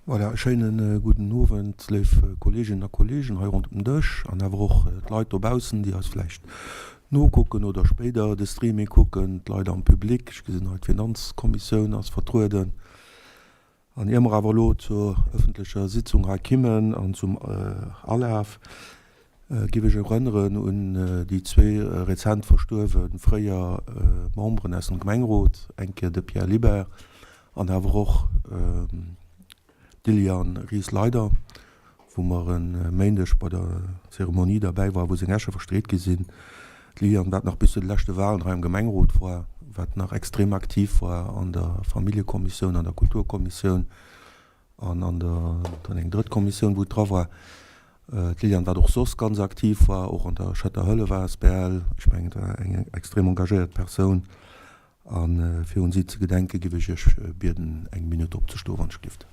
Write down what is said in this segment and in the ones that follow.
Voilà, e schéine gudden Owend, léif Kolleeginnen a Kolleegen hei ronderëm den Dësch an awer och d'Leit dobaussen, déi eis vläicht nokucken oder spéider de Streaming kucken, d'Leit am Public. Ech gesinn hei, d'Finanzkommissioun ass vertrueden. An ier mer awer elo zur öffentlecher Sitzung hei kimmen an zum Alaf, géif ech erënneren un déi zwee rezent verstuerwe fréier Memberen aus dem Gemengerot, eng Kéier de Pierre Libert an awer och d'Liliane Ries-Leyder, wou mer e Méindeg bei der Zeremonie derbäi war, wou seng Äsche verstreet gi sinn. D'Liliane, wat nach bis zu de leschte Walen hei am Gemengerot war, wat nach extrem aktiv war an der Familljekommissioun, an der Kulturkommissioun an an der, dann eng drëtt Kommissioun, wou et dra war. D'Liliane, wat och soss ganz aktiv war, och an der Schëtter Hëllef asbl. Ech mengen, et war eng extrem engagéiert Persoun. A fir un si ze gedenken, géif ech Iech bieden, eng Minutt opzestoen, wann ech gifft.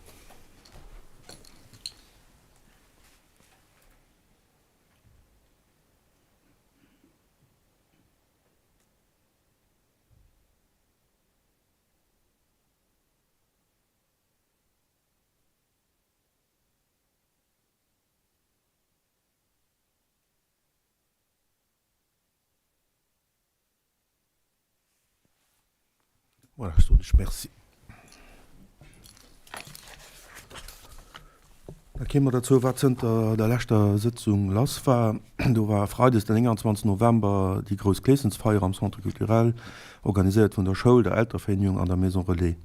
Voilà, ech soen lech Merci. Da kéime mer derzou, wat zënter der leschter Sëtzung lass war. Do war freides den 29 November déi grouss Kleeschensfeier am Centre culturel, organiséiert vun der Schoul, der Elterevereenigung an der Maison Relais.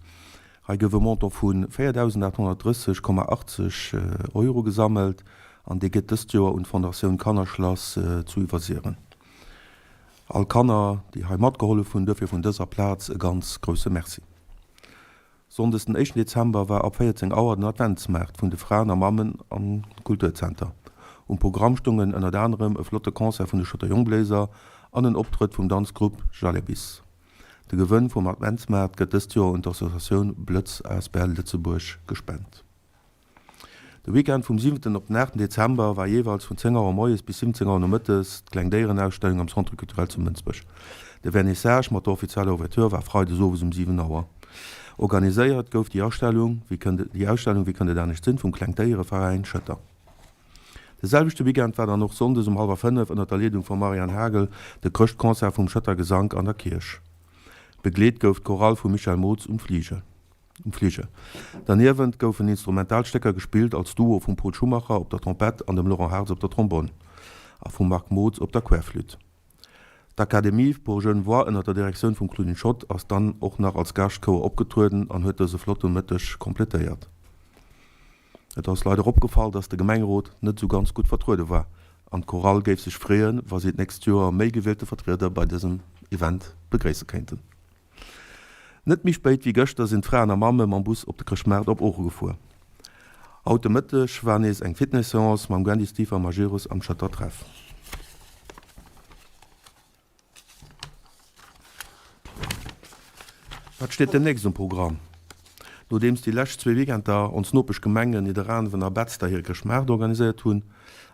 Hei gouf e Montant vu 4.830,80 Euro gesammelt an dee gëtt dëst Joer un d'Fondatioun Kannerschlass zu Iwwersiren. All Kanner, déi hei matgehollef hunn, duerfir vun dëser Plaz e ganz grousse Merci. Sonndes den éischten Dezember war ab 14 Auer den Adventsmaart vun de Fraen a Mammen am Kulturzenter. Um Programm stungen ënnert anerem e flotte Concert vun de Schëtter Jongbléiser an en Optrëtt vum Danzgrupp Jalebis. De Gewënn vum Adventsmaart gëtt dëst Joer un d'Associatioun Blëtz asbl Lëtzebuerg gespent. De Weekend vum siwenten op den aachten Dezember war jeeweils vun 10 Auer moies bis 17 Auer nomëttes d'Klengdéierenausstellung am Centre Culturel zu Mënsbech. De Vernissage mat der offizieller Ouverture war freides owes um 7 Auer. Organiséiert gouf déi Astellung, wéi kënnt et, déi Ausstellung, wéi kënnt et anescht sinn, vum Klengdéiereveräin Schëtter. De selwechte Weekend war dann och sonndes um hallwer 5 ënnert der Leedung vum Marianne Hagel de Chrëschtconcert vum Schëtter Gesank an der Kierch. Begleet gouf d'Chorale vum Michel Mootz um Fligel. Um Fligel. Derniewent goufen instrumental Stécker gespillt als Duo vum Pol Schumacher op der Trompett an dem Laurent Hartz op der Trombonn a vum Marc Mootz op der Querflütt. D'Académie pour jeunes voix ënner der Direktioun vum Claudine Schott ass dann och nach als Gaaschtchouer opgetrueden an huet dëse flotte Mëtteg kompletéiert. Et ass leider opgefall, dass de Gemengerot net esou ganz gutt vertruede war an d'Chorale géif sech freeën, wa si d'nächst Joer méi gewielte Vertrieder bei dësem Event begréisse kéinten. Net méi spéit wéi gëschter sinn d'Fraen a Mamme mam Bus op de Chrëschtmaart op Ooche gefuer. Haut de Mëtteg war nees eng Fitness-Seance mam Gwendy Steve a Magirus am Schëtter Treff. Wat steet demnächst um Programm? Nodeems déi lescht zwee Weekender ons Nopeschgemengen Nidderaanwen a Betzder hire Chrëschtmaart organiséiert hunn,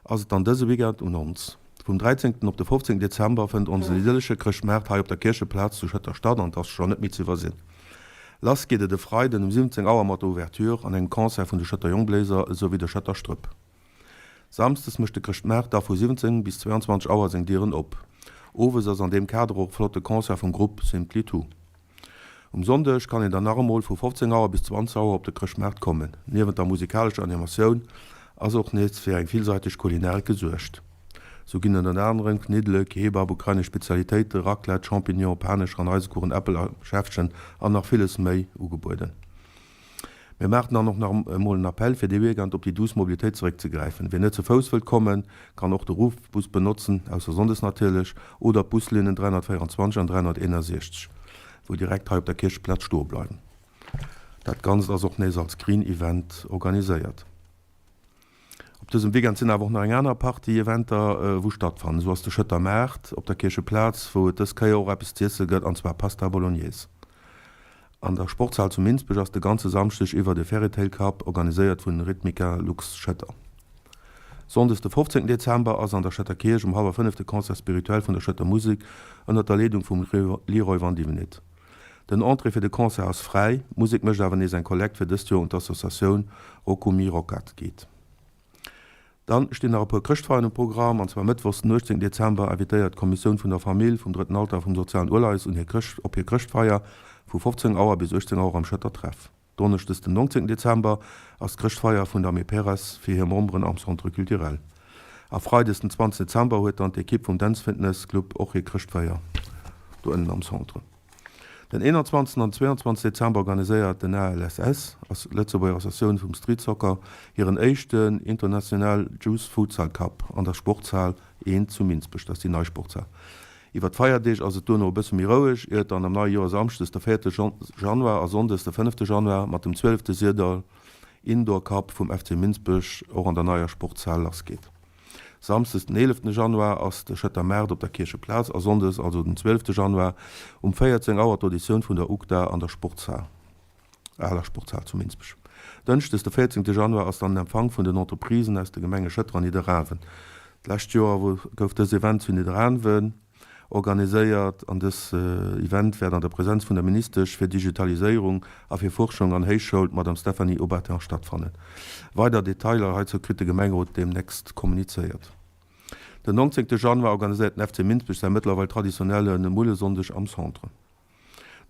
ass et dann dëse Weekend un ons. Vum 13. op de 15. Dezember fënnt onsen idyllesche Chrëschtmaart hei op der Kiercheplaz zu Schëtter statt an et ass scho net méi ze iwwersinn. Lass geet et e Freiden um 17 Auer mat der Ouverture an engem Concert vun de Schëtter Jongbléiser esou wéi der Schëtter Strëpp. Samsdes mécht de Chrëschtmaart da vu 17 bis 22 Auer seng Dieren op. Owes ass an deem Kader och e flotte Concert vum Grupp Simply Two. Um Sonndeg kann een dann nach emol vu 15 Auer bis 20 Auer op de Chrëschtmaart kommen. Niewent der musikalescher Animatioun ass och nees fir eng villsäiteg Kulinarik gesuergt. Sou ginn ënnert anerem Kniddele, Kebab, ukrainesch Spezialitéiten, Raclette, Champignon, Panescher an Eisekuchen, Äppel a Schäffchen an nach villes méi ugebueden. Mir maachen dann och nach emol en Appell, fir dee Weekend op déi douce Mobilitéit zeréckzegräifen. Wien net ze Fouss wëllt kommen, kann och de Ruffbus benotzen, ausser sonndes natierlech, oder d'Buslinnen 324 an 361, wou direkt hei op der Kiercheplaz stoe bleiwen. Dat Ganzt ass och nees als Green Event organiséiert. Op dësem Weekend sinn awer och nach eng aner Partie Eventer wou stattfannen. Esou ass de Schëtter Maart op der Kiercheplaz, wou et dës Kéier och eppes z'iesse gëtt, an zwar Pasta Bolognese. An der Sportshal zu Minsbech ass de ganze Samschdeg iwwer de Fairytale Cup, organiséiert vun Rhythmica Lux Schëtter. Sonndes de 15 Dezember ass an der Schëtter Kierch um hallwer 5 de Concert spirituel vun der Schëtter Musek ënnert der Leedung vum Leroy Vandivinit. Den Entrée fir de Concert ass fräi, d'Musek mécht awer nees eng Kollekt fir dëst Joer un d'Associatioun Rokumi Rockat geet. Dann stinn nach e puer Chrëschtfeieren um Programm, an zwar Mëttwochs den 18 Dezember invitéiert d'Kommissioun vun der Famill, vum Drëtten Alter a vum Sozialen Uleies un hir Chrëscht op hir Chrëschtfeier vu 15 Auer bis 18 Auer am Schëtter Treff. Donneschdes den 19 Dezember ass d'Chrëschtfeier vun der Meperes fir hir Memberen am Centre Culturel. A Freides den 20 Dezember huet dann d'Ekipp vum Dance Fitness Club och hir Chrëschtfeier do ënnen am Centre. Den 21 an 22 Dezember organiséiert den ALSS, Lëtzebuerger Associatioun vum Street Soccer, hiren éischten International Youth Futsal Cup an der Sportshal 1 zu Minsbech, dat ass déi nei Sportshal. Iwwer d'Feierdeeg ass et duerno e bësse méi roueg, ier et dann am neie Joer Samschdes de véierte Januar a Sonndes de fënnefte Januar mat dem zwielefte Syrdall Indoor Cup vum FC Minsbech och an der neier Sportshal lass geet. Samsdes den eeleften Januar ass de Schëtter Maart op der Kiercheplaz a Sonndes, also den zwielefte Januar, um 14 Auer d'Auditioun vun der UGDA an der Sportshal. Aler Sportshal zu Minsbech. Dënschdes de 14 Januar ass dann den Empfang vun den Entreprisen aus de Gemenge Schëtter an Nidderaanwen. D'lescht Joer gouf dës Event zu Nidderaanwen organiséiert an dës Event wäert an der Präsenz vun der Ministesch fir Digitaliséierung a fir Fuerschung an Héichschoul, d'Madame Stéphanie Obertin, stattfannen. Weider Detailer heizou kritt de Gemengerot deemnächst kommunizéiert. Den 19 Januar organiséiert den FC Minsbech säi mëttlerweil traditionelle Mullesonndeg am Centre.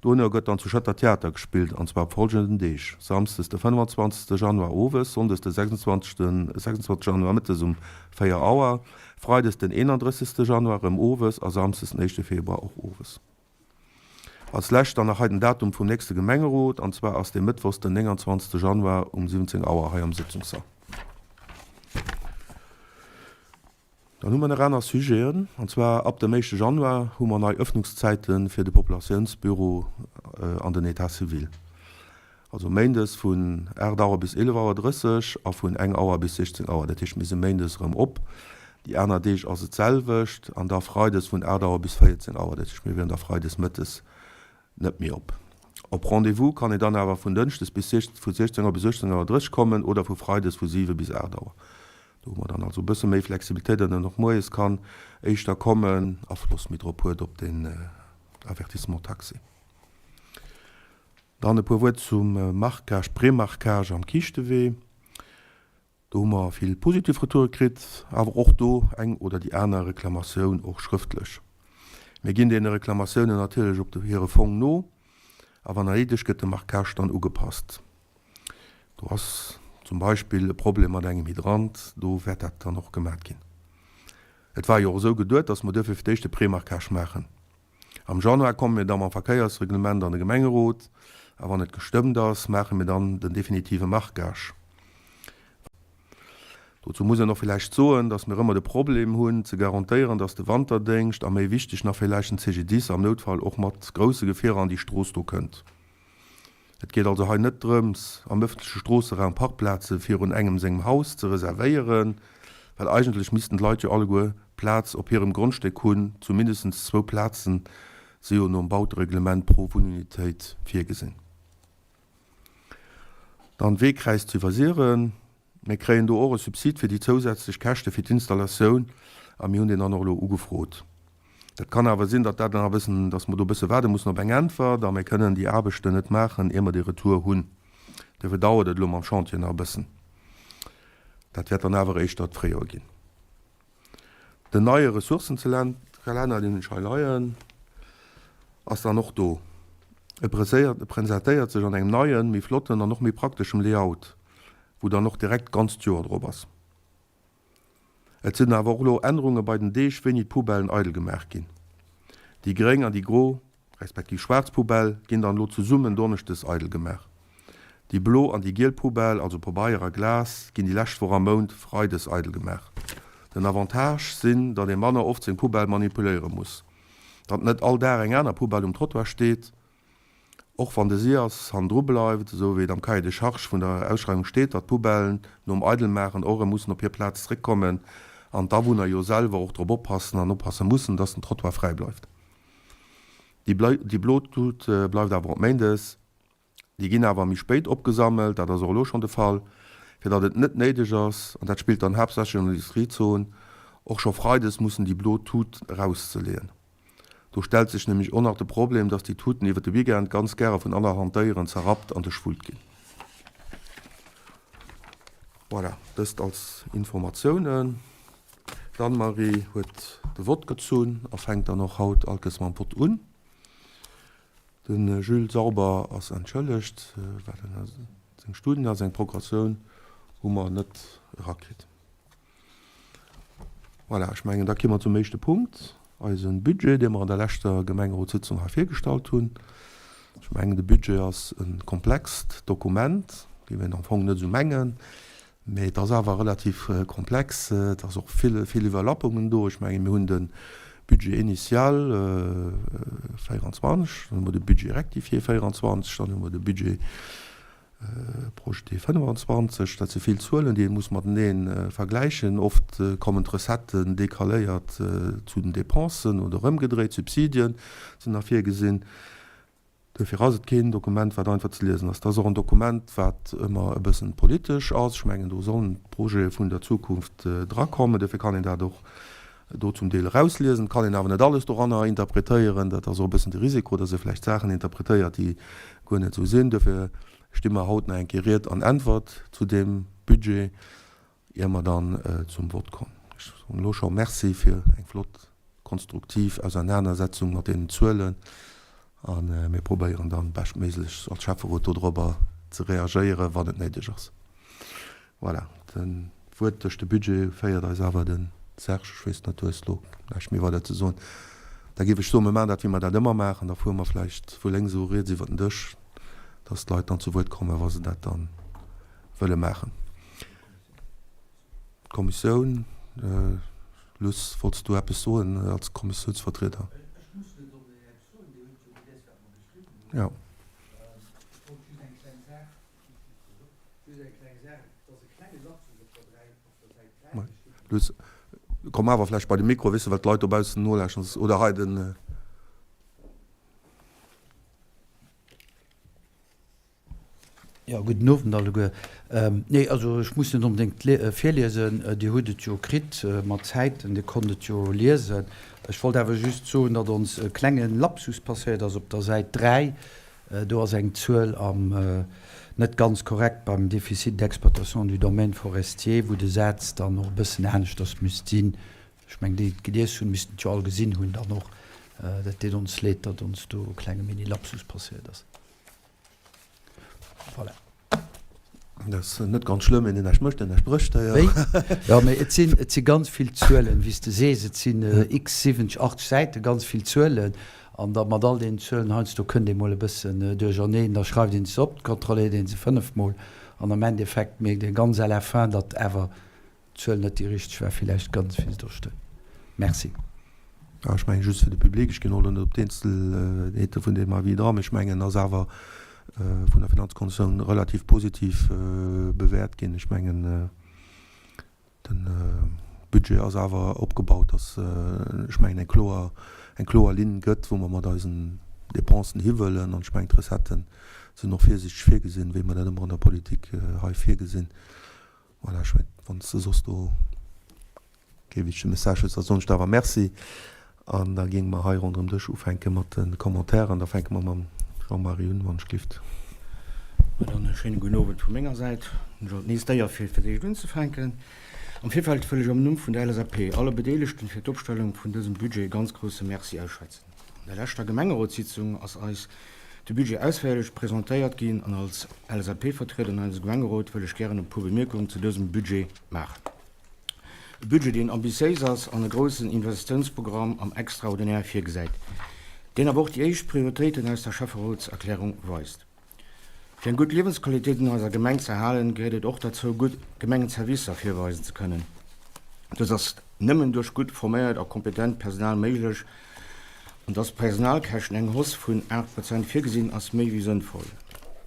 Dono gëtt dann zu Schëtter Theater gespillt, an zwar op folgenden Deeg, Samsdes de 25 Januar owes, Sonndes de 26 26 Januar mëttes um 4 Auer, Freides den 31 Januar rëm owes a Samsdes den éischte Februar och owes. Als lescht dann nach hei den Datum vum nächste Gemengerot, an zwar ass dee Mëttwochs den 29 Januar um 17 Auer hei am Sitzungssall. Dann hu mer nach aner Sujeten, an zwar ab dem éischte Januar hu mer nei Öffnungszäite fir de Populatiounsbüro an den État civil. Also méindes vun 8 Auer bis 11 Auer 30 a vun eng Auer bis 16 Auer. Dat heescht, mir si méindes erëm op, déi aner Deeg ass et d'selwecht an da freides vun 8 Auer bis 14 Auer. Dat heescht, mir wieren da freides mëttes net méi op. Op Rendez-vous kann een dann awer vun Dënschdes bis vu 16 Auer bis 18 Auer 30 kommen oder vu Freides vu 7 bis 8 Auer. Do hu mer dann also e bësse méi Flexibilitéit, datt een och moies kann éischter kommen, Afloss méi drop huet op den Avertissement taxé. Dann e puer Wuert zum Marquage, Prémarquage am Kiischtewee. Do hu mer vill positiv Retoure kritt, awer och do eng oder déi aner Reklamatioun, och schrëftlech. Mir ginn deene Reklamatiounen natierlech op hire Fong no a wann néideg gëtt de Marquage dann ugepasst. Do ass zum Beispill e Problem mat engem Hydrant, do wäert dat dann och gemat ginn. Et war jo och esou geduet, dass mer duerfir fir d'éischt de Prémarquage maachen. Am Januar komme mir da mam Verkéiersreglement an de Gemengerot a wann et gestëmmt ass, maache mir dann den definitive Marquage. Dozou muss een och villäicht soen, dass mir ëmmer de Problem hunn, ze garantéieren, dass de Wanterdéngscht a méi wichteg nach villäicht den CGDIS am Noutfall och mat grousse Gefierer an déi Strooss do kënnt. Et geet also hei net drëms, am ëffentleche Stroosseraum Parkplaze virun engem sengem Haus ze reservéieren, well eigentlech missten d'Leit jo alleguer Plaz op hirem Grondstéck hunn, zu mindestens zwou Plazen si jo nom Bautereglement pro Wunnunitéit virgesinn. Dann Weekräiz zu Iwwersiren. Mir kréien do och e Subsid fir déi zousätzlech Käschte fir d'Installatioun a mir hunn deen dann och elo ugefrot. Dat kann awer sinn, datt dat nach e bëssen, datt mer do e bësse waarde mussen op eng Äntwert a mir kënnen déi Aarbechten net maachen, ier mer dee Retour hunn. Duerfir dauert et elo mam Chantier nach e bëssen. Dat wäert dann awer éischter d'Fréijoer ginn. Den neie Ressourcenkalenner, deen ech hei leien, ass dann och do. E presentéiert sech an engem neien, méi flotten an och méi prakteschem Layout, wou dann och direkt d'ganzt Joer drop ass. Et sinn awer och elo Ännerunge bei den Deeg, wéini d'Poubellen eidel gemaach ginn. Déi gréng an déi gro, respektiv schwaarz Poubelle ginn dann elo zesummen donneschdes eidel gemaach. Déi blo an déi giel Poubelle, also Pabeier a Glas, ginn déi lescht Woch am Mount freides eidel gemaach. Den Avantage sinn, datt ee manner oft seng Poubelle manipuléiere muss, datt net all Dag eng aner Poubelle um Trottoir steet, och wann de SIAS hannendru bleift, esou wéi et am Cahier de charges vun der Ausschreiwung steet, datt d'Poubellen nom Eidelmaachen och erëm mussen op hir Plaz zréckkommen an d'Awunner jo selwer och drop oppassen an oppasse mussen, datt den Trottoir fräi bleift. Déi blo Tut bleift awer op Méindes. Déi ginn awer méi spéit opgesammelt, dat ass och elo schonn de Fall, fir datt et net néideg ass, an dat spillt dann haaptsächlech an der Industriezon, och scho freides mussen déi blo Tut erauszeleeën. Do stellt sech nämlech och nach de Problem, dass déi Tuten iwwer de Weekend ganz gäre vun allerhand Déieren zerrappt an duerchwullt ginn. Voilà, dëst als Informatiounen. D'Anne-Marie huet de Vott gezunn a fänkt dann och haut allkes mam Vott un. De Jules Sauber ass entschëllegt, well en seng Studien a seng Progressioun hu mer net erakritt. Voilà, ech mengen, da ki mer zum éischte Punkt, eise Budget, dee mer an der leschter Gemengerotssitzung hei virgestallt hunn. Ech mengen, de Budget ass e komplext Dokument, géif een am Fong net esou mengen, mee et ass awer relativ komplex. Et ass och vill, vill Iwwerlappungen do. Ech mengen, mir hunn de Budget initial 24, dann hu mer de Budget rectifié 24, dann hu mer de Budget Projeté 25, dat si vill Zuelen, déi ee muss matenee vergläichen. Oft kommen d'Recetten decaléiert zu den Dépensen oder ëmgedréit, Subsidien sinn nach virgesinn. Duerfir ass et keen Dokument, wat einfach ze liesen ass. Et ass och en Dokument, wat ëmmer e bëssen politesch ass. Ech mengen, do sollen d'Projete vun der Zukunft drakommen. Duerfir kann een dat och do zum Deel erausliesen. Et kann een awer net alles doranner interpretéieren. Dat ass och e bëssen de Risiko, datt ee vläicht Saachen interpretéiert, déi guer net esou sinn. Duerfir sti mer haut nach eng Kéier Ried an Äntwert zu deem Budget, ier mer dann zum Vott kommen. Ech soen elo scho Merci fir eng flott konstruktiv Ausernanersetzung mat deenen Zuelen a mir probéieren dann beschtméiglechst als Schäfferot dodrobber ze reagéieren, wann et néideg ass. Voilà, den Wuert duerch de Budget féiert eis awer de Serge. Ech weess net, du hues elo näischt méi weider ze soen. Da géif ech soen, mir maachen dat, wéi mer dat ëmmer maachen. Da fuere mer vläicht vu lénks u riets iwwer den Dësch, dass d'Leit dann zu Wuert kommen, wa se dat da wëlle maachen. D'Kommissioun, Luss, wollts du eppes soen als Kommissiounsvertrieder? Ech muss net onbedéngt eppes soen, Dir hutt jo gelies, wat mer geschriwwen hunn. Jo. Ech wollt just eng kleng Saach Just eng kleng Saach, et ass e klenge Lapsus op der 3, op der Säit 3, do steet. Luss, komm awer vläicht bei de Mikro, weess de, well d'Leit dobaussen nolauschteren, oder hei den. Jo, gudden Owend alleguer. Nee, also ech muss net onbedéngt virliesen, Dir hutt et jo kritt mat Zäiten, Dir konnt et jo liesen. Ech wollt awer just soen, datt ons e klenge Lapsus passéiert ass op der Säit 3. Do ass eng Zuel am net ganz korrekt beim Déficit d'exploitation du domaine forestier, wou de Saz dann och e bëssen aneschters misst sinn. Ech mengen, déi et gelies hunn, missten et jo all gesinn hunn dann och. Dat deet ons leed, datt ons do e klenge Mini-Lapsus passéiert ass. Voilà. Dat ass net ganz schlëmm, een deen näischt mécht, deen näischt brécht. Wéi? Jo, mee et sinn, et si ganz vill Zuelen, wéi s de sees. Et sinn x 70, 80 Säiten, ganz vill Zuelen. An da mat all deenen Zuelen heiansdo kënnt ee mol e bëssen duercherneen. Da schreift ee se op, kontrolléiert ee se fënnefmol an am Endeffekt mierkt ee ganz à la fin, datt awer d'Zuel net déi richteg war, villäicht ganz wéi se do stoung. Merci. Jo, ech mengen, just fir de Public, ech ginn och elo net op d'Eenzelheete vun deem Avis dran, mee ech mengen, en ass awer vun der Finanzkommissioun relativ positiv bewäert ginn. Ech mengen, de Budget ass awer opgebaut, datt, ech mengen, eng kloer, eng kloer Linn gëtt, wou mer mat eisen Dépensen hiwëllen. An ech mengen, d'Recetten sinn och virsiichteg virgesinn, wéi mer dat ëmmer an der Politik hei virgesinn. Voilà, ech mengen, wann s de soss do kee wichtege Message hues, da soen ech der awer Merci. An da géinge mer hei ronderëm Dësch ufänke mat de Commentairen. Da fänke mer mam Jean-Marie un, wann ech gelift. Mä dann e schéine gudden Owend vu menger Säit. Hunn ech alt nees d'Éier fir fir d'éischt unzefänken. Am Virfeld wëll ech am Numm vun der LSAP alle Bedeelegten fir d'Opstellung vun dësem Budget e ganz grousse Merci ausschwätzen. An der leschter Gemengerotssitzung ass eis de Budget ausféierlech presentéiert ginn an als LSAP-Vertrieder an eisem Gemengerot wëll ech gären e puer Bemierkungen zu dësem Budget maachen. E Budget, deen ambitiéis ass an e groussen Investitiounsprogramm am Extraordinaire virgesäit, deen awer och déi éischt Prioritéiten aus der Schäfferotserklärung weist. Fir eng gutt Liewensqualitéit an eiser Gemeng ze erhalen, gehéiert et och derzou, gutt Gemengenservicer virweisen ze kënnen. Dës ass nëmmen duerch gutt forméiert a kompetent Personal méiglech. An dass d'Personalkäschten eng Hausse vun 8 Prozent virgesinn, ass méi wéi sënnvoll.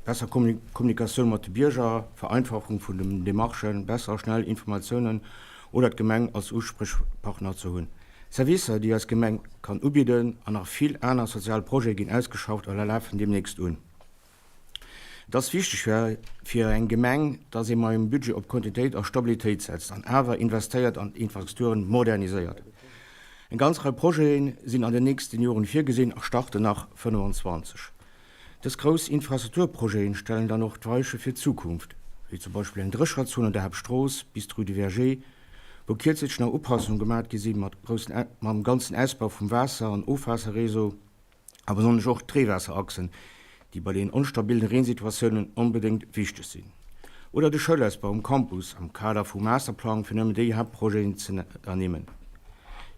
Besser Kommunikatioun mat de Bierger, Vereinfachung vun den Demarchen, besser a schnell Informatiounen oder d'Gemeng als Usprichpartner ze hunn. Servicer, déi eis Gemeng kann ubidden an nach vill aner sozial Projete ginn ausgeschafft oder lafen deemnächst un. Et ass wichteg fir eng Gemeng, dass ee mam Budget op Kontinuitéit a Stabilitéit setzt an awer investéiert an d'Infrastrukturen moderniséiert. Eng ganz Rei Projete sinn an den nächsten Joren virgesinn a starten nach 25. Dës grouss Infrastrukturprojete stellen dann och d'Weiche fir d'Zukunft, wéi zum Beispill eng Drécherzon an der Haaptstrooss bis d'Rue du Verger, wou kierzlech nach Upassunge gemat gi si mat mam ganzen Ausbau vum Waasser an Ofwaasserreseau a besonnesch och d'Reewaasserachsen, déi bei den onstabilen Reensituatiounen onbedéngt wichteg sinn. Oder de Schoulausbau um Campus am Kader vum Masterplang, fir nëmmen déi Haaptprojeten ze ernimmen.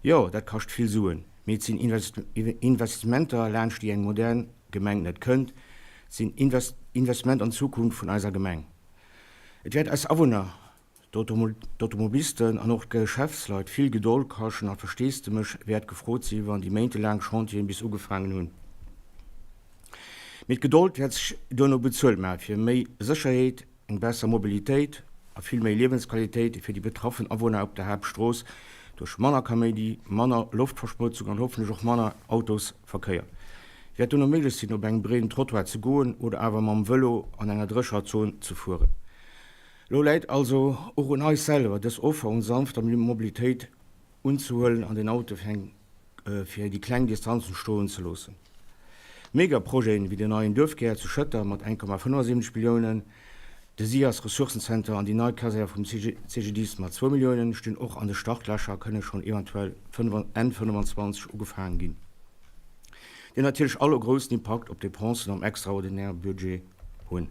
Jo, dat kascht vill Suen, mee et sinn Investissementer, laanscht déi eng modern Gemeng net kënnt. Et sinn Investissementer an d'Zukunft vun eiser Gemeng. Et wäert eis Awunner d'Automobilisten an och d'Geschäftsleit vill Gedold kaschten a Versteesdemech wäert gefrot si wann déi méintelaang Chantieren bis ugefaangen hunn. Mee d'Gedold wäert sech duerno bezuelt maache fir méi Sécherheet, eng besser Mobilitéit a vill méi Liewensqualitéit fir déi betraffen Awunner op der Haaptstrooss duerch manner Kaméidi, manner Loftverschmotzung an hoffentlech och manner Autosverkéier. Wäert duerno méiglech sinn op engem breeden Trottoir ze goen oder awer mam Vëlo an enger drécherer Zon ze fueren. Lo läit also och un eis selwer, dës Offer un sanfter Mobilitéit unzehuelen an den Auto fir eng fir déi kleng Distanzen stoen ze loossen. Megaprojeten wéi den neien Duerfkär zu Schëtter mat 1,75 Milliounen, de SIAS Ressourcenzenter an déi nei Kasär vum CGDIS mat zwou Milliounen stinn och an de Startlächer a kënne schonn eventuell Enn 25 ugefaangen ginn, déi natierlech all e groussen Impakt op d'Depensen am extraordinäre Budget hunn.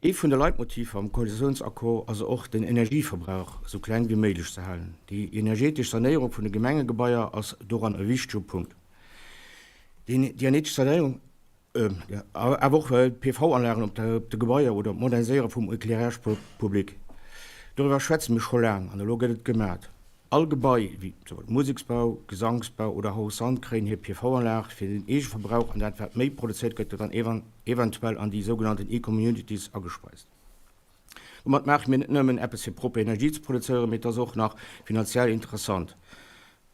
Ee vun de Leitmotiver am Koalitiounsaccord ass och, den Energieverbrauch esou kleng wéi méiglech ze halen. Déi energetesch Sanéierung vun de Gemengegebaier ass doran e wichtege Punkt. Déi energetesch Sanéierung, awer och d'PV-Anlagen op de Gebaier oder d'Moderniséiere vum Éclairage public. Doriwwer schwätze mir scho laang an elo gëtt et gemat. All Gebai, wéi zum Beispill Museksbau, Gesangsbau oder Haus Sand kréien hir PV-Anlag fir den Eegeverbrauch an dat wat méi produzéiert gëtt, gëtt dann eventuell an déi sougenannten E-Communities agespeist. Domat maache mir net nëmmen eppes fir propper Energie ze produzéieren, mee et ass och nach finanziell interessant.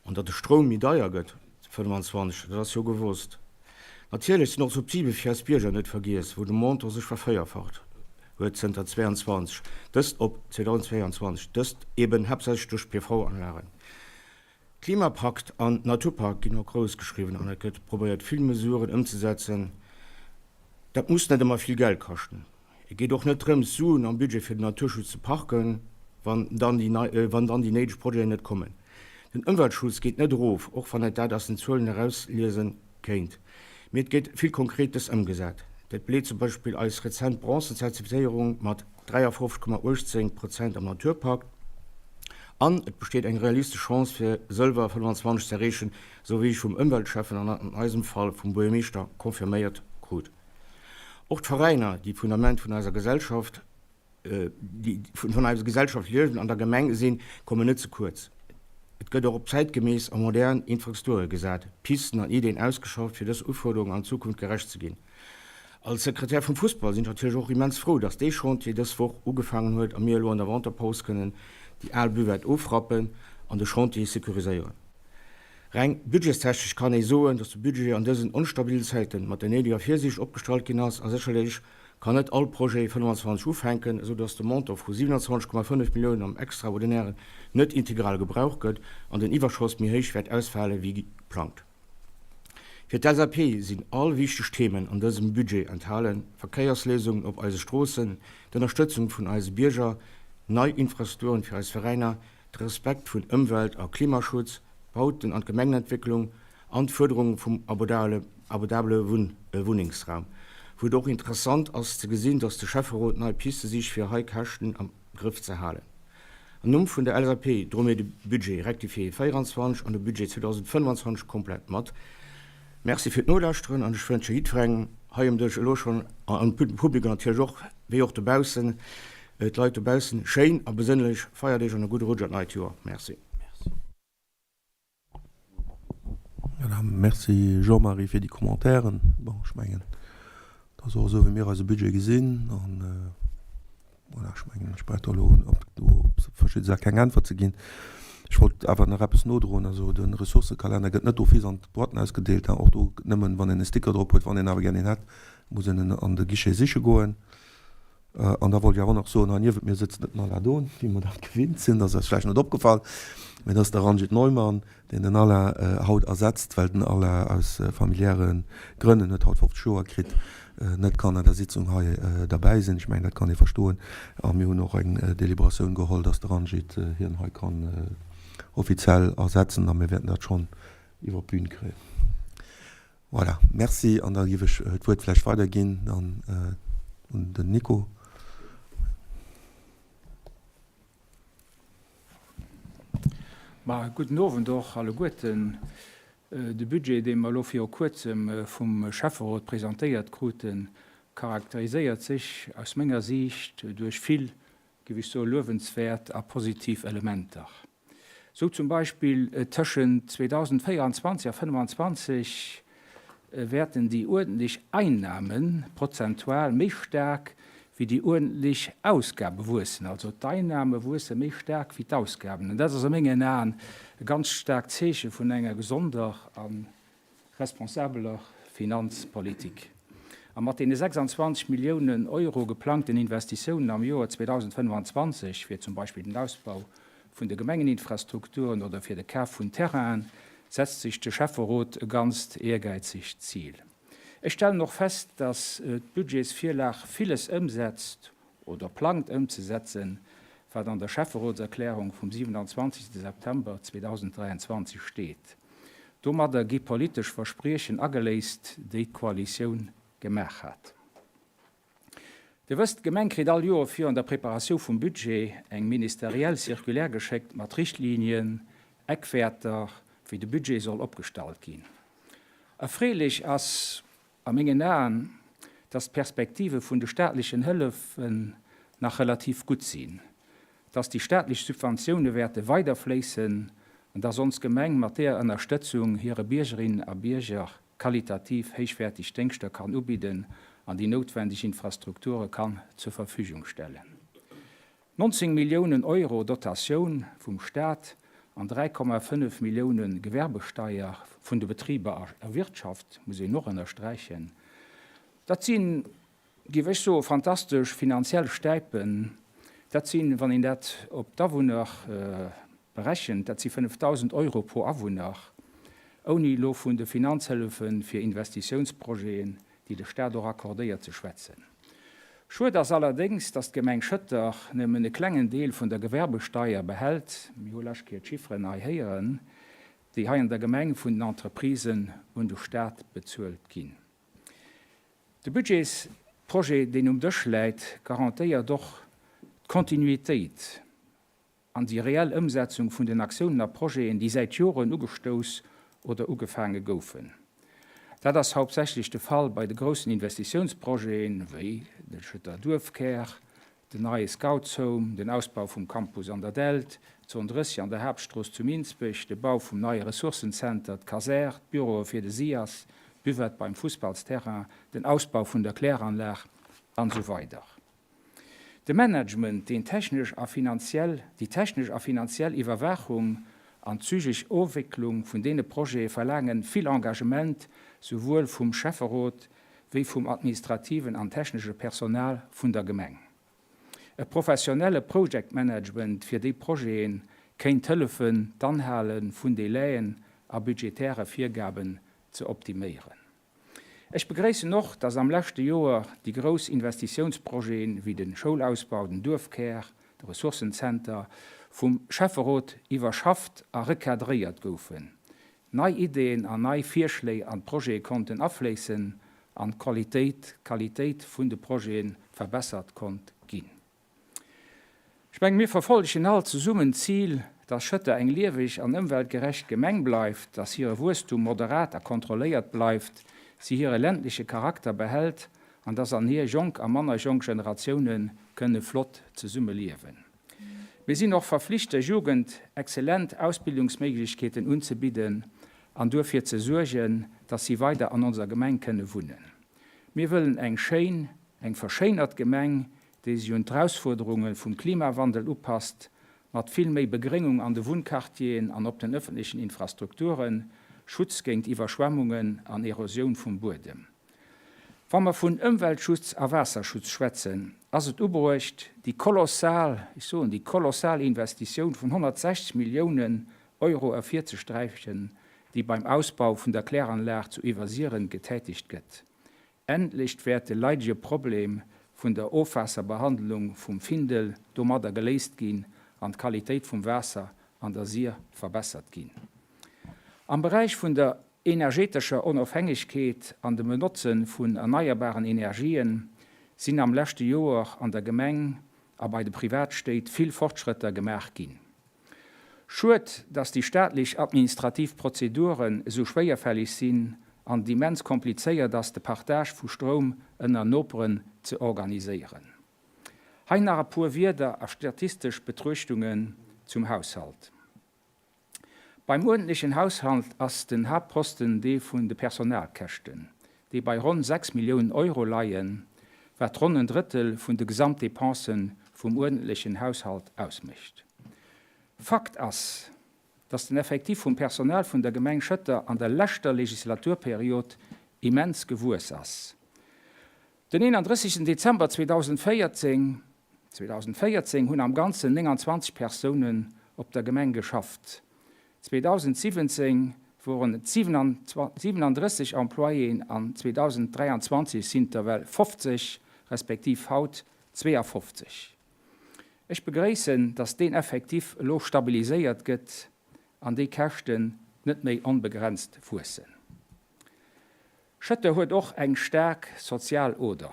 An datt de Stroum méi deier gëtt 25, dat ass jo gewosst. Natierlech sinn och d'Subside fir eis Bierger net vergiess, wou de Montant sech vervéierfacht huet zënter 22, dëst op 2022, dëst eben haaptsächlech duerch PV-Anlagen. Klimapakt an Naturpakt ginn och grouss geschriwwen an et gëtt probéiert vill Mesuren ëmzesetzen. Dat muss net ëmmer vill Geld kaschten. Et geet och net drëms, Suen am Budget fir den Naturschutz ze parken, wann dann déi wann dann déi néideg Projeten net kommen. Den Ëmweltschutz geet net erof, och wann et dat aus den Zuelen erausliese kéint. Mee et gétt vill Konkretes ëmgesat. Dat beleet zum Beispill eis rezent Bronzenzertifizéierung mat 53,18 Prozent am Naturpakt. An et besteet eng realistesch Chance fir Sëlwer 25 z'erreechen, esou wéi ech vum Ëmweltschäffen an an eisem Fall vum Buergermeeschter confirméiert krut. Och d'Veräiner, déi d'Fundament vun eiser Gesellschaft, déi vun eiser Gesellschaft liewen an der Gemeng sinn, kommen net ze kuerz. Et gëtt och op zäitgemäss a modern Infrastrukture gesat, Pisten an Ideen ausgeschafft, fir dës Ufuerderungen an Zukunft gerecht ze ginn. Als Sekretär vum Fussball sinn ech natierlech och immens frou, dass dee Chantier dës Woch ugefaangen huet a mir elo an der Wanterpaus kënnen déi al Buvette ofrappen an de Chantier sécuriséieren. Reng budgetstechnesch kann ee soen, dass de Budget an dësen onstabilen Zäiten mat der néideger Virsiicht opgestallt ginn ass a sécherlech kann net all Projet 25 ufänken, esou dass de Montant vu 27,5 Milliounen am Extraordinären net integral gebraucht gëtt an den Iwwerschoss méi héich wäert ausfale wéi geplangt. Fir d'LSAP sinn all wichteg Themen an dësem Budget enthalen, Verkéiersléisungen op eise Stroossen, d'Ënnerstëtzung vun eise Bierger, nei Infrastrukturen fir eis Veräiner, de Respekt vun Ëmwelt a Klimaschutz, d'Bauten an d'Gemengenentwécklung an d'Fuerderung vum abordabele Wunnengsraum. Wou et och interessant ass ze gesinn, datt de Schäfferot nei Piste sicht fir hei Käschten am Grëff ze halen. Am Numm vun der LSAP droe mir de Budget rectifié 24 an de Budget 2025 komplett mat. Merci fir d'Nolauschteren an ech wënsche jiddwerengem hei um Dësch elo schonn, an dem Publikum natierlech och, wéi och dobaussen, d'Leit dobaussen, schéin a besënnlech Feierdeeg an e gudde Rutsch an d'neit Joer. Merci. Voilà, merci Jean-Marie fir déi Commentairen. Bon, ech mengen, dat ass och esou, wéi mir eise Budget gesinn. An voilà, ech mengen, ech brauch do elo op do op verschidde Saache keng Äntwert ze ginn. Ech wollt awer nach eppes nodroen. Also de Ressourcëkalenner gëtt net d'office an d'Boîten ausgedeelt, och do nëmmen, wann een e Sticker drop huet. Wann een awer gär een hätt, muss een en an de Guichet siche goen. An da wollt ech awer och nach soen, hei niewent mir sëtzt net den Alain Dohn, wéi mer dat gewinnt sinn, dat ass eis vläicht net opgefall, mä dat ass de Ranjit Neumann, deen den Alain haut ersetzt, well den Alain aus familiäre Grënn, en huet haut 50 Joer kritt, net kann an der Sitzung hei derbäi sinn. Ech mengen, dat kann ee verstoen. A mir hunn och eng Deliberatioun geholl, dass de Ranjit hien hei kann offiziell ersetzen a mir wäerten dat schonn iwwer d'Bün kréien. Voilà, merci. An da géif ech d'Wuert vläicht weiderginn dann un den Nico. Ma gudden Owend och alleguerten. De Budget, dee mer elo viru Kuerzem vum Schäfferot presentéiert kruten, charakteriséiert sech aus menger Siicht duerch vill, géif ech soen, luewenswäert a positiv Elementer. Sou zum Beispill tëschent 2024 a 2025 wäerten déi uerdentlech Einnahme prozentual méi staark wéi déi uerdentlech Ausgabe wuessen. Also d'Einnahme wuesse méi staark wéi d'Ausgaben. An dat ass a mengen Aen e ganz staarkt Zeeche vun enger gesonder a responsabeler Finanzpolitik. A mat deene 26 Milliounen Euro geplangten Investitiounen am Joer 2025 fir zum Beispill den Ausbau vun de Gemengeninfrastrukturen oder fir de Kaf vun Terrainen, setzt sech de Schäfferot e ganzt ehrgäizegt Zil. Ech stellen och fest, dass d'Budgetsvirlag villes ëmsetzt oder plangt ëmzesetzen, wat an der Schäfferotserklärung vum 27 September 2023 steet. Domadder gi politesch Verspriechen ageléist, déi d'Koalitioun gemaach hat. Dir wësst, d'Gemeng kritt all Joer virun der Preparatiou vum Budget eng ministeriell Circulaire geschéckt mat Richtlinien, Eckwäerter, wéi de Budget soll opgestallt ginn. Erfreelech ass a mengen Aen, dass d'Perspektive vun de staatlechen Hëllefen nach relativ gutt sinn, dass déi staatlech Subventioune wäerte weiderfléissen an dass ons Gemeng mat deeër Ënnerstëtzung hire Biergerinnen a Bierger qualitativ héichwäertig Déngschter kann ubidden an déi noutwendeg Infrastrukture kann zur Verfügung stellen. 19 Milliounen Euro Dotatioun vum Staat an 3,5 Millioune Gewerbesteier vun de Betriber erwirtschaft, muss een och ënnersträichen. Dat sinn, géif ech soen, fantastesch finanziell Stäipen. Dat sinn, wann een dat op d'Awunner berechent, dat si 5.000 Euro pro Awunner, ouni elo vun de Finanzhëllefe fir Investitiounsprojeten, déi de Staat och accordéiert, ze schwätzen. Schued ass allerdéngs, datt d'Gemeng Schëtter nëmmen e klengen Deel vun der Gewerbesteier behält, mir hu lescht Kéier d'Chifferen hei héieren, déi hei an der Gemeng vun den Entreprisen un de Staat bezuelt ginn. De Budgetsprojet, deen um Dësch läit, garantéiert och d'Kontinuitéit an déi reell Ëmsetzung vun den Aktiounen a Projeten, déi säit Joren ugestouss oder ugefaange goufen. Dat ass hauptsächlech de Fall bei de groussen Investitiounsprojeten, wéi de Schëtter Duerfkär, den neie Scoutshome, den Ausbau vum Campus an der Dällt, d'Zon 30 an der Haaptstrooss zu Minsbech, de Bau vum neie Ressourcenzenter, d'Kasär, d'Büroe fir de SIAS, d'Buvette beim Fussballsterrain, den Ausbau vun der Kläranlag an esou weider. De Management, deen technesch a finanziell, déi technesch a finanziell Iwwerwaachung an d'zügeg Ofwécklung vun deene Projete verlaange vill Engagement, souwuel vum Schäfferot wéi vum administrativen an technesche Personal vun der Gemeng. E professionelle Project Management fir déi Projete kéint hëllefen, d'Anhale vun Délaiën a budgetäre Virgaben ze optiméieren. Ech begréissen och, dass am leschte Joer déi grouss Investitiounsprojete wéi de Schoulausbau, den Duerfkär, de Ressourcenzenter vum Schäfferot iwwerschafft a recadréiert goufen, nei Ideeën an nei Virschléi an d'Projete konnten afléissen an d'Qualitéit d'Qualitéit vun de Projete verbessert konnt ginn. Ech mengen, mir verfollegen all zesummen d'Zil, dass Schëtter eng lieweg an ëmweltgerecht Gemeng bleift, dass hire Wuesstum moderat a kontrolléiert bleift, si hire ländleche Charakter behält an dass an hir jonk a manner jonk Generatioune kënne flott zesumme liewen. Mir sinn och verflicht, der Jugend exzellent Ausbildungsméiglechkeeten unzebidden an duerfir ze suergen, dass si weider an onser Gemeng kënne wunnen. Mir wëllen eng schéin, eng verschéinert Gemeng, déi sech un d'Erausfuerderunge vum Klimawandel upasst, mat vill méi Begréngung an de Wunnquartieren an op den ëffentlechen Infrastrukturen, Schutz géint Iwwerschwemmungen an Erosioun vum Buedem. Wa mer vun Ëmweltschutz a Waasserschutz schwätzen, ass et ubruecht, déi kolossal, ech soen déi kolossal Investitioun vun 160 Milliounen Euro ervirzesträichen, déi beim Ausbau vun der Kläranlag zu Iwwersiren getätigt gëtt. Endlech wäert de leidege Problem vun der Ofwaasserbehandlung vum Findel domadder geléist ginn an d'Qualitéit vum Waasser an der Sir verbessert ginn. Am Beräich vun der energetescher Onofhängegkeet an dem Benotze vun erneierbaren Energien sinn am leschte Joer an der Gemeng a bei de Privatstéit vill Fortschrëtter gemaach ginn. Schued, dass déi staatlech administrativ Prozeduren esou schwéierfällig sinn an et immens komplizéiert ass, de Partage vu Stroum ënner Noperen ze organiséieren. Hei nach e puer Wierder a statistesch Betruechtungen zum Haushalt. Beim uerdentlechen Haushalt ass den Haaptposten dee vun de Personalkäschten, déi bei ronn 6 Milliounen Euro leien, wat ronn en Drëttel vun de Gesamtdepensen vum uerdentlechen Haushalt ausmécht. Fakt ass, dass den Effectif vum Personal vun der Gemeng Schëtter an der leschter Legislaturperiod immens gewuess ass. Den 31 Dezember 2014 2014 hunn am Ganzen 29 Persounen op der Gemeng geschafft. 2017 woren et 37 Employéen an 2023 sinn et der well 50, respektiv haut 52. Ech begréissen, dass deen Effectif elo stabiliséiert gëtt an déi Käschten net méi onbegrenzt wuessen. Schëtter huet och eng staark sozial Oder.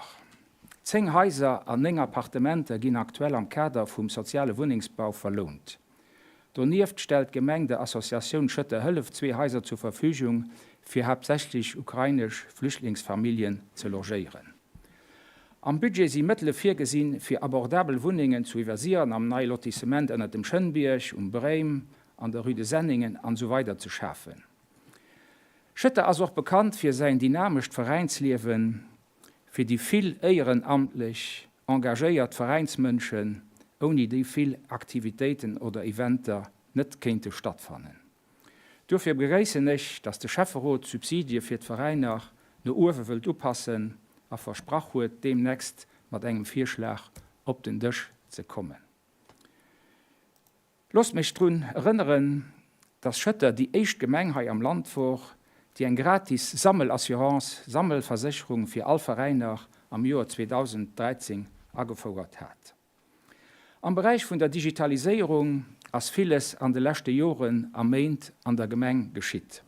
10 Haiser an 9 Appartementer ginn aktuell am Kader vum soziale Wunnengsbau verlount. Donieft stellt d'Gemeng der Associatioun Schëtter Hëllef zwee Haiser zur Verfügung, fir haaptsächlech ukrainesch Flüchtlingsfamilljen ze logéieren. Am Budget si Mëttele virgesinn, fir abordabel Wunnengen zu Iwwersiren, am Nei Lotissement ënnert dem Schënnbierg, um Bréim, an der Rue de Senningen an esou weider ze schafen. Schëtter ass och bekannt fir säin dynamescht Veräinsliewen, fir déi vill éierenamtlech engagéiert Veräinsmënschen, ouni déi vill Aktivitéiten oder Eventer net kéinte stattfannen. Duerfir begréissen ech, dass de Schäfferot d'Subsidie fir d'Veräiner no uewe wëllt upassen a versprach huet, deemnächst mat engem Virschlag op den Dësch ze kommen. Loosst mech drun erënneren, dass Schëtter déi éischt Gemeng hei am Land wor, déi eng gratis Sammelassurance, Sammelversécherung fir all Veräiner am Joer 2013 agefouert hat. Am Beräich vun der Digitaliséierung ass villes an de leschte Joren a Méint an der Gemeng geschitt.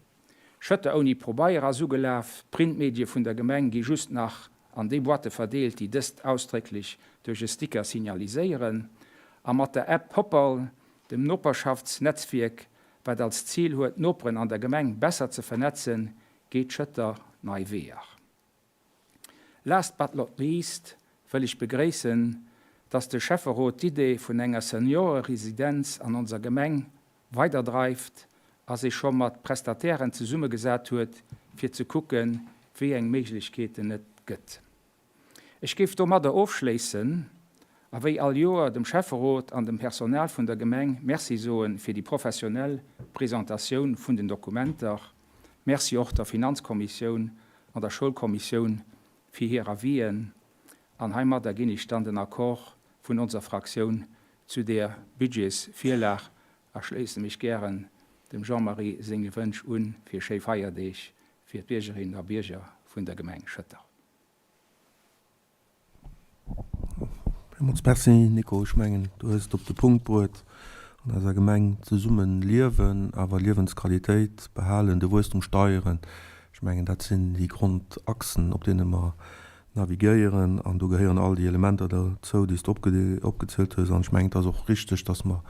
Schëtter ouni Probeier ass ugelaf, d'Printmedie vun der Gemeng gi just nach an déi Boîte verdeelt, déi dëst ausdrécklech duerch e Sticker signaliséieren. A mat der App Hopperl, dem Noperschaftsnetzwierk, wat als Zil huet, d'Noperen an der Gemeng besser ze vernetzen, geet Schëtter nei Weeër. Last but not least wëll ech begréissen, dass de Schäfferot d'Idee vun enger Senioreresidenz an onser Gemeng weiderdreift a sech scho mat Prestatairen zesummegesat huet, fir ze kucken, wéi eng Méiglechkeeten et gëtt. Ech géif domadder ofschléissen a wéi all Joer dem Schäfferot an dem Personal vun der Gemeng Merci soe fir déi professionell Presentatioun vun den Dokumenter. Merci och der Finanzkommissioun an der Schoulkommissioun fir hir Avisen. An heimadder ginn ech dann den Accord vun onser Fraktioun zu där Budgetsvirlag a schléisse mech gären dem Jean-Marie senge Wënsch un fir schéi Feierdeeg fir d'Biergerinnen a Bierger vun der Gemeng Schëtter. Villmools Merci, Nico. Ech mengen, du hues et op de Punkt bruet. An eiser Gemeng zesumme liewen, awer Liewensqualitéit behalen, de Wuesstum steieren, ech mengen, dat sinn déi Grondachsen, op deene mer navigéieren. An do gehéieren all déi Elementer derzou, déi s de opgezielt hues. An ech mengen, et ass och richteg, dass mer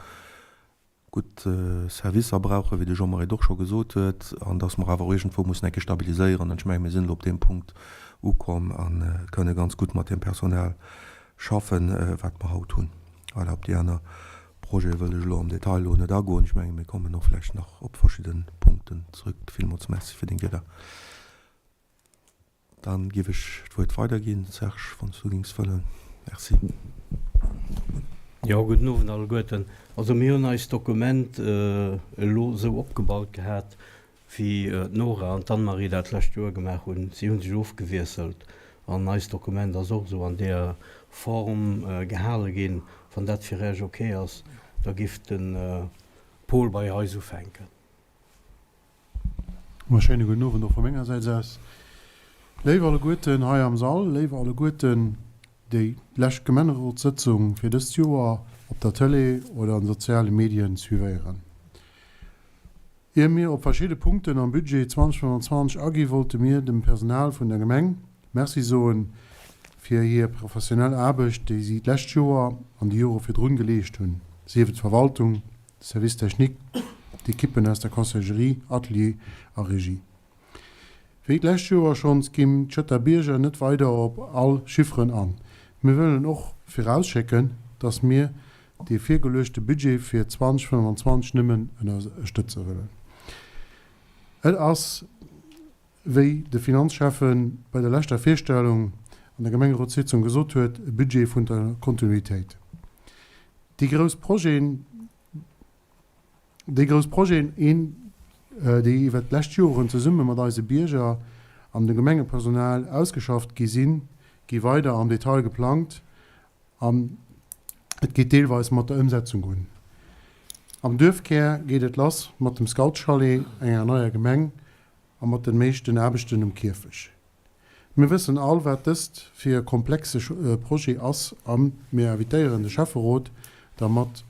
gutt Servicer brauchen, wéi de Jean-Marie et och scho gesot huet, an dass mer awer och iergendwou mussen eng Kéier stabiliséieren. An ech mengen, mir sinn elo op deem Punkt ukomm a kënne ganz gutt mat deem Personal schaffen, wat mer haut hunn. Voilà, op déi aner Projete wëll ech elo am Detail elo net agoen. Ech mengen, mir kommen och vläicht nach op verschidde Punkten zrëck. Villmools Merci fir deng Wieder. Dann giff ech d'Wuert weiderginn, Serge, wann s du gings wëllen. Merci. Jo, gudden Owend alleguerten. Also mir hunn eist Dokument elo esou opgebaut gehat, wéi d'Nora an d'Anne-Marie dat d'lescht Joer gemaach hunn. Si hu sech ofgewiesselt. An eist Dokument ass och esou an deeër Form gehale ginn. Wann dat fir Iech ok ass, da giff de Paul bei eis ufänken. E schéine gudden Owend och vu menger Säit aus. Léif alleguerten hei am Sall, léif alleguerten, déi d'lescht Gemengerotssëtzung fir dëst Joer op der Tëlee oder an de soziale Medien suivéieren. Ier mir op verschidde Punkten am Budget 2025 agi wollte mir dem Personal vun der Gemeng Merci soen fir hir professionell Aarbecht, déi si d'lescht Joer an déi Jore virdrun geleescht hunn, sief et d'Verwaltung, de Service technique, d'Ekippen aus der Conciergerie, Atelier a Regie. Wéi d'lescht Joer schonns ginn d'Schëtter Bierger net weider op all Chifferen an. Mir wëllen och virausschécken, dass mir dee virgeluechte Budget fir 2025 nëmmen ënnerstëtze wëllen. Et ass, wéi de Finanzschäffe bei der leschter Virstellung an der Gemengerotssitzung gesot huet, e Budget vun der Kontinuitéit. Déi grouss Projeten, déi grouss Projeten, een, déi iwwert d'lescht Joren zesumme mat eise Bierger an dem Gemengepersonal ausgeschafft gi sinn, gi weider am Detail geplangt an et geet deelweis mat der Ëmsetzung un. Am Duerfkär geet et lass mat dem Scoutschalet, enger neier Gemeng a mat den meeschten Aarbechten um Kierfech. Mir wëssen all wat dëst fir e komplexe Projet ass a mir invitéieren de Schäfferot dermat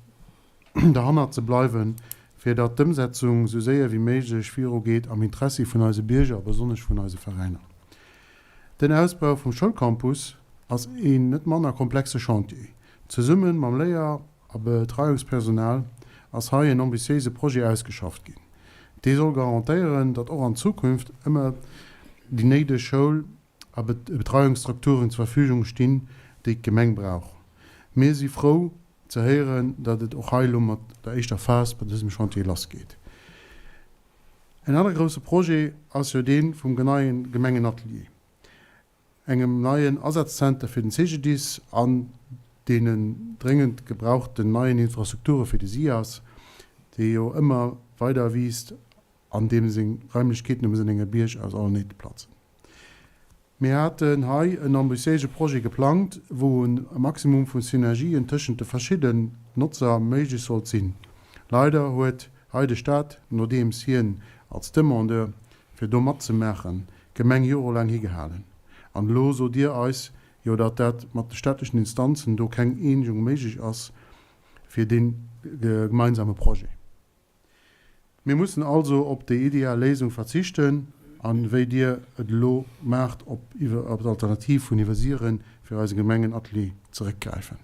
derhannert ze bleiwen, fir datt d'Ëmsetzung sou séier wéi méiglech viru geet am Interessi vun eise Bierger a besonnesch vun eise Veräiner. Den Ausbau vum Schoulcampus ass een net manner komplexe Chantier. Zesumme mam Léier a Betreiungspersonal ass hei en ambitiéise Projet ausgeschafft ginn. Dee soll garantéieren, datt och an Zukunft ëmmer déi néideg Schoul a Betreiungsstrukturen zur Verfügung stinn, déi d'Gemeng brauch. Mir si frou ze héieren, datt et och hei elo mat der éischter Phas bei dësem Chantier lassgeet. En anere grousse Projet ass jo dee vum neie Gemengenatelier. engem neien Asazzenter fir den CGDIS an deenen dréngend gebrauchten neien Infrastrukture fir de SIAS, dee jo ëmmer weider wiisst an deem seng Raimlechkeeten um Sennenger Bierg aus allen Néite platzen. Mir haten hei en ambitiéise Projet geplangt, wou e Maximum vu Synergien tëschent de verschidden Notzer méiglech sollt sinn. Leider huet hei de Stat, nodeems hien als Demandeur fir do matzemaachen, d'Gemeng jorelaang higehalen. An elo sot Dir eis jo, datt dat mat de staatlechen Instanzen do keng Eenegung méiglech ass fir dee gemeinsame Projet. Mir mussen also op déi ideal Léisung verzichten an, wéi Dir et elo maacht, op d'Alternativ vun Iwwersiere fir eise Gemengenatelier zeréckgräifen.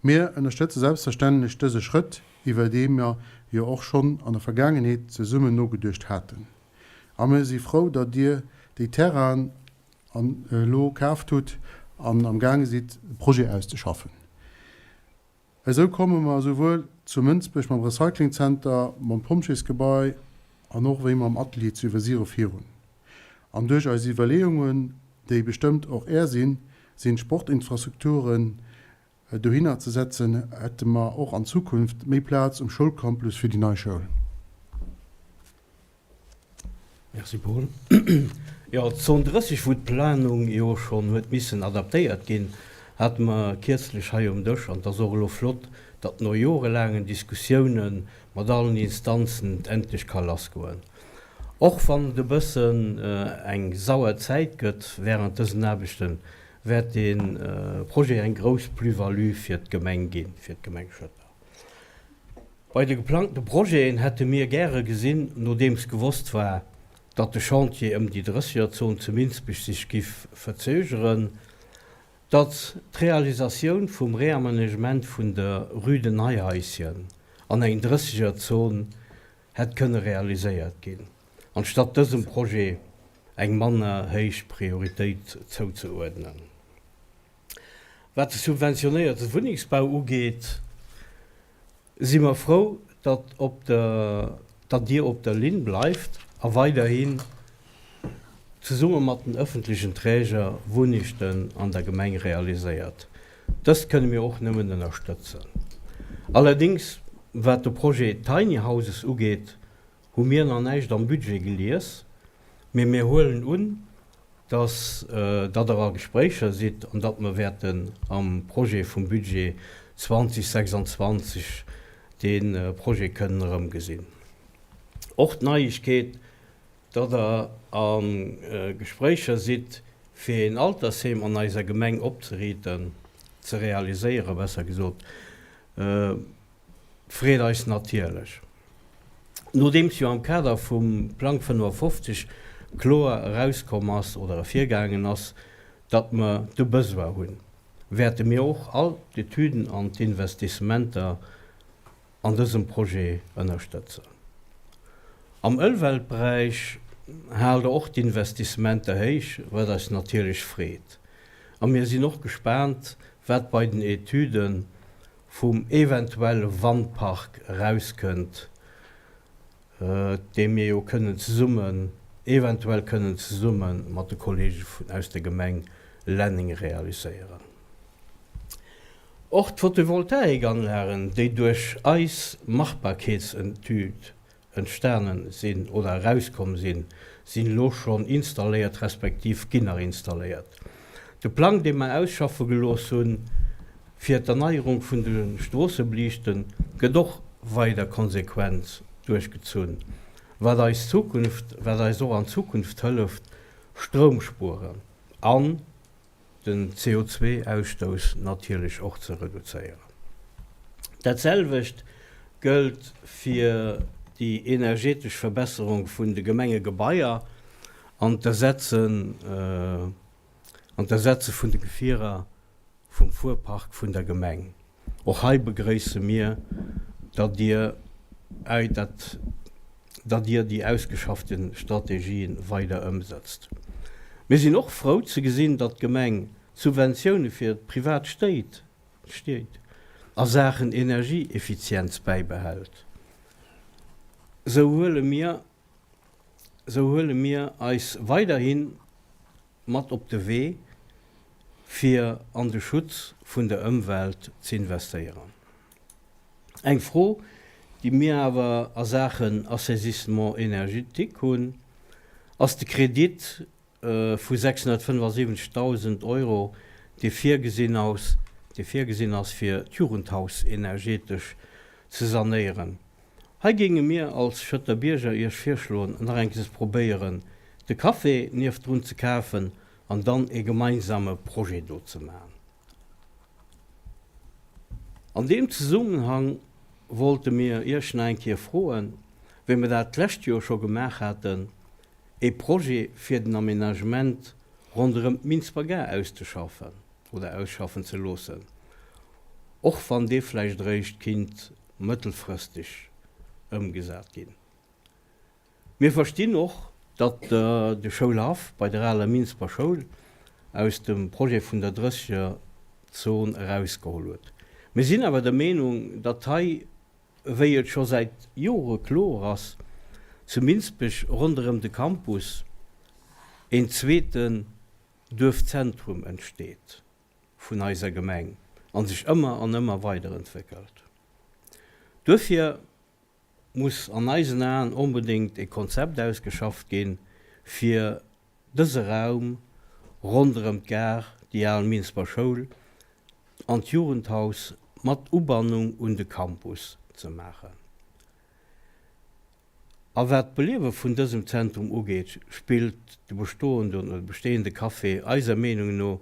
Mir ënnerstëtze selbstverständlech dëse Schrëtt, iwwer dee mer jo och schonn an der Vergaangenheet zesummen nogeduecht haten. A mir si frou, datt Dir déi Terrainen elo kaaft hutt an am gaange sidd, de Projet auszeschaffen. Esou komme mer esouwuel zu Mënsbech mam Recyclingzenter, mam Pompjeesgebai an och wéi mam Atelier zu Iwwersiere virun. An duerch eis Iwwerleeungen, déi bestëmmt och Är sinn, sinn d'Sportinfrastrukturen dohinner ze setzen, hätte mer och an Zukunft méi Plaz um Schoulcampus fir déi nei Schoul. Merci Paul. Jo, d'Zon 30, wou d'Planung jo schonn huet missen adaptéiert ginn, hate mer kierzlech hei um Dësch. An et ass och elo flott, datt no jorelaangen Diskussiounen mat allen Instanzen et endlech ka lassgoen. Och wann et e bëssen eng sauer Zäit gëtt wärend dësen Aarbechten, wäert dee Projet eng grouss Plus-value fir d'Gemeng ginn, fir d'Gemeng Schëtter. Bei de geplangte Projeten hätte mir gäre gesinn, nodeems gewosst war, datt de Chantier ëm déi Drëssegerzon zu Minsbech sech giff verzögeren, datt d'Realisatioun vum Reamenagement vun der Rue de Neihaischen an eng Drëssegerzon hätt kënne realiséiert ginn, anstatt dësem Projet eng manner héich Prioritéit zouzeuerdnen. Wat de subventionéierte Wunnengsbau ugeet, si mer frou, datt op der, datt Dir op der Linn bleift a weiderhin zesumme mat den ëffentlechen Träger Wunnechten an der Gemeng realiséiert. Dëst kënne mir och nëmmen ënnerstëtzen. Allerdéngs, wat de Projet Tiny Houses ugeet, hu mir nach näischt am Budget gelies, mee mir huelen un. Dass datt Der a Gespréicher sidd an datt mer wäerten am Projet vum Budget 2026 dee Projet kënnen erëmgesinn. Och d'Neiegkeet, datt Der a Gespréicher sidd, fir een Altersheem an eiser Gemeng opzeriiten, ze realiséieren, besser gesot, freet eis natierlech. Nodeems jo am Kader vum Plang 55 kloer erauskomm ass oder ervirgaangen ass, datt mer de Besoin hunn, wäerte mir och all d'Etüden an d'Investissementer an dësem Projet ënnerstëtzen. Am Ëlweltberäich haalt Der och d'Investissementer héich, wat eis natierlech freet. A mir sinn och gespaant, wat bei den Etüde vum eventuelle Wandpark erauskënnt, dee mir jo kënnen zesummen, eventuell kënnen zesumme mat de Kollege vun aus der Gemeng Lenneng realiséieren. Och d'Photovoltaikanlagen, déi duerch eis Machbarkeetsetüd entstanen sinn oder erauskomm sinn, sinn elo schonn installéiert respektiv ginn nach installéiert. De Plang, dee mer ausschaffe gelooss hunn fir d'Erneierung vun de Stroossebeliichten, gëtt och weider konsequent duerchgezunn, wat eis Zukunft, wat eis och an Zukunft hëlleft, Stroum spueren an den CO2-Ausstouss natierlech och ze reduzéieren. Dat selwecht gëllt fir déi energetesch Verbesserung vun de Gemengegebaier an d'Ersetzen an d'Ersetze vun de Gefierer vum Fuerpark vun der Gemeng. Och hei begrëisse mir, datt Dir datt Dir déi ausgeschaffte Strategien weider ëmsëtzt. Mir sinn och frou ze gesinn, datt d'Gemeng d'Subventioune fir d'privat Stéit, Stied, a Saachen Energieeffizienz bäibehält. Sou huele mir sou huele mir eis weiderhi mat op de Wee, fir an de Schutz vun der Ëmwelt z'investéieren. Eng Fro, déi mir awer a Saachen Assaisissement énergétique hunn, ass de Kredit vu 675.000 Euro, dee virgesinn ass, dee virgesinn ass, fir d'Jugendhaus energetesch ze sanéieren. Hei géinge mir als Schëtter Bierger Iech virschloen, nach eng Kéier probéieren, de Café nieft drun ze kafen an dann ee gemeinsame Projet do ze maachen. An deem Zesummenhang wollte mir Iech nach eng Kéier froen, wéi mir dat d'lescht Joer scho gemaach haten, ee Projet fir den Aménagement ronderëm d'Minsber Gare auszeschaffen oder ausschaffen ze loossen, och wann dee vläicht eréischt kinnt mëttelfristeg ëmgesat ginn. Mir verstinn och, datt Der de Schoulhaff bei der aler Minsber Schoul aus dem Projet vun der Drësseger Zon erausgeholl hutt. Mir sinn awer der Meenung, datt hei, wéi et scho säit Jore kloer ass, zu Minsbech ronderëm de Campus een zweeten Duerfzentrum entsteet vun eiser Gemeng a sech ëmmer an ëmmer weiderentwéckelt. Duerfir muss an eisen Aen onbedéngt e Konzept ausgeschafft ginn, fir dëse Raum ronderëm d'Gare, déi al Minsber Schoul an d'Jugendhaus mat Ubannung un de Campus ze maachen. A wat d'Beliewe vun dësem Zentrum ugeet, spillt de bestoenden oder bestehende Café eiser Meenung no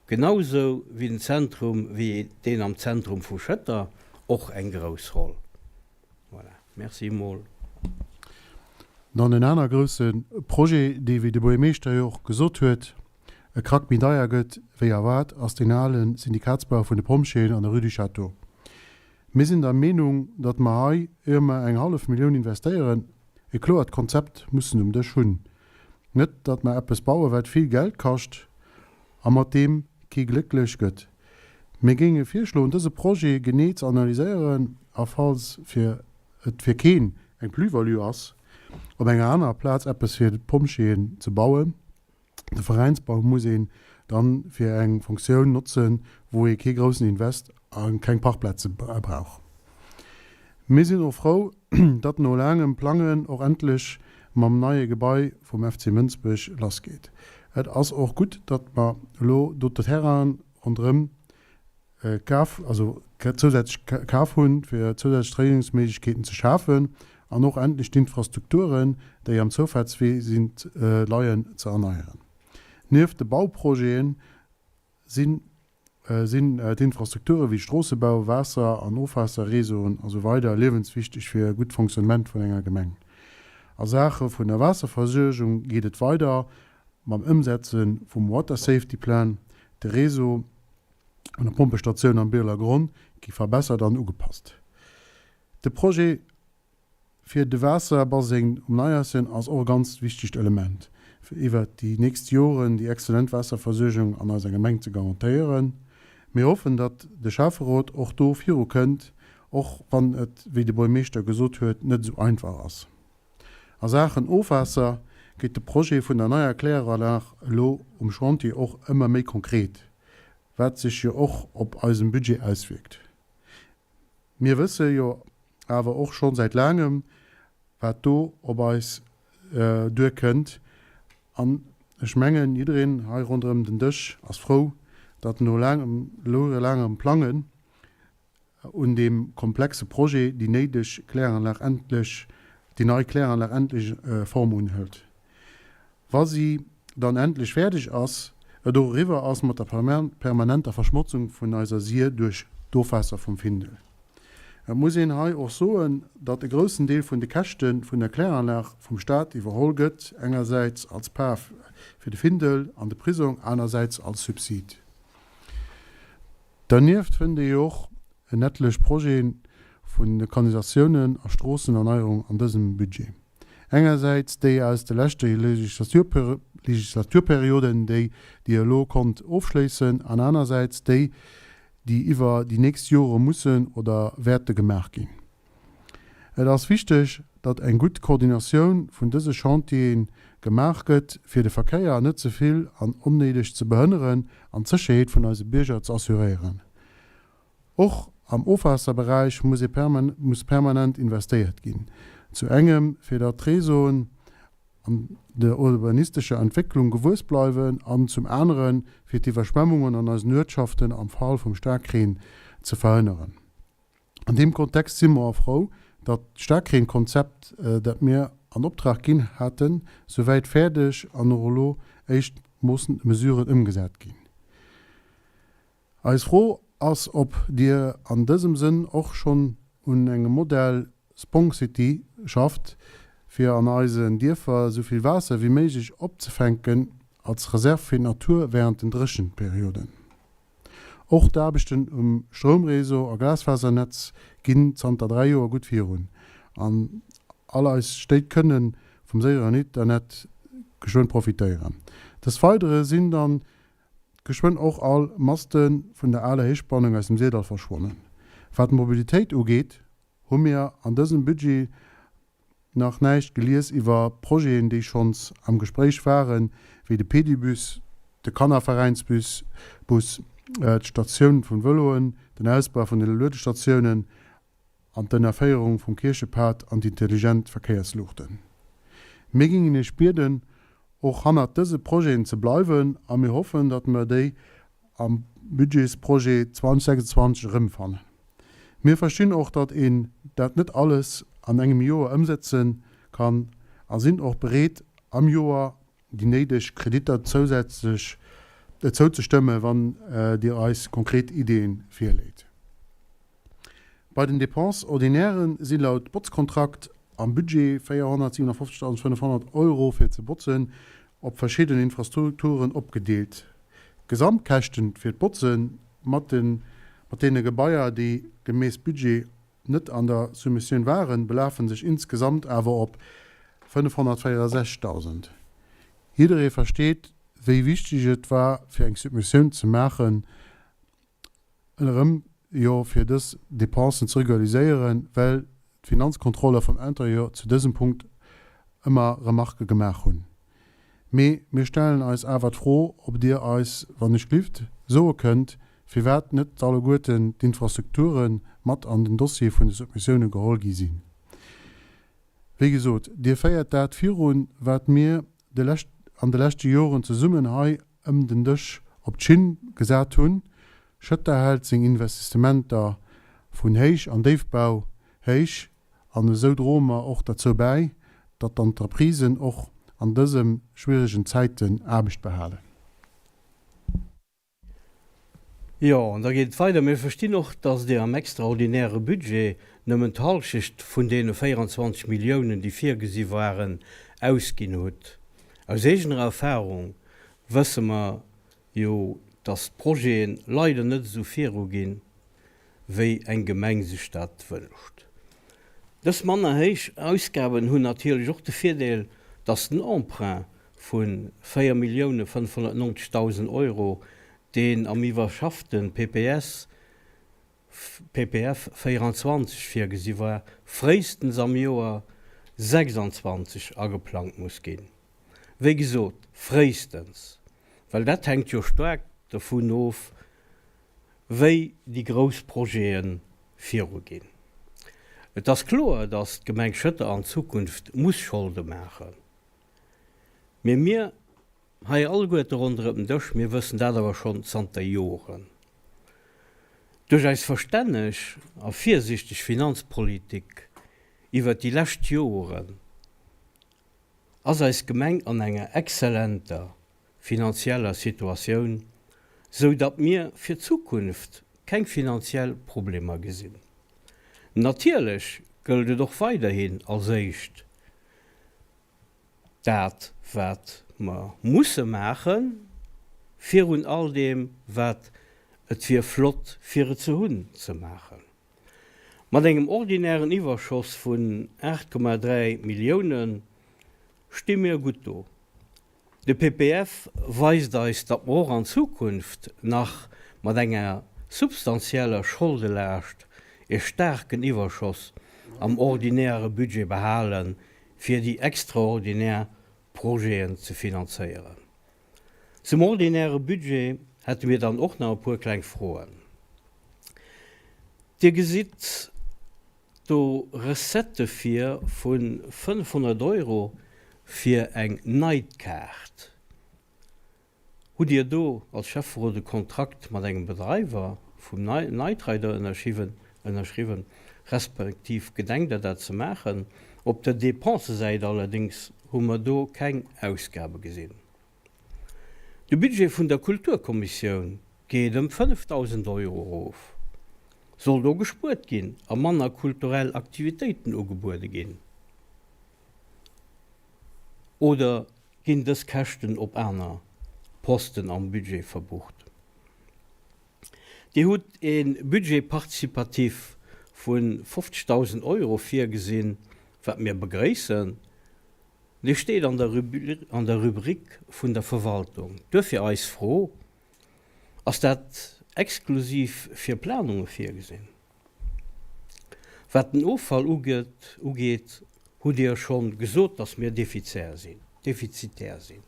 genausou wéi den Zentrum, wéi deen am Zentrum vu Schëtter, och eng grouss Roll. Voilà, merci mol. Dann en aner grousse Projet, dee, wéi de Buergermeeschter jo och gesot huet, e Krack méi deier gëtt wéi erwaart, ass deen ale Syndikatsbau vun de Pompjeeën an der Rue du Château. Mir sinn der Meenung, datt mer hei, ier mer eng hallef Millioun investéieren, e kloert Konzept mussen um Dësch hunn. Net, datt mer eppes bauen, wat vill Geld kascht a mat deem kee glécklech gëtt. Mir géinge virschloen, dëse Projet genee ze analyséieren a falls fir et fir keen eng Plus-value ass, op enger anerer Plaz eppes fir d'Pompjeeën ze bauen. De Veräinsbau muss een dann fir eng Fonctioun notzen, wou ee kee groussen Invest a keng Parkplaze brauch. Mir sinn och frou, datt no laangem Plangen och endlech mam neie Gebai vum FC Mënsbech lass geet. Et ass och gutt, datt mer elo do d'Terrainen ronderëm kaf, also zousätzlech kaf hunn, fir zousätzlech Trainingsméiglechkeeten ze schafen an och endlech d'Infrastrukturen, déi am Zoufaartswee sinn, leien, ze erneieren. Nieft de Bauprojete sinn sinn d'Infrastrukture wéi Stroossebau, Waasser an Ofwaasserreseauen a sou weider liewenswichteg fir e gutt Fonctionnement vun enger Gemeng. A Saache vun der Waasserversuergung geet et weider mam Ëmsetze vum Water Safety Plan. De Réseau an der Pompestatioun am Bireler Gronn gi verbessert an ugepasst. De Projet fir de Waasserbaseng um Neiersen ass och e ganz wichtegt Element, fir iwwert déi nächst Joren déi exzellent Waasserversuergung an eiser Gemeng ze garantéieren. Mir hoffen, datt de Schäfferot och do viru kënnt, och wann et, wéi de Buermeeschter gesot huet, net esou einfach ass. A Saachen Ofwaasser gétt de Projet vun der neier Kläranlag elo um Chantier och ëmmer méi konkret, wat sech jo och op eisem Budget auswierkt. Mir wësse jo awer och scho säit laangem, wat do op eis duerkënnt. An ech mengen, jiddereen hei ronderëm den Dësch ass frou, datt no laangem, jorelaangem Plangen un deem komplexe Projet déi néideg Kläranlag endlech, déi nei Kläranlag endlech Form unhëlt. Wa si dann endlech fäerdeg ass, et och eriwwer ass mat der permanenter Verschmotzung vun eiser Sir duerch d'Ofwaasser vum Findel. Et muss een hei och soen, datt e groussen Deel vun de Käschte vun der Kläranlag vum Staat iwwerholl gëtt, engersäits als Part fir de Findel an de Prisong, anersäits als Subsid. Dernieft fënnt ee jo och en ettlech Projete vun Kanalisatiounen a Stroossenerneierung an dësem Budget. Engersäits déi aus de leschte Legislaturperioden, déi Dir elo konnt ofschléissen, an anersäits déi, déi iwwer déi nächst Jore mussen oder wäerte gemaach ginn. Et ass wichteg, datt eng gutt Koordinatioun vun dëse Chantiere gemaach gëtt, fir de Verkéier net ze vill an onnéideg ze behënneren an d'Sécherheet vun eise Bierger ze assuréieren. Och am Ofwaasserberäich muss ee muss permanent investéiert ginn. Zu engem, fir datt d'Réseauen an der urbanistescher Entwécklung gewuess bleiwen an zum aneren, fir d'Iwwerschwemmungen an eisen Uertschaften am Fall vum Staarkreen ze verhënneren. An deem Kontext si mer frou, datt d'Staarkreenkonzept, dat mir an Optrag ginn haten, souwäit fäerdeg an och elo éischt Mesuren ëmgesat ginn. Eis Fro ass ob Dir an dësem Sënn och schonn un engem Modell Spongcity schafft, fir an eisen Dierfer esou vill Waasser wéi méiglech opzefänken als Reserve fir d'Natur während den Dréchenperioden. Och d'Aarbechten um Stroumréseau a Glasfasernetz ginn zanter 3 Joer gutt virun an all eis Stéit kënne vum séieren Internet geschwënn profitéieren. Des Weidere sinn dann Geschwënn och all Maste vun der aler Héichspannung aus dem Syrdall verschwonnen. Wat d'Mobilitéit ugeet, hu mir an dësem Budget nach näischt gelies iwwer Projeten, déi schonns am Gespréich waren, wéi de Pedibus, de Kannerveräinsbus, Bus, d'Statioun vun Vëloen, den Ausbau vun de Luedestatiounen an d'Ënnerféierung vum Kierchepad an d'intelligent Verkéiersluuchten. Mir gingen Iech bieden, och hannert dëse Projeten ze bleiwen a mir hoffen, datt mer déi am Budgetsprojet 2026 erëmfannen. Mir verstinn och, datt een dat net alles an engem Joer ëmsetze kann a sinn och bereet, am Joer déi néideg Kreditter zousätzlech zouzestëmme wann Dir eis konkret Ideeën virleet. Bei den Dépenses ordinaires si laut Botzkontrakt am Budget 457.500 Euro fir ze botzen op verschidden Infrastrukturen opgedeelt. D'Gesamtkäschten fir d'Botze mat deene Gebaier, déi gemäss Budget net an der Soumissioun waren, belafen sech insgesamt awer op 564.000. Jidderee versteet, wéi wichteg et war, fir eng Submissioun ze maachen, erëm jo fir dës Dépensen ze regulariséieren, well d'Finanzkontroller vum Intérieur zu dësem Punkt ëmmer Remarquë gemaach hunn. Mee mir stellen eis awer d'Fro, ob Dir eis, wann ech glift, soe kënnt, firwat net alleguerten d'Infrastrukture mat an den Dossier vun de Submissioune geholl gi sinn. Wéi gesot, Dir féiert dat virun, wat mir de lescht. an de leschte Joren zesummen hei ëm den Dësch op d'Schinn gesat hunn. Schëtter hält seng Investissementer vun Héich an Déifbau héich an esou droe mer och derzou bäi, datt d'Entreprisen och an dëse schwieregen Zäiten Aarbecht behalen. Jo, an da geet et weider, Mir verstinn och, dass Dir am extraordinäre Budget nëmmen d'Halschecht vun deene 24 Milliounen, déi virgesi waren, ausginn hutt. Aus eegener Erfahrung wësse mer jo, dass d'Projete leider net esou viruginn, wéi eng Gemeng sech dat wënscht. Dës manner héich Ausgaben hunn natierlech och de Virdeel, dass den Emprunt vu 4.590.000 Euro, deen am iwwerschaffte PPS, PPF 24 virgesi war, fréistens am Joer 26 ageplangt muss ginn. Wéi gesot, fréistens, well dat hänkt jo staark dovun of, wéi déi grouss Projete viruginn. Et ass kloer, datt d'Gemeng Schëtter an Zukunft muss Scholde maachen. Mee mir hei alleguerte ronderëm den Dësch, mir wëssen dat awer schonn zanter Joren. Duerch eis verstänneg a virsichteg Finanzpolitik iwwert déi lescht Joren ass eis Gemeng an enger exzellenter finanzieller Situatioun, sou datt mir fir d'Zukunft keng finanziell Problemer gesinn. Natierlech gëllt et och weiderhin als éischt dat wat mer musse maachen, virun all deem wat et wier flott fir et ze hunn ze maachen. Mat engem ordinären Iwwerschoss vun 8,3 Millioune sti mir gutt do. De PPF weist eis, datt mer och an Zukunft nach mat enger substanzieller Scholdelaascht e staarken Iwwerschoss am ordinäre Budget behalen, fir déi extraordinär Projeten ze finanzéieren. Zum ordinäre Budget hätte mir dann och nach e puer kleng Froen. Dir gesitt do Recettë vir vu 500 Euro fir eng Nightkaart. Hutt Dir do als Schäfferot e Kontrakt mat engem Bedreiwer vum Nightrider ënnerschriwwen, respektiv gedenkt Der dat ze maachen? Op der Dépensesäit allerdéngs hu mer do keng Ausgabe gesinn. De Budget vun der Kulturkommissioun geet ëm 5.000 Euro erof. Soll do gespuert ginn a manner kulturell Aktivitéiten ugebuede ginn? Oder ginn dës Käschten op aner Posten am Budget verbucht? Dir hutt e Budget participatif vu 50.000 Euro virgesinn, wat mir begréissen. Dee steet an der Rubrik vun der Verwaltung. Duerfir eis Fro, Ass dat exklusiv fir Planunge virgesinn? Wat den Offall ugeet, hutt Dir scho gesot, dass mir defizär sinn, defizitär sinn.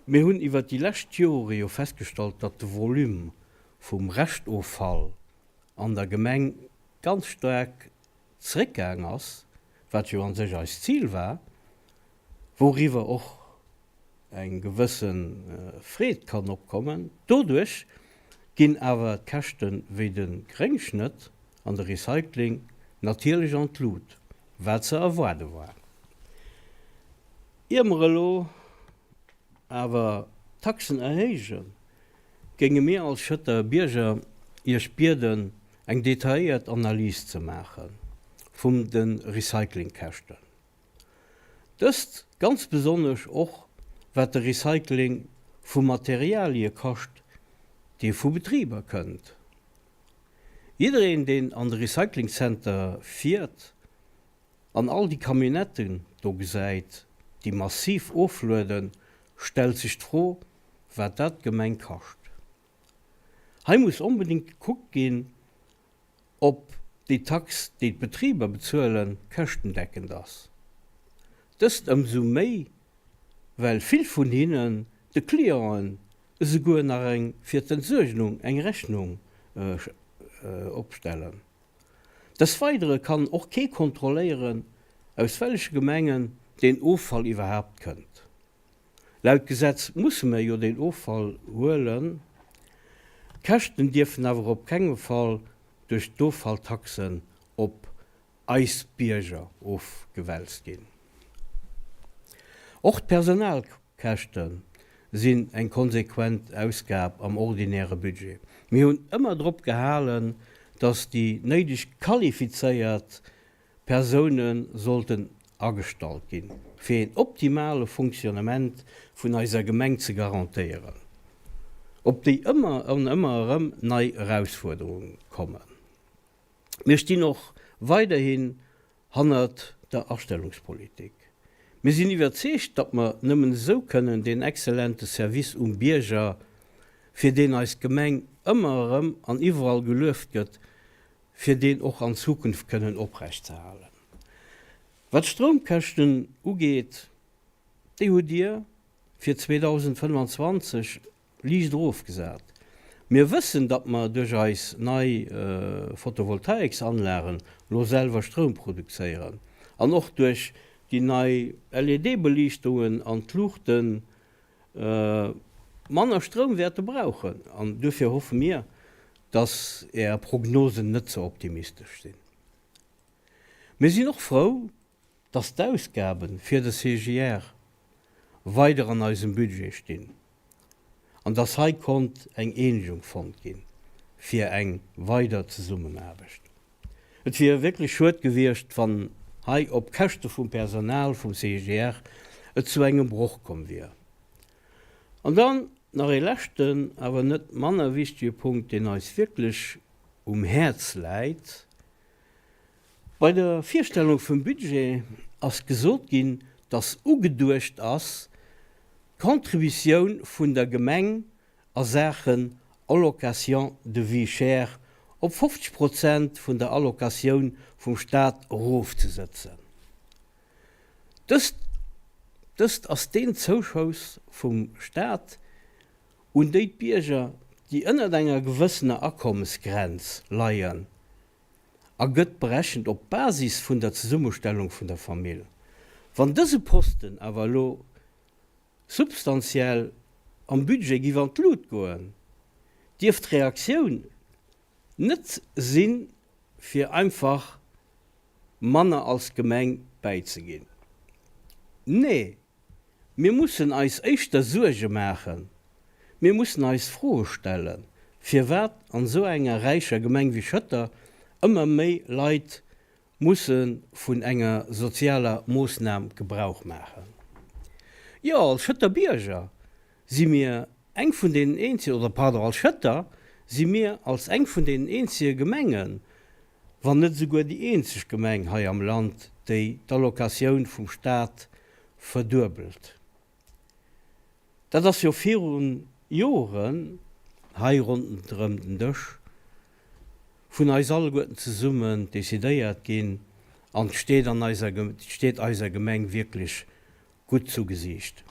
Mir hunn iwwert déi lescht Jore jo festgestallt, datt de Volume vum Reschtoffall an der Gemeng ganz staark zeréckgaang ass, wat jo a sech eist Zil war, wouriwwer och eng gewësse Freed kann opkommen. Doduerch ginn awer d'Käschte wéi de Gréngschnëtt an de Recycling natierlech an d'Lut, wat ze erwaarde war. Ier mer elo awer d'Taxen erhéijen, géinge mir als Schëtter Bierger Iech bieden, eng detailléiert Analys ze maache vum de Recyclingkäschten. Dëst ganz besonnesch och wat de Recycling vu Materialie kascht, dee vu Betriber kënnt. Jiddereen, deen an de Recyclingcenter fiert an all déi Camionnetten do gesäit, déi massiv oflueden, stellt sech d'Fro, wat dat d'Gemeng kascht. Hei muss onbedéngt gekuckt ginn, ob déi Tax, déi d'Betriber bezuelen, käschtendeckend ass. Dëst ëmsou méi, well vill vun hinnen de Clienten esouguer nach eng fir d'Entsuergung eng Rechnung opstellen. Des Weidere kann och kee kontrolléieren, aus welleche Gemengen deen Offall iwwerhaapt kënnt. Laut Gesetz musse mer jo deen Offall huelen. D'Käschten dierfen awer op kengem Fall duerch d'Offalltaxen op eis Bierger ofgewälzt ginn. Och d'Personalkäschte sinn eng konsequent Ausgab am ordinäre Budget. Mir hunn ëmmer drop gehalen, dass déi néideg qualifizéiert Persoune sollten agestallt ginn, fir een optimale Fonctionnement vun eiser Gemeng ze garantéieren, op déi ëmmer an ëmmer erëm nei Erausfuerderunge kommen. Mir stinn och weiderhin hannert der Astellungspolitik. Mir sinn iwwerzeegt, datt mer nëmmen esou kënnen deen exzellente Service um Bierger, fir deen eis Gemeng ëmmer erëm an iwwerall gelueft gëtt, fir deen och an Zukunft kënnen oprecht ze halen. Wat d'Stroumkäschten ugeet, déi hutt Dir fir 2025 liicht erofgesat. Mir wëssen, datt mer duerch eis nei Photovoltaiksanlagen lo selwer Stroum produzéieren an och duerch déi nei LED-Beliichtungen an d'Luuchten manner Stroum wäerte brauchen. An duerfir hoffe mir, dass Är Prognosen net ze optimistesch sinn. Mir sinn och frou, dass d'Ausgabe fir de CGR weider an eisem Budget stinn an dass hei konnt eng Eenegung fonnt gi fir eng weider Zesummenaarbecht. Et wier wierklech schued gewiescht, wann hei op Käschte vum Personal vum CGR et zu engem Broch komm wier. An dann nach ee leschten, awer net manner wichtige Punkt, deen eis wierklech um Häerz läit, Bei der Virstellung vum Budget ass gesot ginn, dass ugeduecht ass, d'Contributioun vun der Gemeng a Saachen Allocation de vie chère op 50 Prozent vun der Allocatioun vum Staat erofzesëtzen. Dëst dëst ass deen Zouschouss vum Staat un déi d'Bierger, déi ënnert enger gewëssener Akommesgrenz leien, a gëtt berechent op Basis vun der Zesummestellung vun der Famill. Wann dëse Posten awer elo substantiell am Budget giff an d'Lut goen, dierft d'Reaktioun net sinn, fir einfach manner als Gemeng bäizeginn. Nee, mir mussen eis éischter Suerge maachen, mir mussen eis Froe stellen, firwat an esou enger räicher Gemeng wéi Schëtter ëmmer méi Leit musse vun enger sozialer Moossnam Gebrauch maachen. Jo, als Schëtter Bierger si mir eng vun deenen eenzege, oder pardon, als Schëtter si mir als eng vun deenen eenzege Gemengen, wann net esouguer déi eenzeg Gemeng hei am Land, déi d'Allocatioun vum Stat verduebelt. Dat ass jo viru Joren hei ronderëm den Dësch vun eis alleguerten zesummen decidéiert ginn an steet an eiser steet eiser Gemeng wierklech gutt zu Gesiicht.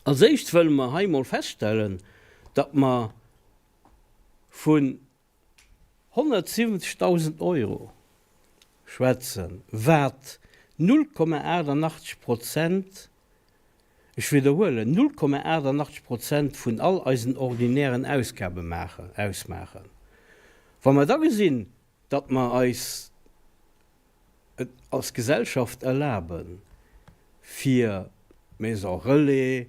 Als éischt wëlle mer hei mol feststellen, datt mer vun 170.000 Euro schwätzen, wat 0,88 Prozent, ech widderhuelen, 0,88 Prozent vun all eisen ordinären Ausgabe maachen, ausmaachen. Wa mer da gesinn, datt mer eis et als Gesellschaft erlaben, fir Maison relais,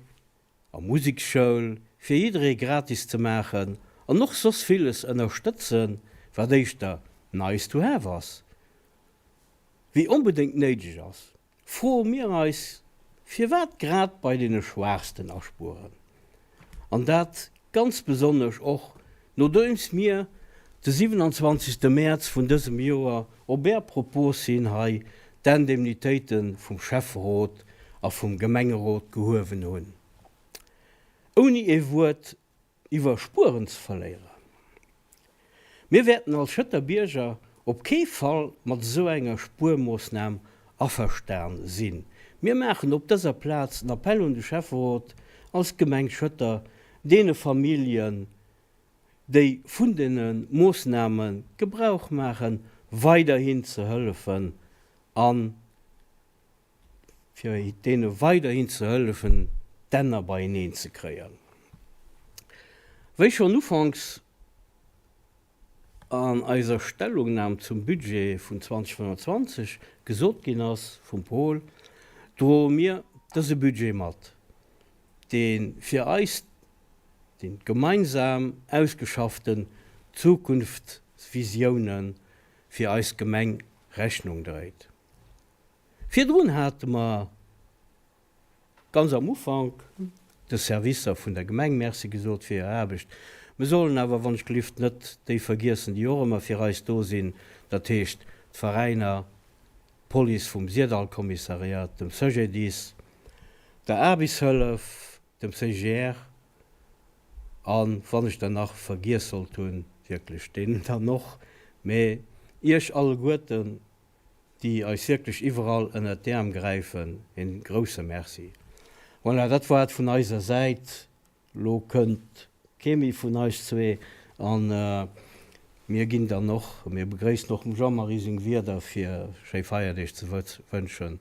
a Museksschoul fir jidderee gratis ze maachen an och soss villes ënnerstëtzen, wat éischter nice to have ass, wéi onbedéngt néideg ass, froe mir eis, firwat grad bei deene Schwaachsten aspueren? An dat ganz besonnesch och nodeems mir de 27. Mäerz vun dësem Joer op Är Propos hin hei d'Indemnitéite vum Schäfferot a vum Gemengerot gehuewen hunn, ouni ee Wuert iwwer Spueren ze verléieren. Mir wäerten als Schëtter Bierger op kee Fall mat esou enger Spuermoossnam averstan sinn. Mir maachen op dëser Plaz en Appell un de Schäfferot, als Gemeng Schëtter deene Familljen, déi vun deene Moossname Gebrauch maachen, weiderhin ze hëllefen a fir deene weiderhin ze hëllefen. d'Enner beieneen ze kréien. Wéi schonn ufanks an eiser Stellungnam zum Budget vun 2025 gesot ginn ass vum Paul, droe mir dëse Budget mat, dee fir eis déi gemeinsam ausgeschafften Zukunftsvisioune fir eis Gemeng Rechnung dréit. Virdrun hate mer ganz am Ufank de Servicer vun der Gemeng Merci gesot fir hir Aarbecht. Mir sollen awer wann ech gelift net déi vergiessen, déi och ëmmer fir eis do sinn, dat heescht d'Veräiner, d'Police vum Syrdall-Kommissariat, dem CGDIS, der Aarbechtshëllef, dem CGR an, wann ech der nach vergiess sollt hunn, wierklech deenen dann och, mä Iech alleguerten, déi eis wierklech iwwerall ënnert d'Äerm gräifen, een grousse Merci. Voilà, dat war et vun eiser Säit. Lo kënnt kee méi vun eis zwee an mir ginn dann och, mir begréissen och dem Jean-Marie seng Wierder fir schéi Feierdeeg ze wënschen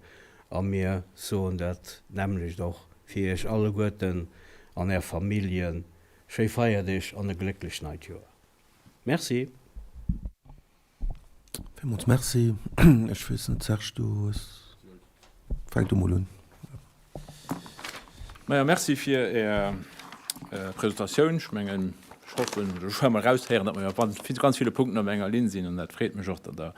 a mir soen dat nämmlecht och fir iech alleguerten an är Familljen, schéi Feierdeeg an e glécklecht neit Joer. Merci. Villmools Merci. Ech weess net, Serge, du hues, fänk du mol un. Maja, Merci fir Är Presentatioun. Ech mengen, ech hoffen, oder ech war mol eraushéieren, datt mer jo op ganz ville Punkten op enger Linn sinn an dat freet mech och, datt Der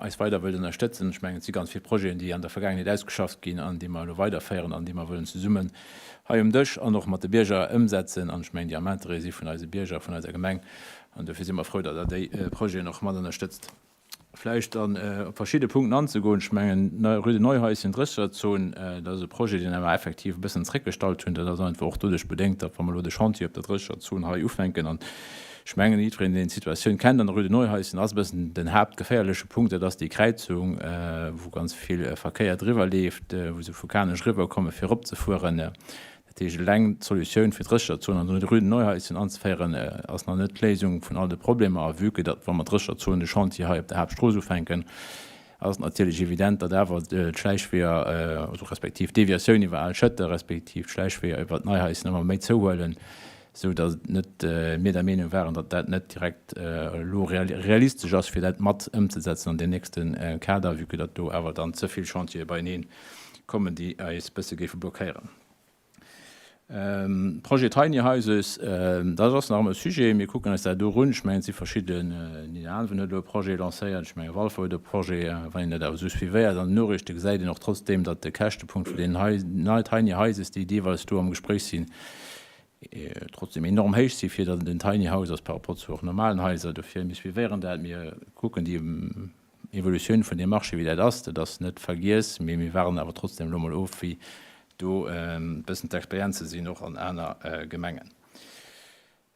eis weider wëllt ënnerstëtzen. Ech mengen, et si ganz vill Projeten, déi an der Vergaangenheet ausgeschafft ginn an déi mer elo weiderféieren an déi mer wëllen zesummen hei um Dësch an och mat de Bierger ëmsetzen. An ech mengen, déi am Interêt si vun eise Bierger, vun eiser Gemeng. An dofir si mer frou, datt Der déi Projeten och mat ënnerstëtzt. Vläicht dann op verschidde Punkten anzegoen. Ech mengen, Rue de Neuhäuschen, Dréchertzon, dat ass e Projet, deen mer effektiv e bëssen zréckgestallt hunn. Dat ass einfach och doduerch bedéngt, datt wa mer elo de Chantier op der Drécherzon hei ufänken, an ech mengen, jiddwereen, deen d'Situatioun kennt an der Rue de Neuhäuschen, ass e bëssen den haaptgeféierleche Punkt, dat ass déi Kräizung, wou ganz vill Verkéier driwwer leeft, wou se vu Kanech eriwwerkommen, fir eropzefueren. Dat heescht, eleng d'Solutioun fir d'Drécherzon an der Rue de Neuhäuschen anzeféieren, ass nach net d'Léisung vun all de Problemer. A vue que datt, wa mer d'Drécherzon, de Chantier hei op der Haaptstrooss ufänken, ass et natierlech evident, datt awer d'Schläichweeër, also respektiv d'Deviatioun iwwer Al Schëtter, respektiv d'Schläichweeër iwwer d'Neihaischen ëmmer méi zouhuelen, esou datt et net, mir der Meenung waren, datt dat net direkt elo realistesch ass, fir dat mat ëmzesetzen an deem nächste Kader, vue que datt do awer dann ze vill Chantiere beienee kommen, déi eis bësse géife blockéieren. Projet Tiny Houses, dat ass nach ëmmer e Sujet. Mir kucken eis dat do erun. Ech mengen, et si verschidden, Nidderaanwen huet elo e Projet lancéiert, ech menge Walfer huet e Projet. Wann een dat awer esou suivéiert an den Noriichte gesäit een och trotzdeem, datt de Käschtepunkt vun deenen Tiny Houses, déi deelweis do am Gespréich sinn, trotzdem enorm héich si fir datt et en Tiny House ass par rapport zu och normalen Haiser. Dofir, mir suivéieren dat, mir kucken déi Evolutioun vun deem Marché, wéi dat ass, dat ass net vergiess, mee mir waarden awer trotzdem elo mol of, wéi do e bëssen d'Experienze sinn, och an aner Gemengen.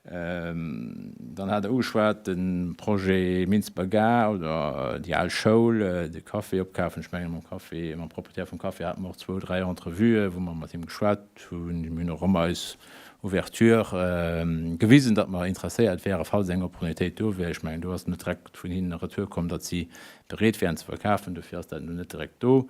Dann hat Der ugeschwat de Projet Minsber Gare oder déi al Schoul, de Café opkafen. Ech mengen, mam Café, mam Proprietär vum Café hate mer och zwou, dräi Entrevuë wou mer mat him geschwat hunn. Mir hunn och ëmmer eis Ouverture gewisen, datt mer interesséiert wären, falls eng Opportunitéit do wär. Ech mengen, do ass net direkt vun hinnen e Retour komm, datt si bereet wären ze verkafen. Dofir ass dat elo net direkt do.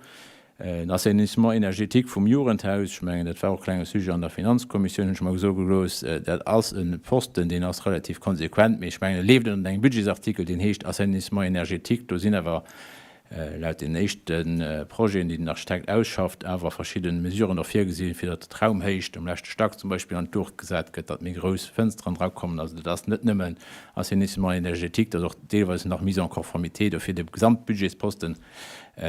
Den Assainissement énergétique vum Jugendhaus, ech mengen, dat war och e klenge Sujet an der Finanzkommissioun, hunn ech mer soe gelooss, dat ass e Posten, deen ass relativ konsequent, mee ech mengen, e leeft ënnert engem Budgetsartikel, deen heescht Assainissement énergétique. Do sinn awer laut den éischte Projeten, déi den Architekt ausschafft, awer verschidde Mesuren och virgesinn, fir datt d'Raumhéicht um leschte Stack zum Beispill an d'Luucht gesat gëtt, datt méi grouss Fënsteren drakommen. Also dat ass net nëmmen Assainissement énergétique, dat ass och deelweis nach Mise en conformité. Dofir de Gesamtbudgetsposten,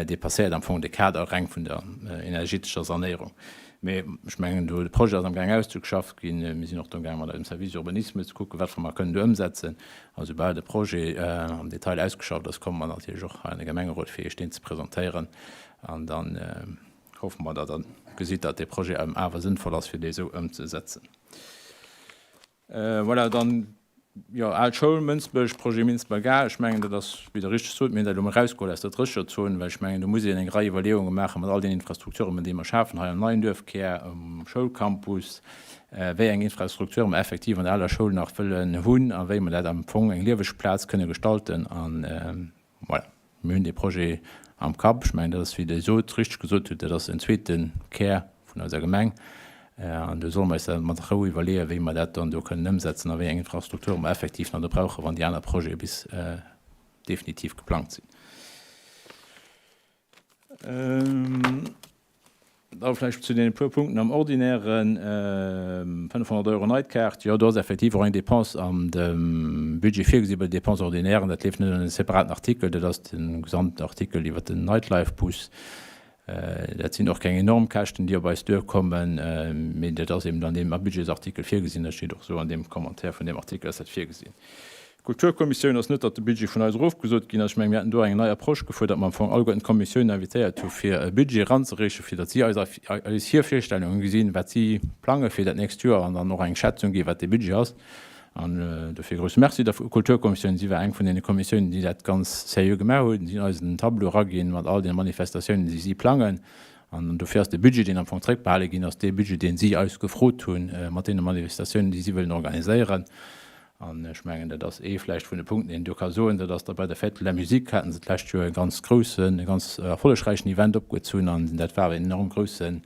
dee passéiert am Fong de Kader reng vun der energetescher Sanéierung. Mee ech mengen, do de Projet ass amgaang auszugeschafft ginn. Mir sinn och do amgaang mat eisem Service Urbanisme ze kucken, wat mer kënnen do ëmsetzen. A soubal de Projet am Detail ausgeschafft ass, komme mer natierlech och hei an de Gemengerot, fir Iech deen ze presentéieren. An dann hoffe mer, datt Der gesitt, datt dee Projet awer sënnvoll ass, fir dee esou ëmzesetzen. Voilà, dann, jo, Al Schoul, Mënsbech, Projet Minsber Gare. Ech mengen, dat ass, wéi Der richteg sot, mir hunn dat elo emol erausgeholl aus der Drécherzon, well ech mengen, do muss een eng Rei Iwwerleeunge maache mat all den Infrastrukturen, déi mer schafen hei am neien Duerfkär, um Schoulcampus, wéi eng Infrastrukture mer effektiv an der aler Schoul nach wëllen hunn a wéi mer dat am Fong eng lieweg Plaz kënne gestalten. An voilà, mir hunn dee Projet am Kapp. Ech mengen, dat ass, wéi Der sot, richteg gesot hutt, dat ass en zweete Kär. vun eiser Gemeng. An do solle mer eis dat mat Rou iwwerleeën, wéi mer dat dann do kënnen ëmsetzen a wéi eng Infrastrukture mer effektiv nach do brauchen, wann déi aner Projete bis definitiv geplangt sinn. Da vläicht zu deene puer Punkten am Ordinären. 500 Euro Nightcard, jo, do ass effektiv och eng Dépense an dem Budget virgesi bei den Dépenses ordinaires. Dat leeft net ënner e separaten Artikel, dat ass de gesamten Artikel iwwert den Nightlife-Bus. Dat sinn och keng enorm Käschten, déi op eis duerkommen, mee dat ass eben an deem Budgetsartikel virgesinn. Dat steet och esou an deem Commentaire vun deem Artikel ass dat virgesinn. D'Kulturkommissioun ass net, datt de Budget vun eis erofgesot ginn ass. Ech mengen, mir haten do eng nei Approche gefuer, datt mer am Fong alleguerten d'Kommissiounen invitéiert hu fir e Budget eranzereechen, fir datt si eis eis hir Virstellungen gesinn, wat si plange fir dat nächst Joer an dann och eng Schätzung ginn, wat dee Budget ass. An dofir e grousse Merci der Kulturkommissioun. Si war eng vun deene Kommissiounen, déi dat ganz seriö gemaach hunn. Si hunn eis en Tableau eraginn mat all deene Manifestatiounen, déi si plangen. An dofir ass de Budget, deen am Fong zréckbehale ginn ass, dee Budget, dee si eis gefrot hunn, mat deene Manifestatiounen, déi si wëllen organiséieren. An ech mengen, dat ass ee vläicht vun de Punkten, deen een do ka soen, dat ass da bei der Fête de la Musique haten se d'lescht Joer e ganz groussen, e ganz erfollegräichen Event opgezunn an dat war en enorm groussen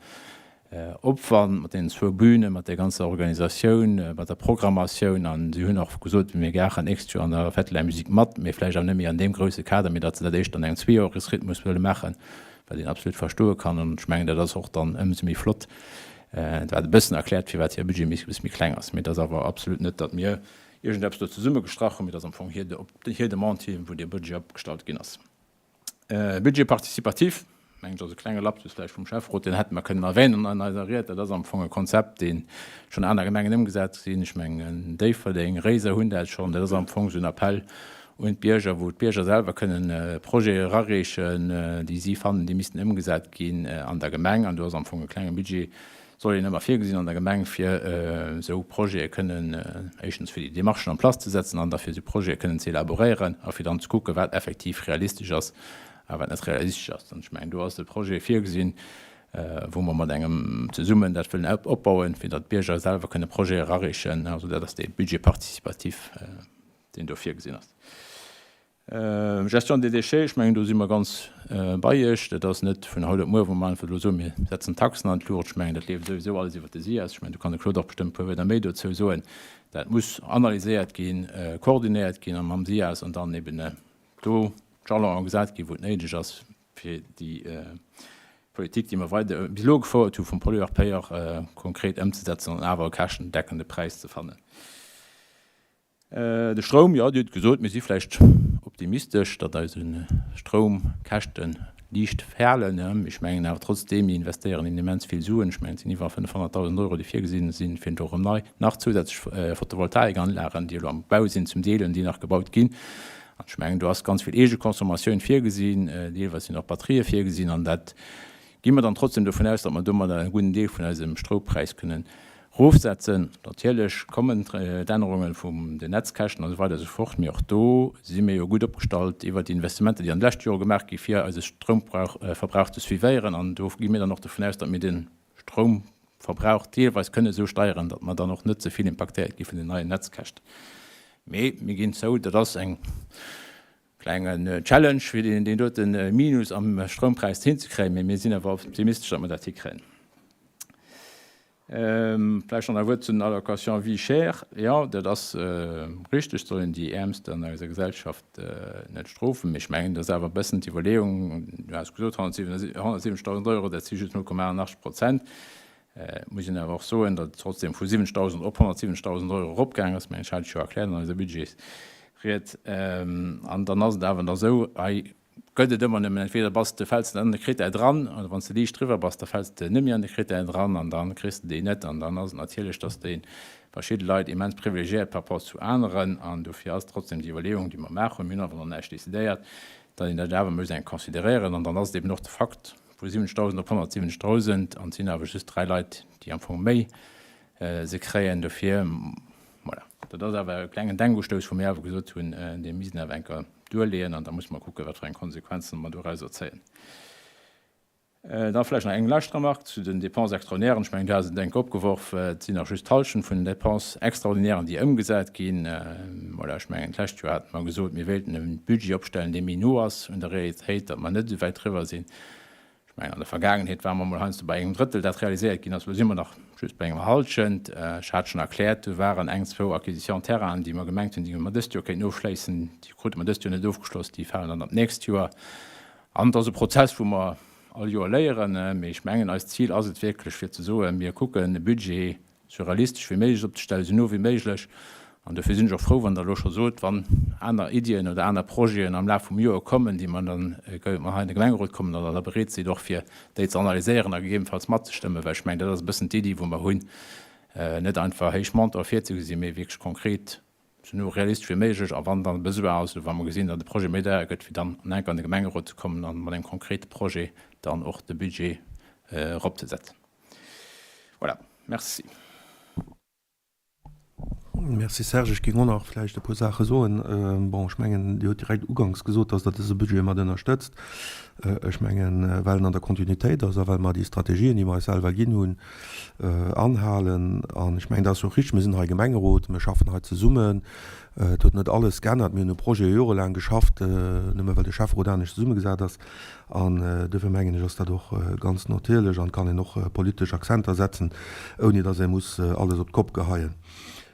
Opwand mat deenen zwou Bünen, mat där ganzer Organisatioun, mat der Programmatioun. An si hunn och gesot, mir maachen d'nächst Joer an der Fête de la Musique mat, mee vläicht awer net méi an deem grousse Kader, mee datt se dat éischter an engem Zweejoeresrhythmus wëlle maachen, wat een absolut verstoe kann. An ech mengen, dat ass och dann ëmsou méi flott, Dat e bëssen erkläert, firwat hir Budget méi e bësse méi kleng ass. Mee et ass awer absolut net, datt mir iergendeppes do zesummegestrach hunn, mee et ass am Fong hir, op hir Demande hin, wou dee Budget opgestallt ginn ass. Budget participatif, mengen ech, ass e klenge Lapsus vläicht vum Schäfferot, deen hätte mer kënnen erwänen an eiser Ried. Dat ass am Fong e Konzept, dee schonn aner Gemengen ëmgesat sinn. Ech mengen, Déifferdeng, Réiser hunn dat schonn. Dat ass am Fong esou en Appell un d'Bierger, wou d'Bierger selwer kënnen Projete erareechen, déi si fannen, déi missten ëmgesat ginn an der Gemeng. An do ass am Fong e klenge Budget, soll een ëmmer virgesinn an der Gemeng, fir esou Projete kënnen, éischtens fir déi Demarchen en place ze setzen an da fir esou Projete kënnen ze elaboréieren a fir dann ze kucken, wat effektiv realistesch ass a wat net realistesch ass. An ech mengen, do ass de Projet virgesinn, wou mer mat engem zesummen dat wëllen opbauen, fir datt d'Bierger selwer kënne Projete erareechen. Also dat ass dee Budget participatif. deen do virgesinn ass. Gestion des déchets, ech mengen, do si mer ganz bei Iech. Dat ass net vun haut op muer, wou mer einfach elo soen, mir setzen d'Taxen an d'Luucht. Ech mengen, dat leeft souwisou alles iwwert de SIAS. Ech mengen, do kann de Claude och bestëmmt e puer Wierder méi dozou soen. Dat muss analyséiert ginn, koordinéiert ginn mam SIAS an dann eben do d'Jalonen gesat ginn, wou et néideg ass, fir déi Politik, déi mer weider bis elo gefouert hu vum Pollueur-payeur, konkret ëmzesetzen an awer e käschtendeckende Präis ze fannen. De Stroum, jo, Dir hutt gesot, mir si vläicht optimistesch, datt eise Stroumkäschte liicht falen. Ech mengen awer trotzdeem, mir investéieren immens vill Suen, ech mengen, et sinn iwwer 500.000 Euro, déi virgesinn sinn, fir do erëm nei, nach zousätzlech Photovoltaikanlagen, déi elo am Bau sinn zum Deel an déi nach gebaut ginn. An ech mengen, do ass ganz vill Eegeconsommatioun virgesinn, deelweis sinn och Batterië virgesinn an dat Gi mer dann trotzdem dovun aus, datt mer domadder e gudden Deel vun eisem Stroumpräis kënnen erofsetzen. Natierlech kommen d'Ännerunge vum den Netzkäschten an esou weider esou fort, mee och do si mir jo gutt opgestallt iwwert déi Investissementer, déi an de leschte Jore gemaach gi fir eise Stroumverbrauch ze suivéieren. An do gi mir dann och dovun aus, datt mir de Stroumverbrauch deelweis kënnen esou steieren, datt mer dann och net ze vill impaktéiert gi vun den neien Netzkäschten. Mee mir ginn zou, dat ass eng Klengen Challenge fir deen doten Minus am Stroumpräis hinzekréien, mee mir sinn awer optimistesch, datt mer dat hikréien. Vläicht nach e Wuert zu den Allocations vie chère. Jo, dat ass richteg, et soll een déi Äermst an eiser Gesellschaft net strofen, mee ech mengen, dat ass awer e bëssen d'Iwwerleeung, du has gesot 170.000 Euro, dat si just 0,88 Prozent. Et muss een awer och soen, datt et trotzdem vu 70.000 op 170.000 Euro eropgaang ass. Mä ech hat et jo erkläert an eiser Budgetsried. An dann ass et awer nach esou, hei gëtt et ëmmer nëmmen, entweder bass de, fäls de an de Critère dran, oder wann s de liicht driwwer bass, da fäls de net méi an de Critère dran an da kriss de déi net. An dann ass et natierlech, datt déi verschidde Leit immens privilegiéiert par rapport zu aneren. An dofir ass trotzdem déi Iwwerleeung, déi mer maachen, mir hunn awer nach näischt decidéiert, datt een dat awer muss eng consideréieren. An dann ass et eben och de Fakt, Vu 70.000 op 170.000, an et sinn awer just 3 Leit, déi am Fong méi se kréien. Dofir, voilà, dat ass awer e klengen Denkustouss, wou mir awer gesot hunn, dee misst een awer eng Kéier duerleeën an da musse mer kucken, wat fir eng Konsequenzen mer dorauser zéien. Da vläicht nach eng lescht Remarque zu den Dépenses extraordinairen. Ech mengen, du has et enk opgeworf, et sinn nach just d'Hallschent vun den Dépenses extraordinairen, déi ëmgesat ginn. Voilà, ech mengen, d'lescht Joer hate mer gesot, mir wéilten e Budget opstellen, dee méi no ass un der Realitéit, datt mer net esou wäit driwwer sinn. Ech mengen, an der Vergaangenheet ware mer emol heiansdo bei engem Drëttel, dat realiséiert ginn ass. Elo si mer nach just bei enger Hallschent. Ech hat schonn erkläert, do waren eng, zwou Acquisition terrainen, déi mer gemengt hunn, déi mer dëst Joer kéinten ofschléissen. Déi krute mer dëst Joer net ofgeschloss, déi falen dann op d'nächst Joer. An et ass e Prozess, wou mer all Joer léieren. Mee ech mengen, eist Zil ass et wierklech, fir ze soen, mir kucken e Budget sou realistesch wéi méiglech opzestellen, sou no wéi méiglech. An dofir sinn ech och frou, wann Der elo scho sot, wann aner Iddien oder aner Projeten am Laf vum Joer kommen, déi mer dann, mer hei an de Gemengerot kommen, datt Der da bereet sidd och fir déi ze analyséieren a gegebenfalls matzestëmmen, well ech mengen, dat ass e bëssen d'Iddi, wou mer hunn, net einfach héich Montantë virzegesinn, mee wierklech konkret, sou no realistesch wéi méiglech, a wann dann e Besoin ass oder wa mer gesinn, datt e Projet méi deier gëtt, fir dann an enk an de Gemengerot ze kommen a mat engem konkrete Projet dann och de Budget eropzesetzen. Voilà, merci. Merci Serge. Ech géing och nach vläicht e puer Saache soen. Bon, ech mengen, Dir hutt direkt uganks gesot, dass Der dëse Budget mat ënnerstëtzt. Ech mengen, well en an der Kontinuitéit ass a well mer déi Strategien, déi mer eis selwer ginn hunn, anhalen. An ech mengen, dat ass jo och richtig. Mir sinn hei Gemengerot, mir schaffen hei zesummen. Et huet net alles geännert. Mir hunn u Projete jorelaang geschafft, nëmme well de Schäfferot anescht zesummegesat ass. An duerfir mengen ech, ass dat och ganz natierlech an kann een och politesch Akzenter setzen, ouni datt ee muss alles op d'Kopp geheien.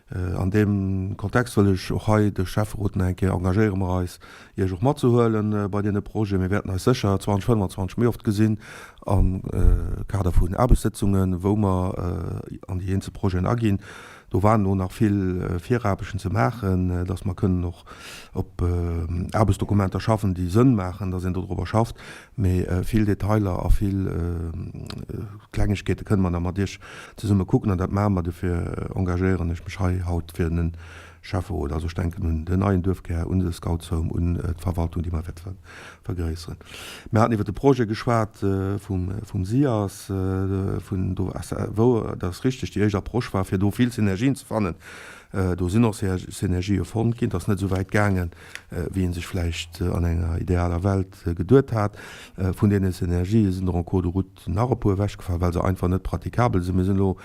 An deem Kontext wëll ech och hei de Schäfferot nach eng Kéier engagéiere mer eis, Iech och matzehuelen bei deene Projeten. Mir wäerten eis sécher 2025 méi oft gesinn am Kader vun Aarbechtssëtzungen, wou mer an déi eenzel Projeten aginn. Do waren elo nach vill Viraarbechten ze maachen, dass mer kënnen och op Aarbechtsdokumenter schaffen, déi Sënn maachen, dass een dodrobber schafft. Mee vill Detailer a vill Klengegkeete kënne mer da mat Iech zesumme kucken an dat maache mer. Dofir engagéieren ech mech hei haut fir den Schäfferot. Also ech denken un den neien Duerfkär, un de Scoutshome, un d'Verwaltung, déi mer wäerte vergréisseren. Mir haten iwwer de Projet geschwat vum SIAS, vun do wou, dat ass richteg, déi éischt Approche war, fir do vill Synergien ze fannen. Do sinn och Synergië fonnt ginn. Et ass net esou wäit gaangen, wéi ee sech vläicht an enger idealer Welt geduet hat. Vun deene Synergië sinn der en cours de route nach e puer ewechgefall, well se einfach net pratikabel sinn. Mir sinn elo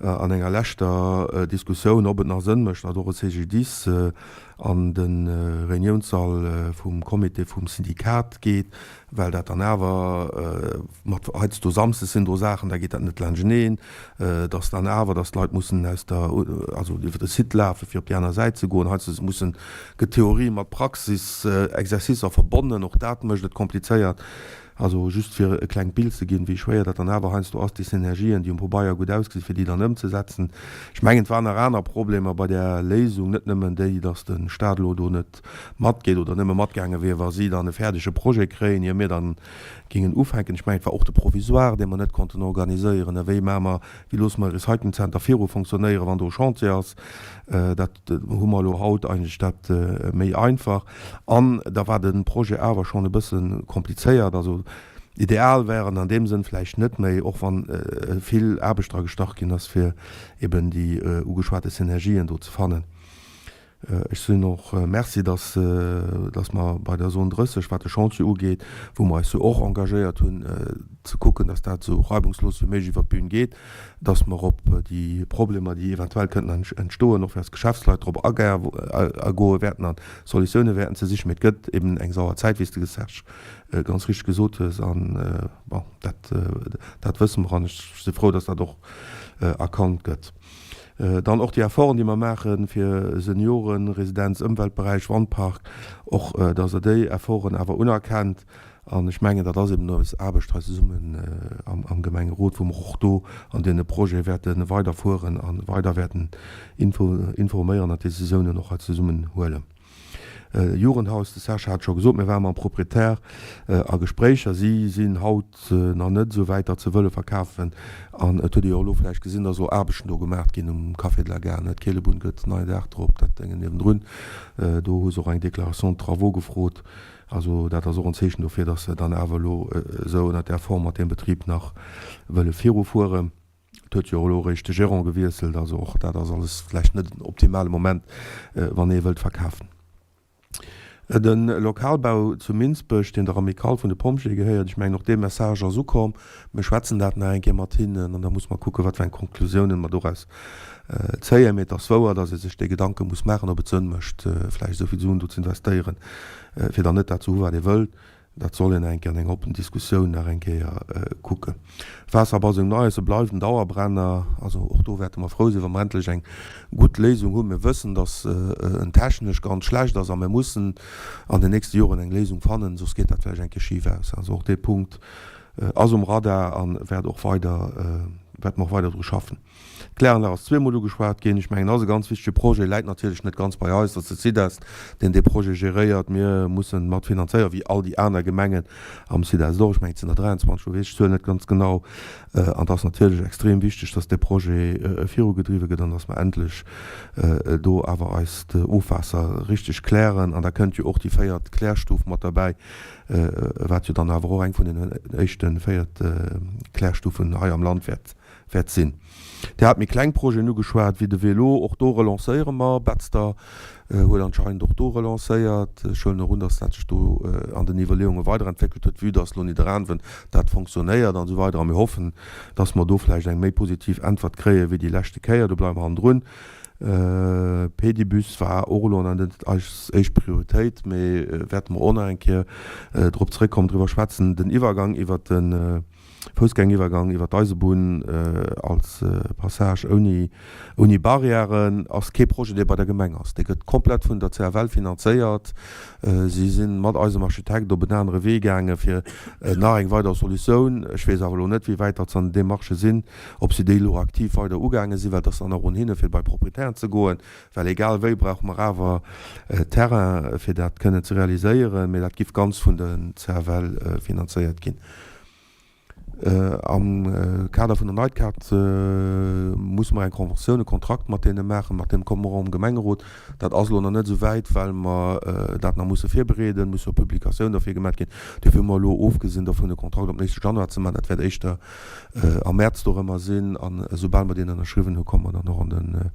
an enger leschter Diskussioun, ob et nach Sënn mécht, datt och e CGDIS an de Reuniounssall vum Comité vum Syndikat geet, well dat dann awer mat heiansdo samsdes sinn do Saachen, da geet dat net laanschteneen, dass dann awer, dass d'Leit mussen aus der, also iwwer de Site lafen, fir op déi aner Säit ze goen. Heiansdo mussen, gëtt Theorie mat Praxis, Exercicer verbonnen, och dat mécht et komplizéiert. Also just fir e klengt Bild ze ginn, wéi schwéier dat dann awer heiansdo ass, déi Synergien, déi um Pabeier gutt ausgesinn, fir déi dann ëmzesetzen. Ech mengen, et waren nach aner Problemer bei där Léisung, net nëmmen déi, datt de Stat elo do net matgeet oder nëmme matgaange wier, wa si dann e fäerdege Projet kréien, ier mir dann géingen ufänken. Ech mengen, et war och de Provisoire, dee mer net konnten organiséieren. Wéi maache mer, wéi loosse mer e Recyclingzenter viru fonctionnéieren, wann do e Chantier ass? Dat hu mer elo haut eigentlech dat méi einfach. An da war de Projet awer schonn e bësse komplizéiert. Also ideal wär en an deem Sënn vläicht net méi, och wann vill Aarbecht dra gestach ginn ass, fir eben déi ugeschwate Synergien do ze fannen. Ech soen och Merci, dass, dass mer bei der Zone 30, wat de Chantier ugeet, wou mer eis jo och engagéiert hunn, ze kucken, dass dat esou reibungslos wéi méiglech iwwert d'Bün geet, dass mer op déi Problemer, déi eventuell kënnten entstoen, och fir eis Geschäftsleit drop agoe wäerten a Solutioune wäerten ze sichen. Mee et gëtt eben eng sauer Zäit, wéi s de, Serge, ganz richteg gesot hues. An, bon, dat, dat wësse mer an ech si frou, dass dat och erkannt gëtt. Dann och déi Efforten, déi mer maache fir Seniorenresidenz, Ëmweltberäich, Wandpark, och dass Der déi Efforten awer unerkennt. An ech mengen, dat ass eben eis Aarbecht hei zesummen am Gemengerot, wou mer och do an deene Projete wäerte weiderfueren a weider wäerten informéieren an d'Décisiounen och hei zesummen huelen. Jugendhaus, de Serge hat et scho gesot, mir ware mam Proprietär a Gespréicher. Si sinn haut nach net esou wäit, datt se wëlle verkafen. An et huet ee jo och elo vläicht gesinn, datt elo Aarbechten do gemaacht ginn um Café de la Gare, ne, d'Keelebunn gëtt neien Daach drop, dat Déngen niewendrun. Do hu se och eng Déclaration de travaux gefrot. Also dat ass och en Zeechen dofir, datt se dann awer elo esou ënnert där Form mat deem Betrib nach wëlle virufueren. Et huet jo och elo eréischt de Gérant gewiesselt, also och dat ass alles vläicht net den optimale Moment, wann ee wëllt verkafen. De Lokalbau zu Minsbech, deen der Amicale vun de Pompjeeë gehéiert, ech mengen och dee Message ass ukomm. Mir schwätzen dat nach eng Kéier mat hinnen an da muss mer kucken, wat fir eng Konklusiounen mer doraus zéien. Mee et ass wouer, datt ee sech dee Gedanke muss maachen, ob et Sënn mécht, vläicht esou vill Suen do ze investéieren, fir dann net dat ze hu wat ee wëllt. Dat soll een eng Kéier an enger oppen Diskussioun nach eng Kéier kucken. Waasserbaseng Neiesse bleift en Dauerbrenner. Also och do wäerte mer frou sinn, wa mer endlech eng gutt Léisung hunn. Mir wëssen, datt en technesch ganz schlecht ass a mir mussen an den nächste Joren eng Léisung fannen, soss geet dat vläicht eng Kéier schif aus. Also och dee Punkt ass um Radar a wäert och weider, wäerte mer och weider dru schaffen. D'Kläranlag ass zweemol ugeschwat ginn. Ech mengen, ass e ganz wichtege Projet, läit natierlech net ganz bei eis, dat ass de SIDEST, deen dee Projet geréiert. Mir mussen mat finanzéieren, wéi all déi aner Gemengen am SIDEST och. Ech mengen, et sinn der 23, elo weess ech d'Zuel net ganz genau. An et ass natierlech extrem wichteg, dass dee Projet virugedriwwe gëtt an dass mer endlech do awer eist Ofwaasser richteg klären. An da kënnt jo och déi véiert Klärstuf mat derbäi, wat jo dann awer och eng vun den éischte véiert Klärstufen hei am Land wäert wäert sinn. Dir hat méi kleng Projeten ugeschwat, wéi de Vélo. Och do relancéiere mer. Betzder huet anscheinend och do relancéiert. Ech huelen och un, dass dat sech do an den Iwwerleeunge weiderentwéckelt huet, vue dass elo Nidderaanwen dat fonctionnéiert an esou weider. A mir hoffen, dass mer do vläicht eng méi positiv Äntwert kréie wéi déi leschte Kéier. Do bleiwe mer hannendrun. Pedibus war och elo nach net eis éischt Prioritéit, mee wäerte mer och nach eng Kéier drop zréckkommen, driwwer schwätzen. Den Iwwergang iwwert de. Foussgängeriwwergang iwwer d'Eisebunn als Passage ouni ouni Barrièren ass kee Projet, dee bei der Gemeng ass. Dee gëtt komplett vun der CFL finanzéiert. Si si mat eisem Architekt op en anere Wee gaange fir nach eng weider Solutioun. Ech weess awer elo net, wéi wäit datt se an den Demarchë sinn, ob si déi elo aktiv weider ugaange sinn, well et ass dann och un hinne fir bei Proprietären ze goen, well egal wéi brauche mer awer Terrain fir dat kënnen ze realiséieren. Mee dat giff ganz vun der CFL finanzéiert ginn. Am Kader vun der Nightcard musse mer eng Conventioun, e Kontrakt mat deene maachen. Mat deem komme mer och am Gemengerot. Dat ass elo nach net esou wäit, well mer dat nach musse virbereeden. Et muss jo Publikatioun derfir gemaach ginn. Duerfir hu mer elo ofgesinn dovun, e Kontrakt op den éischte Januar ze maachen. Dat wäert éischter am Mäerz dorëmmer sinn. An esoubal mer deen ënnerschriwwen hu komme mer dann och an den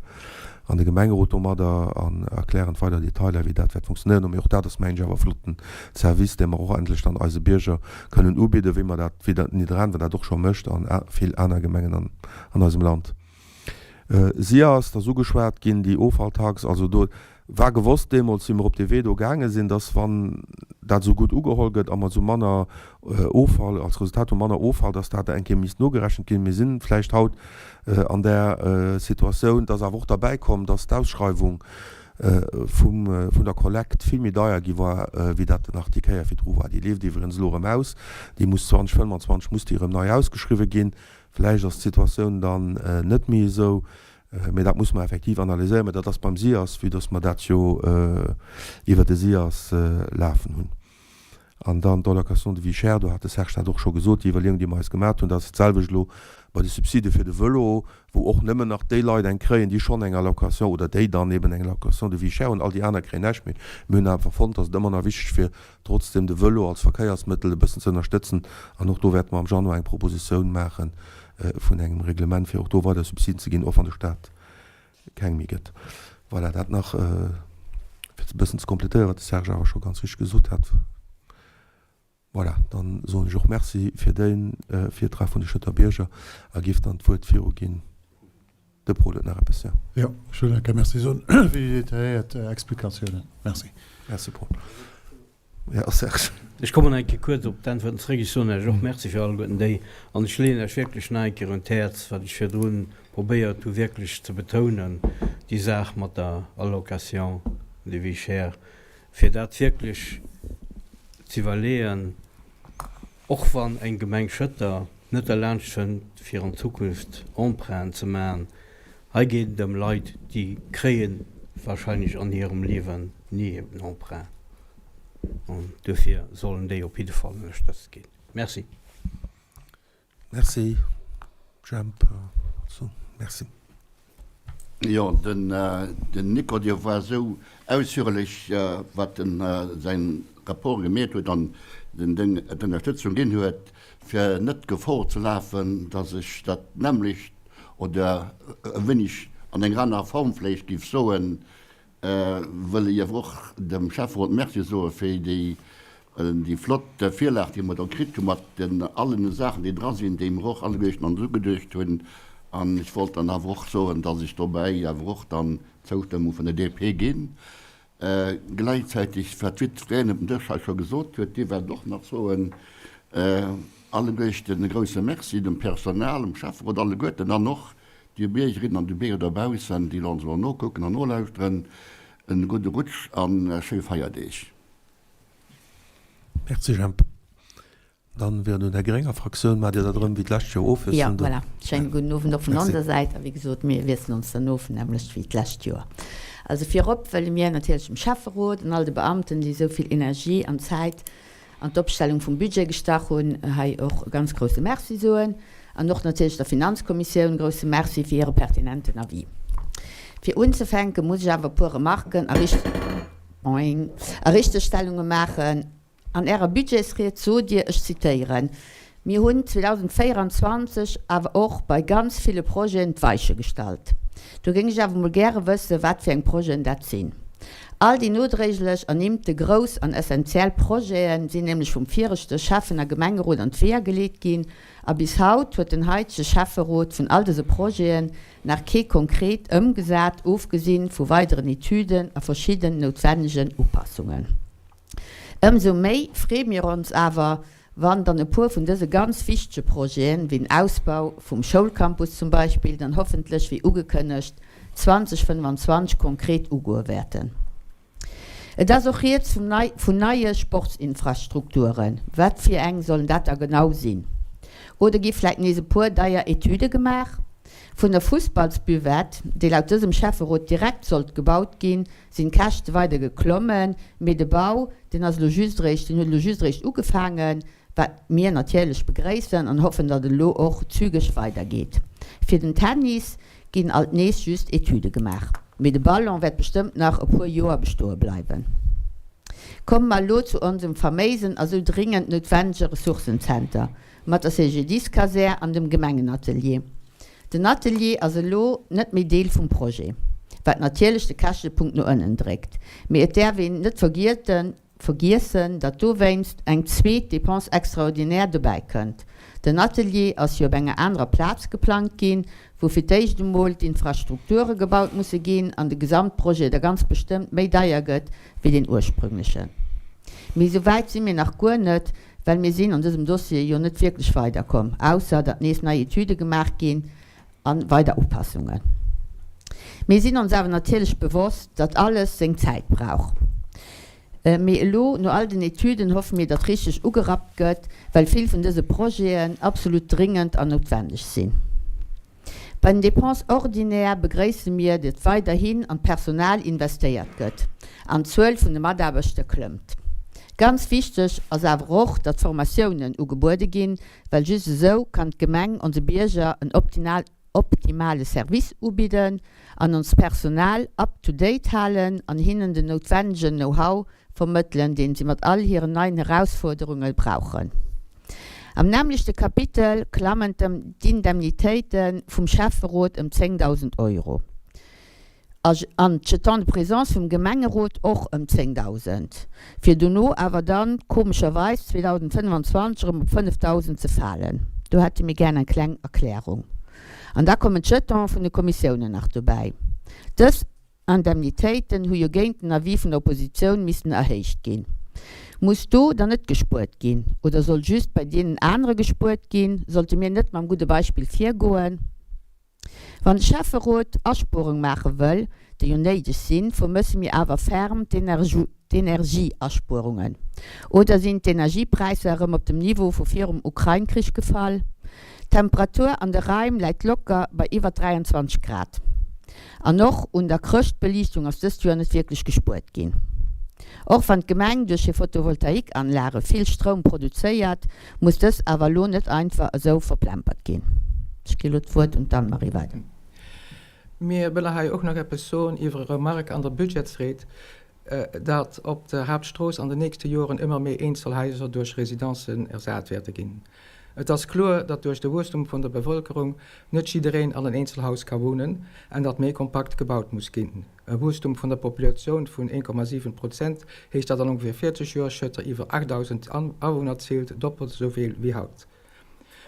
an de Gemengerot domadder an erklären weider Detailer, wéi dat wäert funktionéieren. Mee och dat ass, mengen ech, awer e flotten Service, dee mer och endlech dann eise Bierger kënnen ubidden, wéi mer dat, wéi dat Nidderaanwen dat och scho mécht an vill aner Gemengen an an eisem Land. Si ass, et ass ugeschwat ginn, déi Offalltax, also do war gewosst deemools, wéi mer op dee Wee do gaange sinn, dass, wann dat esou gutt ugeholl gëtt a mer esou manner Offall, als Resultat hu manner Offall, dass dat eng Kéier misst nogerechent ginn. Mir si vläicht haut an där Situatioun, dass awer och derbäi komm, dass d'Ausschreiwung vum, vun der Kollekt vill méi deier gi war, wéi dat nach déi Kéier virdru war. Déi leeft iwwregens elo erëm aus. Déi muss 2025 muss déi erëm nei ausgeschriwwen ginn. Vläicht ass d'Situatioun dann net méi esou, mee dat musse mer effektiv analyséieren. Mä dat ass beim SIAS, vue dass mer dat jo iwwert de SIAS lafen hunn. An dann d'Allocation de vie chère, do hat de Serge dat och scho gesot, déi Iwwerleeung, déi mer eis gemaat hunn, dat ass d'selwecht elo bei de Subside fir de Vëlo, wou och nëmmen nach déi Leit eng kréien, déi schonn eng Allocation oder déi dann eben eng Allocation de vie chère hunn, all déi aner kréien näischt méi. Mir hunn awer fonnt, dass et ëmmer nach wichteg wier, trotzdem de Vëlo als Verkéiersmëttel e bëssen ze ënnerstëtzen. An och do wäerte mer am Januar eng Propositioun maache vun engem Reglement, fir och do weider Subsiden ze ginn, och wann de Stat keng méi gëtt. Voilà, dat nach fir e bëssen ze complétéieren, wat de Serge awer scho ganz richteg gesot hat. Voilà, dann soen ech och Merci fir de Virtrag vun de Schëtter Bierger a géif dann d'Wuert viruginn. De Paul huet nach eppes, jo. Jo, ech wëll enke Merci soen fir déi detailléiert Explikatiounen. Merci. Merci, Paul. Jo, Serge. Ech kommen eng Kéier kuerz op d'Äntwerten zréck. Ech soen Iech och Merci fir alleguerten déi, an ech leeën Iech wierklech nach eng Kéier un d'Häerz, wat ech virdrun probéiert hu wierklech ze betounen, déi Saach mat der Allocation de vie chère, fir dat wierklech z'iwwerleeën, och wann eng Gemeng Schëtter net derlaanscht fënnt, fir an Zukunft Emprunten ze maachen. Hei geet et ëm Leit, déi kréie wahrscheinlech an hirem Liewen ni en Emprunt. An duerfir sollen déi op jidde Fall ënnerstëtzt ginn. Merci. Merci, Jemp. Merci. Jo, den Nico, dee war esou ausführlech, wat en säin Rapport gemeet huet an den Deng d'Ënnerstëtzung ginn huet, fir net Gefor ze lafen, datt ech dat nämmlecht oder e wéineg an enger anerer Form vläicht géif soen, Wëll ech awer och dem Schäfferot Merci soe fir déi flott Virlag, déi mer do kritt hu mat den allen Saachen, déi dra sinn, déi mer och alleguerten ons ugeduecht hunn. An ech wollt dann awer och soen, dass ech dobäi awer och dann d'Zoustëmmung vun der DP ginn. Gläichzäiteg, wat jiddwereen op dem Dësch hei scho gesot huet, dir waart och nach soen, alleguerten e grouse Merci, dem Personal, dem Schäfferot, alleguerten an och de Biergerinnen an de Bierger dobaussen, déi ons elo nokucken an nolauschteren, e gudde Rutsch a schéi Feierdeeg. Merci Jemp. Dann wär et un der grénger Fraktioun. Maacht Dir dat erëm wéi d'lescht Joer ofwiesselnd? Jo, voilà. Schéine gudden Owend och vun onser Säit. A wéi gesot, mir wiesselen ons dann of, nämmlecht wéi d'lescht Joer. Also virop wëlle mir natierlech dem Schäfferot an all de Beamten, déi esou vill Energie an Zäit an d'Opstellung vum Budget gestach hunn, hei och e ganz grouse Merci soen. An och natierlech der Finanzkommissioun e grouse Merci fir hire pertinenten Avis. Fir unzefänke muss ech awer e puer Remarken a Richtegstellunge maachen. An Ärer Budgetsried sot Dir, ech zitéieren, Mir hunn 2024 awer och bei ganz ville Projeten d'Weiche gestallt. Do géing ech awer mol gäre wëssen, wat fir eng Projeten dat sinn. All déi nodréiglech ernimmte grouss an essenziell Projete sinn nämlech vum viregte Schäffen a Gemengerot an d'Weeër geleet ginn a bis haut huet den haitege Schäfferot vun all dëse Projeten nach kee konkret ëmgesat, ofgesinn vu weideren Etüden a verschidden noutwennegen Upassungen. Ëmsou méi freeë mir ons awer, wann dann e puer vun dëse ganz wichtege Projeten, wéi den Ausbau vum Schoulcampus zum Beispill, dann hoffentlech, wéi ugekënnegt, 2025 konkret ugoe wäerten. Et ass och rieds vum nei vun neie Sportsinfrastrukturen. Wat fir eng sollen dat da genau sinn? Oder gi vläit nees e puer deier Etüde gemaach? Vun der Fussballsbuvette, déi laut dësem Schäfferot direkt sollt gebaut ginn, sinn d'Käschte weider geklommen, mee de Bau, deen ass elo just eréischt, deen huet elo just eréischt ugefaangen, wat mir natierlech begréissen an hoffen, datt et elo och zügeg weidergeet. Fir den Tennis ginn alt nees just Etüde gemaach, mee de Ballon wäert bestëmmt nach e puer Joer bestoe bleiwen. Komme mer elo zu onsem faméisen a sou dringend noutwennege Ressourcenzenter mat der CGDIS-Kasär an dem Gemengenatelier. Den Atelier ass elo net méi Deel vum Projet, wat natierlech de Käschtepunkt no ënnen dréckt. Mee et däerf een net vergiessen, datt dowéinst eng zweet Dépense extraordinaire dobäi kënnt. Den Atelier ass jo op enger anerer Plaz geplangt ginn, wou fir d'éischt emol d'Infrastrukture gebaut musse ginn an de Gesamtprojet da ganz bestëmmt méi deier gëtt wéi deen ursprünglechen. Mee esou wäit si mir nach guer net, Well mir sinn an dësem Dossier jo net wierklech weiderkomm, ausser datt nees nei Etüde gemaach ginn a weider Upassungen. Mir sinn ons awer natierlech bewosst, datt alles seng Zäit brauch. Mee elo, no all den Etüden, hoffe mir, datt richteg ugerappt gëtt, well vill vun dëse Projeten absolut dringend an noutwendeg sinn. Bei den Dépenses ordinaires begréisse mir, datt weiderhin an d'Personal investéiert gëtt an d'Zuel vun de Mataarbechter klëmmt. Ganz wichteg ass awer och, datt Formatiounen ugebuede ginn, well just esou kann d'Gemeng onse Bierger en optimale Service ubidden an onst Personal up to date halen an hinnen den noutwennegen Know-how vermëttelen, deen si mat all hiren neien Erausfuerderunge brauchen. Am nämmlechte Kapitel klammen d'Indemnitéite vum Schäfferot ëm 10.000 Euro an d'Jetons de présence vum Gemengerot och ëm 10.000, fir dono awer dann komescherweis 2025 erëm op 5.000 ze falen. Do hätte mir gär eng kleng Erklärung. An da kommen d'Jetone vun de Kommissiounen nach dobäi. Dës Indemnitéiten hu jo géint den Avis vun der Oppositioun missten erhéicht ginn. Muss do dann net gespuert ginn? Oder soll just bei deenen anere gespuert ginn? Sollte mir net mam gudde Beispill virgoen? Wann de Schäfferot Aspuerung maache wëll, déi jo néideg sinn, vermësse mir awer ferm d'Energieaspuerungen. Oder sinn d'Energiepräisser erëm op dem Niveau vu virum Ukrain-Krich gefall? D'Temperatur an de Raim läit locker bei iwwer 23 Grad. An och un der Chrëschtbeliichtung ass dëst Joer net wierklech gespuert ginn. Och wann d'Gemeng duerch hir Photovoltaikanlage vill Stroum produzéiert, muss dës awer elo net einfach esou verplempert ginn. Ech gi elo d'Wuert un d'Anne-Marie weider. Mir wëlle hei och nach eppes soen iwwer e Remarque an der Budgetsried, datt op der Haaptstrooss an den nächste Joren ëmmer méi Eenzelhaiser duerch Residencen ersat wäerte ginn. Et ass kloer, datt duerch de Wuesstum vun der Bevëlkerung net jiddereen an en Eenzelhaus ka wunnen an datt méi kompakt gebaut muss ginn. E Wuesstum vun der Populatioun vun 1,7 Prozent heescht, datt an ongeféier 40 Joer Schëtter iwwer 8.000 Awunner zielt, doppelt esou vill wéi haut.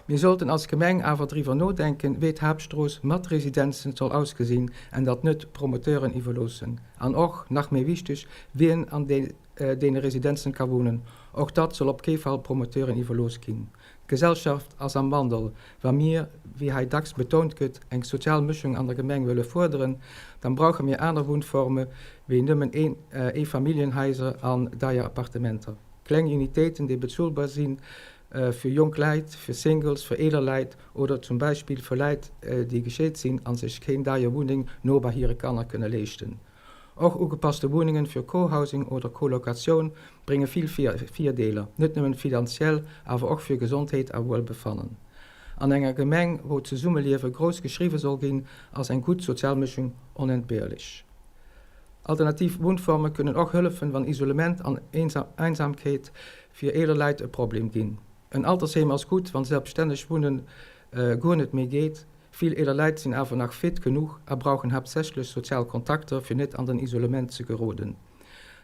Mir sollten als Gemeng awer driwwer nodenken, wéi d'Haaptstrooss mat Residenzen soll ausgesinn an dat net Promoteuren iwwerloossen. An och, nach méi wichteg, wien an deene Residenzen ka wunnen. Och dat soll op kee Fall Promoteuren iwwerlooss ginn. D'Gesellschaft ass am Wandel. Wa mir, wéi hei dacks betount gëtt, eng sozial Mëschung an der Gemeng wëlle fuerderen, dann brauche mir aner Wunnforme wéi nëmmen Eefamilljenhaiser an deier Appartementer. Kleng Unitéiten, déi bezuelbar si fir jonk Läit, fir Singles, fir eeler Läit oder zum Beispill fir Läit, déi gescheet sinn a sech keng deier Wunneng no bei hire Kanner kënne leeschten. Och ugepasste Wunnengen fir Co-Housing oder Co-Locatioun brénge vill Virdeeler, net nëmmen finanziell, awer och fir Gesondheet a Wuelbefannen. An enger Gemeng, wou d'Zesummeliewe grouss geschriwwe soll ginn, ass eng gutt sozial Mëschung onentbehrlech. Alternativ Wunnforme kënnen och hëllefen, wann Isolement an Einsamkeet fir eeler Leit e Problem ginn. En Altersheem ass gutt, wann selbststänneg Wunnen guer net méi geet. Vill eeler Leit sinn awer nach fit genuch a brauchen haaptsächlech sozial Kontakter, fir net an den Isolement ze geroden.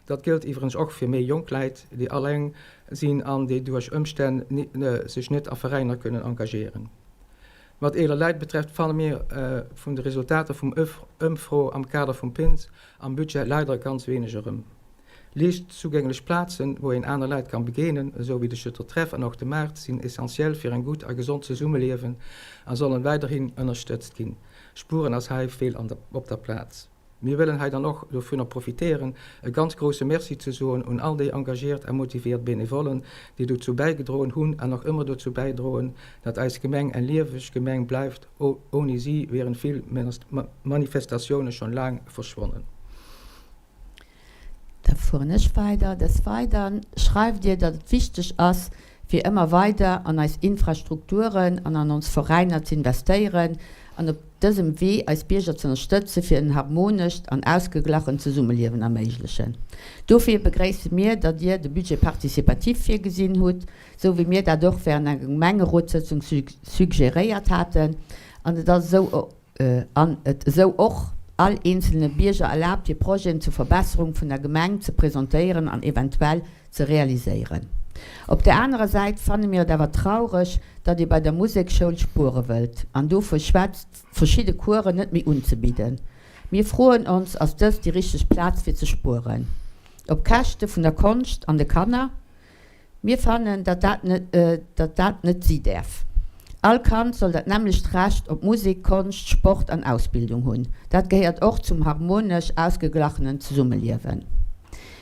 Dat gëllt iwwerens och fir méi jonk Leit, déi alleng sinn an déi duerch Ëmstänn sech net a Veräiner kënnen engagéieren. Wat eeler Leit betrefft, fanne mir vun de Resultater vum Ëmfro am Kader vum PINS am Budget leider ganz weeneg erëm. Liicht zougänglech Plazen, wou een aner Leit kann begéinen, esou wéi de Schëtter Treff an och de Maart, sinn essentiell fir eng gutt a gesond Zesummeliewen a sollen weiderhin ënnerstëtzt ginn. Spueren ass hei fehl an der op der Plaz. Mir wëllen hei dann och dovunner profitéieren, e ganz grousse Merci ze soen un all déi engagiert a motiviert Benevollen, déi dozou bäigedroen hunn an nach ëmmer dozou bäidroen, datt eis Gemeng eng lieweg Gemeng bleift. Ouni si wieren vill Manifestatioune schonn laang verschwonnen. Da fueren ech weider. Des Weideren schreift Dir, datt et wichteg ass, fir ëmmer weider an eis Infrastrukturen an an ons Veräiner ze investéieren an op dësem Wee eis Bierger ze ënnerstëtzen, fir en harmonescht an ausgeglachent Zesummeliewen erméiglechen. Dofir begréisse mir, datt Dir de Budget participatif virgesinn hutt, esou wéi mir dat och während enger Gemengerotssëtzung suggeréiert haten an et ass esou an et esou och all eenzelne Bierger erlaabt hir Projeten zur Verbesserung vun der Gemeng ze presentéieren an eventuell ze realiséieren. Op der anerer Säit fanne mir et awer traureg, datt ee bei der Musekschoul spuere wëllt an dovue schwätzt, verschidde Coursen net méi unzebidden. Mir froen ons, Ass dëst déi richteg Plaz fir ze spueren? Op Käschte vun der Konscht an de Kanner? Mir fannen, datt dat datt dat net si däerf. All Kand soll dat nämmlecht Recht op Musek, Konscht, Sport an Ausbildung hunn. Dat gehéiert och zum harmonesch ausgeglachenen Zesummeliewen.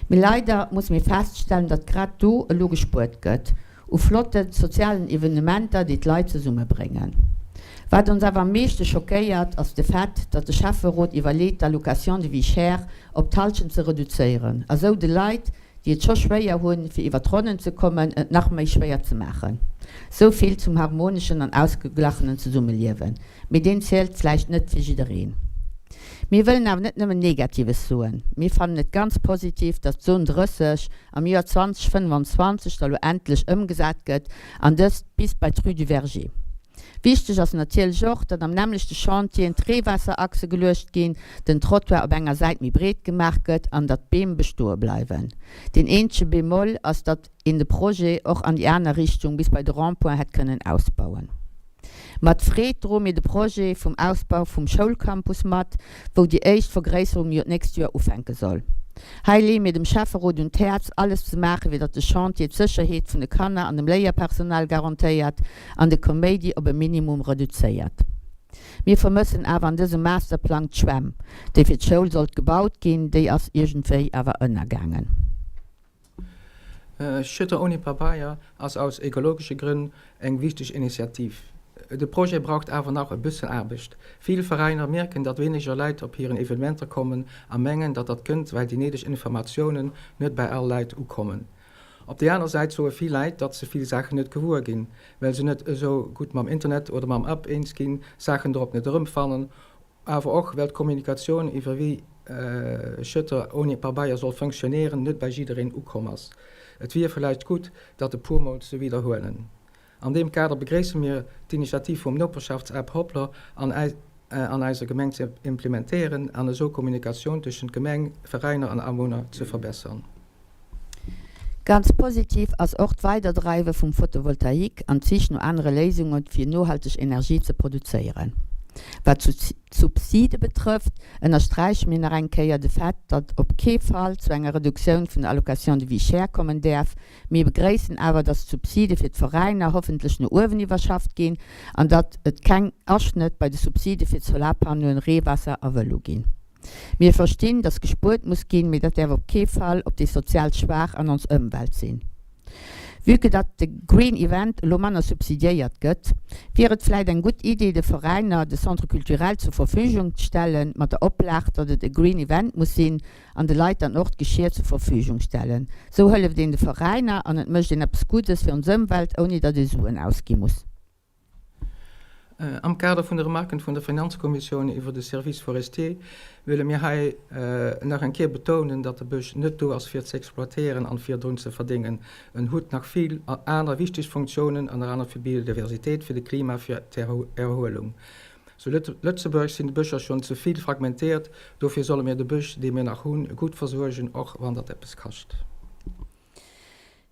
Mee leider musse mir feststellen, datt grad do elo gespuert gëtt u flotte sozialen Evenementer, déi d'Leit zesummebréngen. Wat ons awer am meeschte schockéiert, ass de Fait, datt de Schäfferot iwwerleet, d'Allocation de vie chère op d'Halschent ze reduzéieren a sou de Leit, déi et scho schwéier hunn, fir iwwer d'Ronnen ze kommen, et nach méi schwéier ze maachen. Sou vill zum harmoneschen an ausgeglachenen Zesummeliewen. Mee deen zielt vläicht net fir jiddereen. Mir wëllen awer net nëmmen Negatives soen. Mir fannen et ganz positiv, datt d'Zon 30 am Joer 2025 da lo endlech ëmgesat gëtt, an dëst bis bei d'Rue du Verger. Wichteg ass natierlech och, datt am nämmlechte Chantieren d'Reewaasserachse geluecht ginn, den Trottoir op enger Säit méi breet gemaach gëtt an datt d'Beem bestoe bleiwen. Deen eenzege Bémol ass, datt een de Projet och an déi aner Richtung bis bei de Rond-point hätt kënnen ausbauen. Mat Freed droe mir de Projet vum Ausbau vum Schoulcampus mat, wou déi éischt Vergréisserung jo d'nächst Joer ufänke soll. Hei leeë mir dem Schäfferot un d'Häerz, alles ze maachen, fir datt de Chantier d'Sécherheet vun de Kanner an dem Léierpersonal garantéiert an de Kaméidi op e Minimum reduzéiert. Mir vermëssen awer an dësem Masterplang d'Schwämm, déi fir d'Schoul sollt gebaut ginn. Déi ass iergendwéi awer ënnergaangen. Schëtter ouni Pabeier ass aus ekologesche Grënn eng wichteg Initiativ. De Projet braucht awer nach e bëssen Aarbecht. Vill Veräiner mierken, datt wéineger Leit op hiren Evenementer kommen a mengen, datt dat kënnt, well déi néideg Informatiounen net bei all Leit ukommen. Op déi aner Säit soe vill Läit, datt se vill Saachen net gewuer ginn, well se net esou gutt mam Internet oder mam App eens ginn, Saachen dorop net erëmfannen, awer och well d'Kommunikatioun iwwer wéi Schëtter ouni Pabeier soll funktionéieren net bei jiddereen ukomm ass. Et wier vläicht gutt, dat e puermol ze widderhuelen. An deem Kader begréisse mir d'Initiativ vum Noperschaftsapp Hoplr an an eiser Gemeng ze implementéieren an esou Kommunikatioun tëschent Gemeng, Veräiner an Awunner ze verbessern. Ganz positiv ass och d'Weiderdreiwe vum Photovoltaïque an d'Sich no anere Léisunge fir nohalteg Energie ze produzéieren. Wat d'Subside betrëfft, ënnersträiche mir nach eng Kéier de Fait, datt op kee Fall zu enger Reduktioun vun der Allocation de vie chère kommen däerf. Mir begréissen awer, datt d'Subside fir d'Veräiner hoffentlech no uewen iwwerschafft ginn an datt et keng Aschnëtt bei de Subside fir d'Solarpannoen, Reewaasser a Vëlo ginn. Mir verstinn, dass gespuert muss ginn, mee dat däerf op kee Fall op déi sozial Schwaach an ons Ëmwelt sinn. Vue que datt de Green Event elo manner subsidiéiert gëtt, wier et vläit eng gutt Idee, de Veräiner de Centre culturel zur Verfügung stellen, mat der Oplag, datt et e Green Event muss sinn, an de Leit dann och d'Geschier zur Verfügung stellen. Sou hëlleft een de Veräiner an et mécht een eppes Guddes fir ons Ëmwelt, ouni datt ee Suen ausgi muss. Am Kader vun de Remarken vun der Finanzkommissioun iwwer de Service forestier wëlle mir hei nach eng Kéier betounen, datt de Bësch net do ass fir ze exploitéieren an fir drun ze verdéngen. En hutt nach vill aner wichteg Funktiounen, ënner aner fir d'Biodiversitéit, fir de Klima, fir d'Erhuelung. Zu Lëtzebuerg sinn d'Bëscher schonn ze vill fragmentéiert, dofir solle mir de Bësch, dee mir nach hunn, gutt versuergen, och wann dat eppes kascht.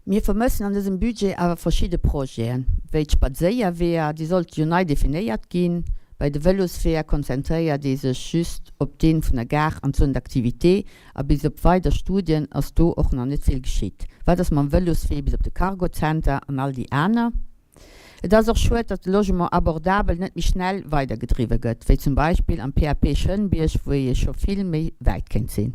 Mir vermëssen an dësem Budget awer verschidde Projeten, wéi d'Spadséierweeër, déi sollte jo nei definéiert ginn. Bei de Vëlosweeër konzentréiert ee sech just op dee vun der Gare an d'Zone d'activité a bis op weider Studien ass do och nach net vill geschitt. Wat ass mam Vëloswee bis op de Cargocenter an all déi aner? Et ass och schued, datt de Logement abordabel net méi schnell weidergedriwwe gëtt, wéi zum Beispill am PAP Schënbierg, wou ee scho vill méi wäit kéint sinn.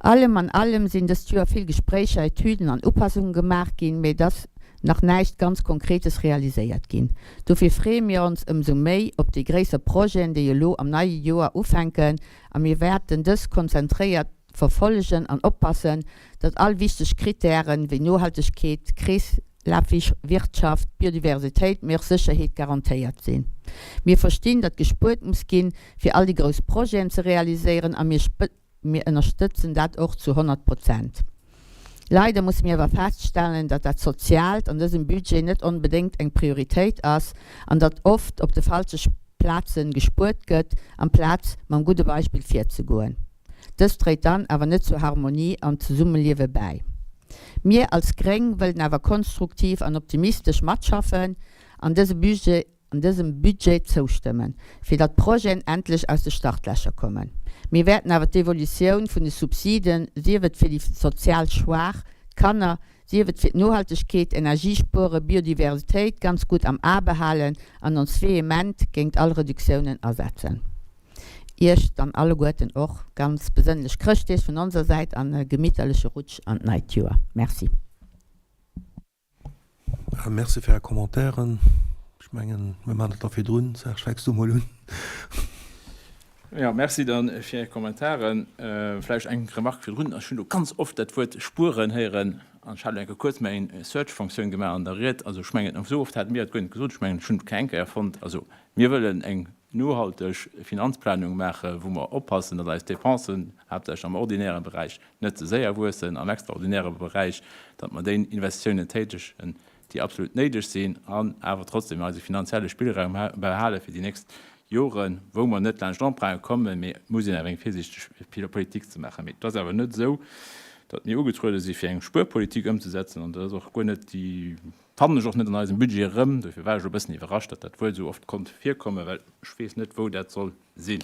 Allem an allem sinn dëst Joer vill Gespréicher, Etüden an Upassunge gemaach ginn, mee et ass nach näischt ganz Konkretes realiséiert ginn. Dofir freeë mir ons ëmsou méi op déi gréisser Projeten, déi elo am neie Joer ufänken a mir wäerten dës konzentréiert verfollegen an oppassen, datt all wichteg Krittären, wéi Nohaltegkeet, Kreeslafwirtschaft, Biodiversitéit, mee och Sécherheet garantéiert sinn. Mir verstinn, datt gespuert muss ginn, fir all déi grouss Projeten ze realiséieren a mir mir ënnerstëtzen dat och zu 100 Prozent. Leider musse mir awer feststellen, datt dat Soziaalt an dësem Budget net onbedéngt eng Prioritéit ass an datt oft op de falsche Plaze gespuert gëtt, amplaz mam gudde Beispill virzegoen. Dëst dréit dann awer net zur Harmonie an Zesummeliewe bäi. Mir als Gréng wëllen awer konstruktiv an optimistesch matschaffen an dëse Budget an dësem Budget zoustëmmen, fir datt d'Projeten endlech aus de Startlächer kommen. Mir wäerten awer d'Evolutioun vun de Subsiden, sief et fir déi sozial Schwaach, d'Kanner, sief et fir d'Nohaltegkeet, Energiespuere, Biodiversitéit, ganz gutt am A behalen an ons vehement géingt all Reduktiounen asetzen. Iech dann alleguerten och ganz besënnlech Chrëschtdeeg vun onser Säit an e gemitterleche Rutsch an d'neit Joer. Merci. Merci fir Är Commentairen. Ech mengen, mir maachen dat da virdrun. Serge, fänks du emol un? Jo, merci dann fir Är Kommentaren. Vläicht eng Remarque virdrun, Ech hunn do ganz oft dat Wuert spueren héieren an ech hat elo eng Kéier kuerz meng Search-Funktioun gemaach an der Ried. Also ech mengen, esou oft hate mir dat guer net gesot. Ech mengen, ech hunn et keng Kéier fonnt. Also mir wëllen eng nohalteg Finanzplanung maachen, wou mer oppassen, datt eis Dépensen, haaptsächlech am ordinäre Beräich, net ze séier wuessen, am extraordinäre Beräich, datt mer déi Investitiounen tätegen, déi absolut néideg sinn, an awer trotzdem eise finanzielle Spillraum behale fir déi nächst Joren, wou mer net laanscht Emprunte kommen, mee et muss een awer eng virsiichteg Politik ze maachen. Mee et ass awer net esou, datt mir ugetruede si fir eng Spuerpolitik ëmzesetzen, an dat ass och guer net déi, fannen ech och net an eisem Budget erëm. Dofir war ech elo e bëssen iwwerrascht, datt dat Wuert esou oft konnt virkommen, well ech weess net, wou dat soll sinn.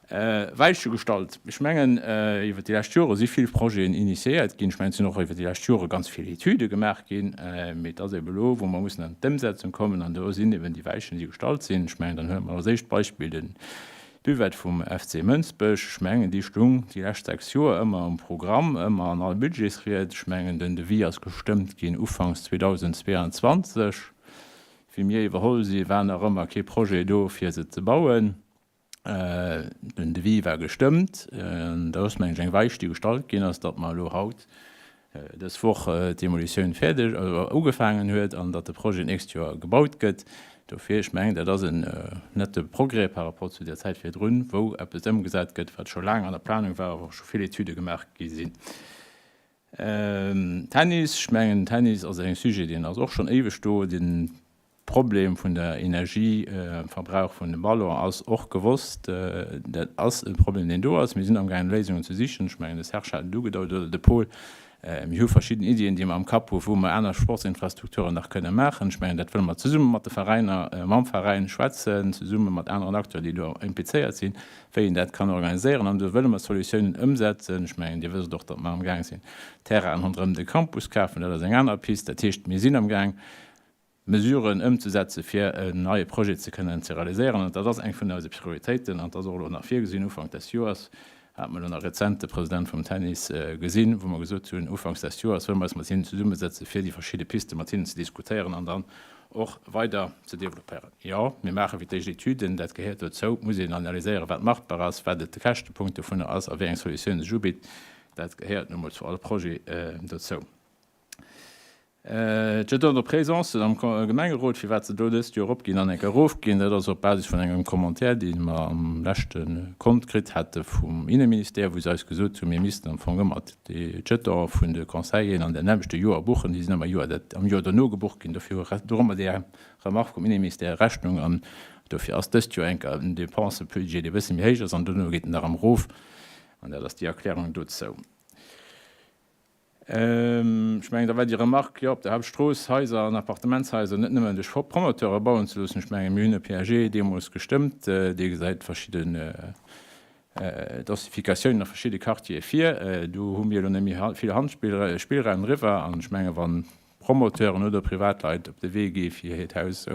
Weiche gestallt. Ech mengen, iwwert déi lescht Jore si vill Projeten initiéiert ginn. Ech mengen, et sinn och iwwert déi lescht Jore ganz vill Etüde gemaach ginn. Mee et ass ebe elo, wou mer mussen an d'Ëmsetzung kommen, an do sinn eben déi Weichen, déi gestallt sinn. Ech mengen, dann huele mer als éischt Beispill de Buvette vum FC Mënsbech. Ech mengen, déi stung déi lescht 6 Joer ëmmer um Programm, ëmmer an all Budgetsried. Ech mengen, den Devis ass gestëmmt ginn ufanks 2022. Wéi mir iwwerholl si war nach ëmmer kee Projet do fir se ze bauen. Den Devis war gestëmmt. Da ass mengen ech eng Weich déi gestallt ginn ass, datt mer elo haut dës Woch d'Demolitioun fäerdeg ugefaangen huet an datt de Projet d'nächst Joer gebaut gëtt. Dofir, ech mengen dat ass en nette Progrès par rapport zu där Zäit virdrun, wou eppes ëmgesat gëtt wat scho laang an der Planung war a wou scho vill Etüde gemaach gi sinn. Tennis, ech mengen Tennis ass e Sujet deen ass och schonn éiweg do. De Problem vun der Energieverbrauch vun de Ballon ass och gewosst. Dat ass e Problem deen do ass. Mir sinn amgaangen Léisungen ze sichen. Ech mengen de Serge hat et ugedeut oder de Paul. Mir hu verschidden Iddien, déi mer am Kapp hu wou mer aner Sportsinfrastrukturen nach kënne maachen. Ech mengen, dat wëlle mer zesumme mat de Veräiner, mam Veräin schwätzen, zesumme mat aneren Acteuren, déi do implizéiert sinn, wéi een dat kann organiséieren. An do wëlle mer Solutiounen ëmsetzen. Ech mengen, Dir wësst och, datt mer amgaang sinn, Terrainen ronderëm de Campus kafen. Dat ass eng aner Pist. Dat heescht, mir sinn amgaang, Mesuren ëmzesetzen, fir en neie Projet ze kënnen ze realiséieren. An dat ass eng vun eise Prioritéiten. An et ass och elo nach virgesinn, Ufank des Joers hate mer elo nach rezent de President vum Tennis gesinn, wou mer gesot hunn, Ufanks des Joers wëlle mer eis mat hinnen zesummesetzen, fir déi verschidde Piste mat hinnen ze diskutéieren an dann och weider ze développéieren. Jo, mir maache fir d'éischt Etüden, dat gehéiert dozou. Et muss een analyséieren, wat machbar ass, wat et de Käschtepunkt dovunner ass a wéi eng Solutioun sech ubitt. Dat gehéiert nu emol zu all Projet dozou. D'Jetons de présence am Gemengerot, firwat se do dëst Joer eropginn an eng Kéier erofginn, dat ass op Basis vun engem Commentaire, dee mer am leschte Kont kritt hate vum Inneministère, wou se eis gesot hunn, mir missten am Fong ëmmer déi Jetone vun de Conseilleren an den nämmlechte Joer buchen. Déi sinn ëmmer Joer dat am Joer dono gebucht ginn. Dofir droe mer där Remarque vum Inneministère Rechnung an dofir ass dëst Joer eng Kéier en Dépensebudget, dee e bësse méi héich ass an dono geet en nach erëm erof. An dat ass déi Erklärung dozou. Ech mengen, da war déi Remarque, jo, op der Hauptstrooss Haiser an Appartementshaiser net nëmmen duerch Promoteure bauen ze loossen. Ech mengen, mir hunn e PAG deemools gestëmmt, dee gesäit verschidden Densificatiounen a verschidde Quartiere vir. Do hu mir elo net méi vill Handspillraum driwwer. An ech menge wann Promoteuren oder Privatleit op de Wee gi fir hiert Haus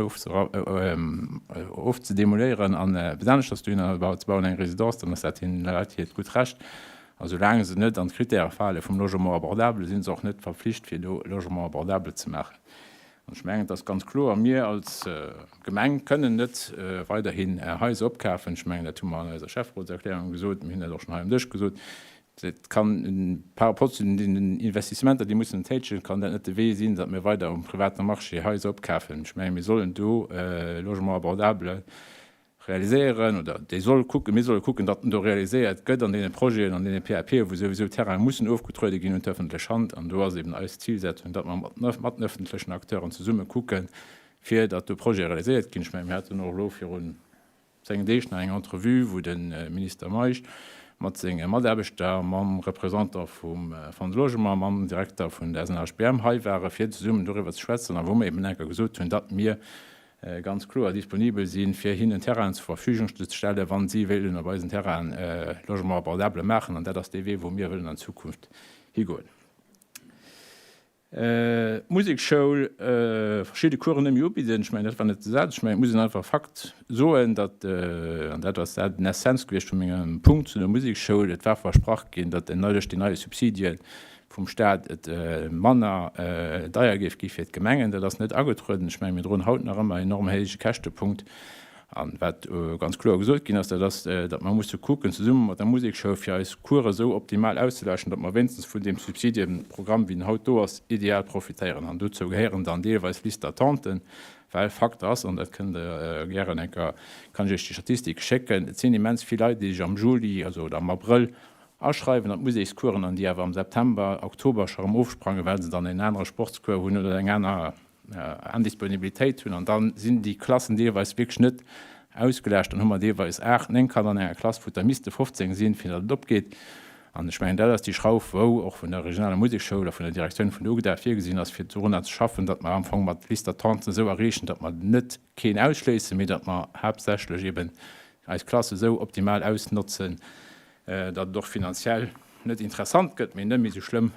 ofzedemoléieren an eppes aneschters dohinner ze bauen, eng Résidence, dann ass dat hinnen Leit hiert gutt Recht. A soulaang se net an d'Kritäre fale vum Logement abordable, si se och net verpflicht fir do Logement abordable ze maachen. An ech mengen, et ass ganz kloer, mir als Gemeng kënnen net weiderhin Haiser opkafen. Ech mengen, dat hu mer an eiser Schäfferotserklärung gesot, mir hunn dat och schonn hei um Dësch gesot. Et kann, par rapport zu den Investissementer, déi mussen tätegen, kann dat net de Wee sinn, datt mir weider um private Marché Haiser opkafen. Ech menge mir sollen do Logement abordable realiséieren oder déi soll kucken, mir solle kucken, datt en do realiséiert gëtt an deene Projeten, an deene PAPe wou souwisou Terraine mussen ofgetruede ginn un d'öffentlech Hand. An do ass eben eis Zilsetzung, datt mer mat den öffentlechen Acteuren zesumme kucken, fir datt do Projete realiséiert ginn. Ech menge mir haten och elo virun 10 Deeg nach eng Entrevue, wou de Minister Meisch mat senge Mataarbechter, mam Représentant vum Fonds de Logement, mam Direkter vun der SNHBM hei ware fir zesummen doriwwer ze schwätzen a wou mer eben enker gesot hunn, datt mir ganz kloer disponibel sinn, fir hinnen Terrainen zur Verfügung ze stellen, wa si wéilen op eisen Terrainen Logement abordable maachen. An dat ass dee Wee, wou mir wëllen an Zukunft higoen. D'Musekschoul verschidde Coursen net méi ubidden. Ech mengen, dat war net de Saz. Ech mengen, et muss een einfach Fakt soen, datt, an dat ass dat den Essenz gewiescht vu mengem Punkt zu der Musekschoul, et war versprach ginn, datt duerch déi neie Subsidie vum Stat et manner deier géif gi fir d'Gemengen. Dat ass net agetrueden. Ech mengen, mir droen haut nach ëmmer enorm héije Käschtepunkt. A wat ganz kloer gesot ginn ass, dat ass, datt mer musse kucken, zesumme mat der Musekschoul, fir eis Coursen esou optimal auszelauschten, datt mer wéinstens vun deem Subsidienprogramm, wéi en haut do ass, ideal profitéieren. An dozou gehéieren dann deelweis Liste-d'attenten, well Fakt ass, an dat kënnt Der gären eng Kéier, kann ech Iech déi Statistike schécken, et sinn immens vill Leit, déi sech am Juli, also, oder am Abrëll aschreiwen an d'Musekscoursen an déi awer am September, Oktober scho erëm ofsprangen, well se dann en anere Sportscours hunn oder eng aner Indisponibilitéit hunn an da sinn déi Klassen deelweis wierklech net ausgelaascht. Dann hu mer deelweis 8, 9 Kanner an enger Klass, wou et der misste 15 sinn, fir datt et opgeet. An ech mengen, dat ass déi Schrauf, wou och vun der regionaler Musekschoul a vun der Direktioun vun der UGDA virgesinn ass, fir dorunner ze schaffen, datt mer am Fong mat Liste d'attenten esou erreechen, datt mer net keen ausschléissen, mee datt mer haaptsächlech eeben eis Klasse esou optimal ausnotzen, datt et och finanziell net interessant gëtt, mee net méi esou schlëmm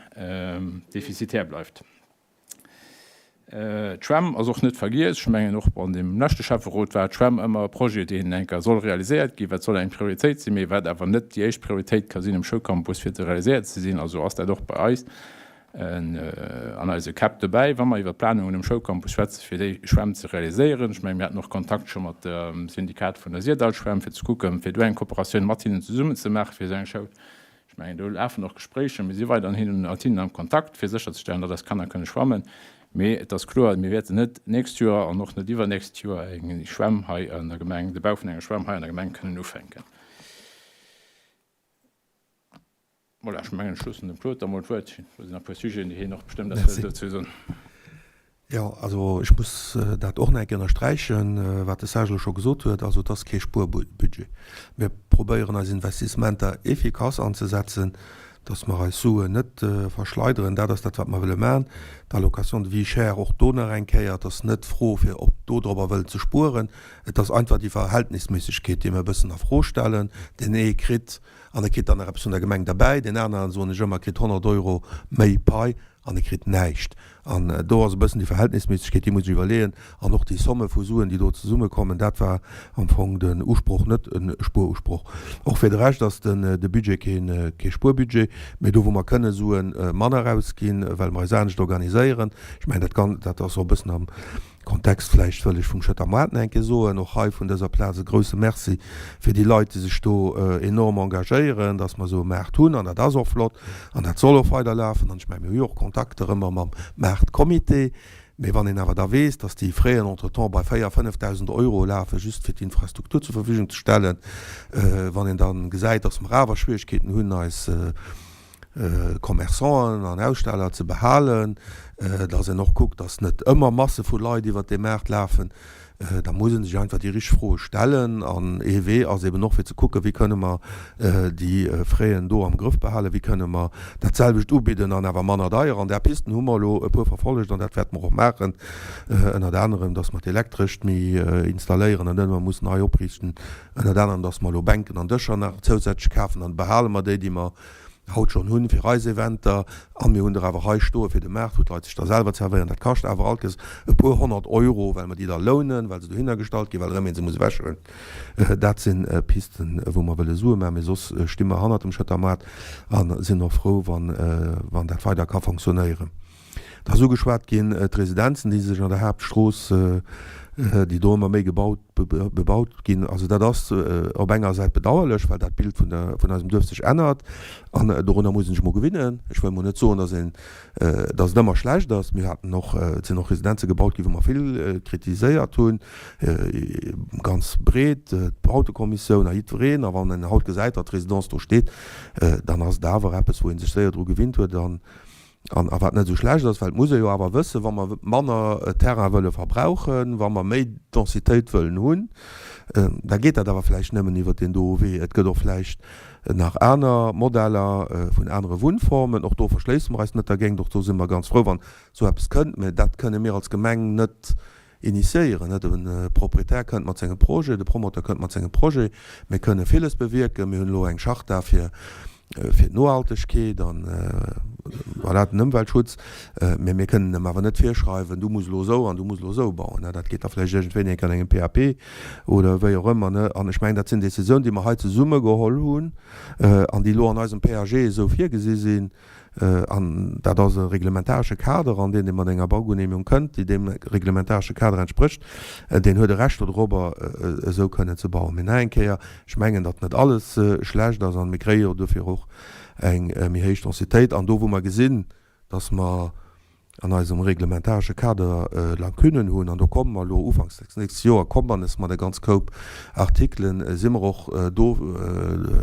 defizitär bleift. D'Schwämm ass och net vergiess. Ech mengen, och an deem leschte Schäfferot war d'Schwämm ëmmer e Projet, deen eng Kéier soll realiséiert ginn, wat soll eng Prioritéit sinn, mee wat awer net déi éischt Prioritéit ka sinn um Schoulcampus, fir ze realiséiert ze sinn. Also ass dat och bei eis an eise Käpp dobäi, wa mer iwwer d'Planungen um Schoulcampus schwätzen, fir déi Schwämm ze realiséieren. Ech mengen, mir haten och Kontakt scho mat dem Syndikat vun der Syrdallschwämm, fir ze kucken, fir do eng Kooperatioun mat hinnen zesummen ze maachen, fir esou eng Schoul Ech mengen, do lafen och Gespréicher. Mir si weiderhin mat hinnen am Kontakt, fir sécherzestellen, datt eis Kanner kënne schwammen. Mee et ass kloer, mir wäerten net d'nächst Joer an och net iwwernächst Joer eng Schwämm hei an der Gemeng, de Bau vun enger Schwämm hei an der Gemeng kënnen ufänken. Voilà, ech mengen, ech loossen dem Claude da mol d'Wuert. Do sinn nach e puer Sujeten, déi hien och bestëmmt eppes wëllt dozou soen. Jo, also ech muss dat och nach eng Kéier ënnersträichen, wat de Serge elo scho gesot huet. Also et ass kee Spuerbudget. Mir probéieren eis Investissementer efficace anzesetzen. Dass mer eis Suen net verschleideren, dat ass dat, wat mer wëlle maachen. D'Allocation de vie chère, och do nach eng Kéier, et ass net d'Fro, fir op dodrobber wëllen ze spueren. Et ass einfach déi Verhältnisméissegkeet, déi mer e bëssen a Fro stellen. Deen ee kritt, an e kritt dann nach eppes vun der Gemeng derbäi, deen aneren, soen ech ëmmer, kritt 100 Euro méi Pai an e kritt näischt. An do ass e bëssen déi Verhältnisméissegkeet, déi muss ech iwwerleeën. An och déi Somme vu Suen, déi do zesummekommen, dat war am Fong den Usproch, net e Spuerusproch. Och fir de Rescht ass de Budget kee Spuerbudget, mee do wou mer kënne Sue manner ausginn, well mer eis anescht organiséieren, ech mengen dat dat ass och e bëssen am Kontext vläicht wëll ech vum Schëtter Moart nach eng Kéier soen, och hei vun dëser Plaz e grouse Merci fir déi Leit, déi sech do enorm engagéieren, dass mer esou e Maart hunn. An dat ass och flott an dat soll och weiderlafen. An ech mengen, mir hu jo och Kontakter ëmmer mam Maartcomité. Mee wann een awer da weess, dass déi Frais entretemps bei 4.000, 5.000 Euro lafen, just fir d'Infrastruktur zur Verfügung ze stellen, wann een da gesäit, dass mer awer Schwierigkeeten hunn, eis Commerçanten an Aussteller ze behalen, dass een och kuckt, dass net ëmmer Masse vu Leit iwwert dee Maart lafen, da muss ee sech einfach déi richteg Froe stellen. An ee Wee ass eben och fir ze kucken, wéi kënne mer déi Fräen do am Grëff behalen, wéi kënne mer dat selwecht ubidden an awer manner deier. An där Pisten hu mer elo e puer verfollegt an dat wäerte mer och maachen, ënnert anerem, dass mer d'Elektrescht méi installéieren an net ëmmer mussen nei opriichten, Ënnert anerem, dass mer elo Bänken an Dëscher nach zousätzlech kafen, dann behale mer déi, déi mer haut schonn hunn, fir eis Eventer. A mir hunn der awer hei stoe fir de Maart, wou d'Leit sech da selwer zerwéieren. Dat kascht awer allkes e puer 100 Euro, well mer déi da lounen, well se dohinner gestallt ginn, well erëm ee se muss ewechhuelen. Dat si Pisten, wou mer wëlle Sue maachen. Mee soss sti mer hannert dem Schëtter Maart a sinn och frou, wann dat weider ka fonctionnéieren. Et ass ugeschwat ginn, d'Residenzen, déi sech an der Haaptstrooss, déi do ëmmer méi gebaut, bebaut ginn. Also dat ass op enger Säit bedauerlech, well dat Bild vun der, vun eisem Duerf sech ännert. An dorunner muss een sech mol gewinnen. Ech wëll mol net soen, datt een, datt et ëmmer schlecht ass. Mir haten och, et sinn och Residenze gebaut ginn, wou mer vill kritiséiert hunn, ganz breet, d'Bautekommissioun a jiddwereen. A wann een haut gesäit, datt d'Residence do steet, dann ass et awer eppes, wou ee sech séier dru gewinnt huet. An An a wat net esou schlecht ass, well et muss ee jo awer wëssen, wa mer manner Terrain wëlle verbrauchen, wa mer méi Densitéit wëllen hunn, da geet dat awer vläicht nëmmen iwwert deen doe Wee. Et gëtt och vläicht nach aner Modeller vun anere Wunnformen. Och do verschléisse mer eis net dergéint. Och do si mer ganz frou, wann esou eppes kënnt. Mä dat kënne mir als Gemeng net initiéieren. De Proprietär kënnt mat sengem Projet, de Promoteur kënnt mat sengem Projet. Mir kënne villes bewierken. Mir hunn elo eng Charta fir fir d'Nohaltegkeet an, voilà, den Ëmweltschutz. Mä mir kënnen em awer net virschreiwen, du muss elo esou an du muss elo esou bauen. Dat geet da vläicht iergendwéini eng Kéier an engem PAP oder wéi och ëmmer. An ech mengen, dat sinn Décisionen, déi mer hei zesumme geholl hunn an déi elo an eisem PAG esou virgesi sinn. An dat ass e reglementaresche Kader, an deen, dee mat enger Baugenehmigung kënnt, déi deem reglementaresche Kader entsprécht, deen huet e Recht dodrobber, esou kënnen ze bauen. Mee nach eng Kéier, ech mengen, datt net alles schlecht ass, an mir kréie jo dofir och eng méi héich Densitéit. An do, wou mer gesinn, datt mer an eisem reglementaresche Kader Lacunen hunn, an do komme mer elo ufanks des nächstes Joer, komme mer nes mat e ganz Koup Artikelen, si mer och do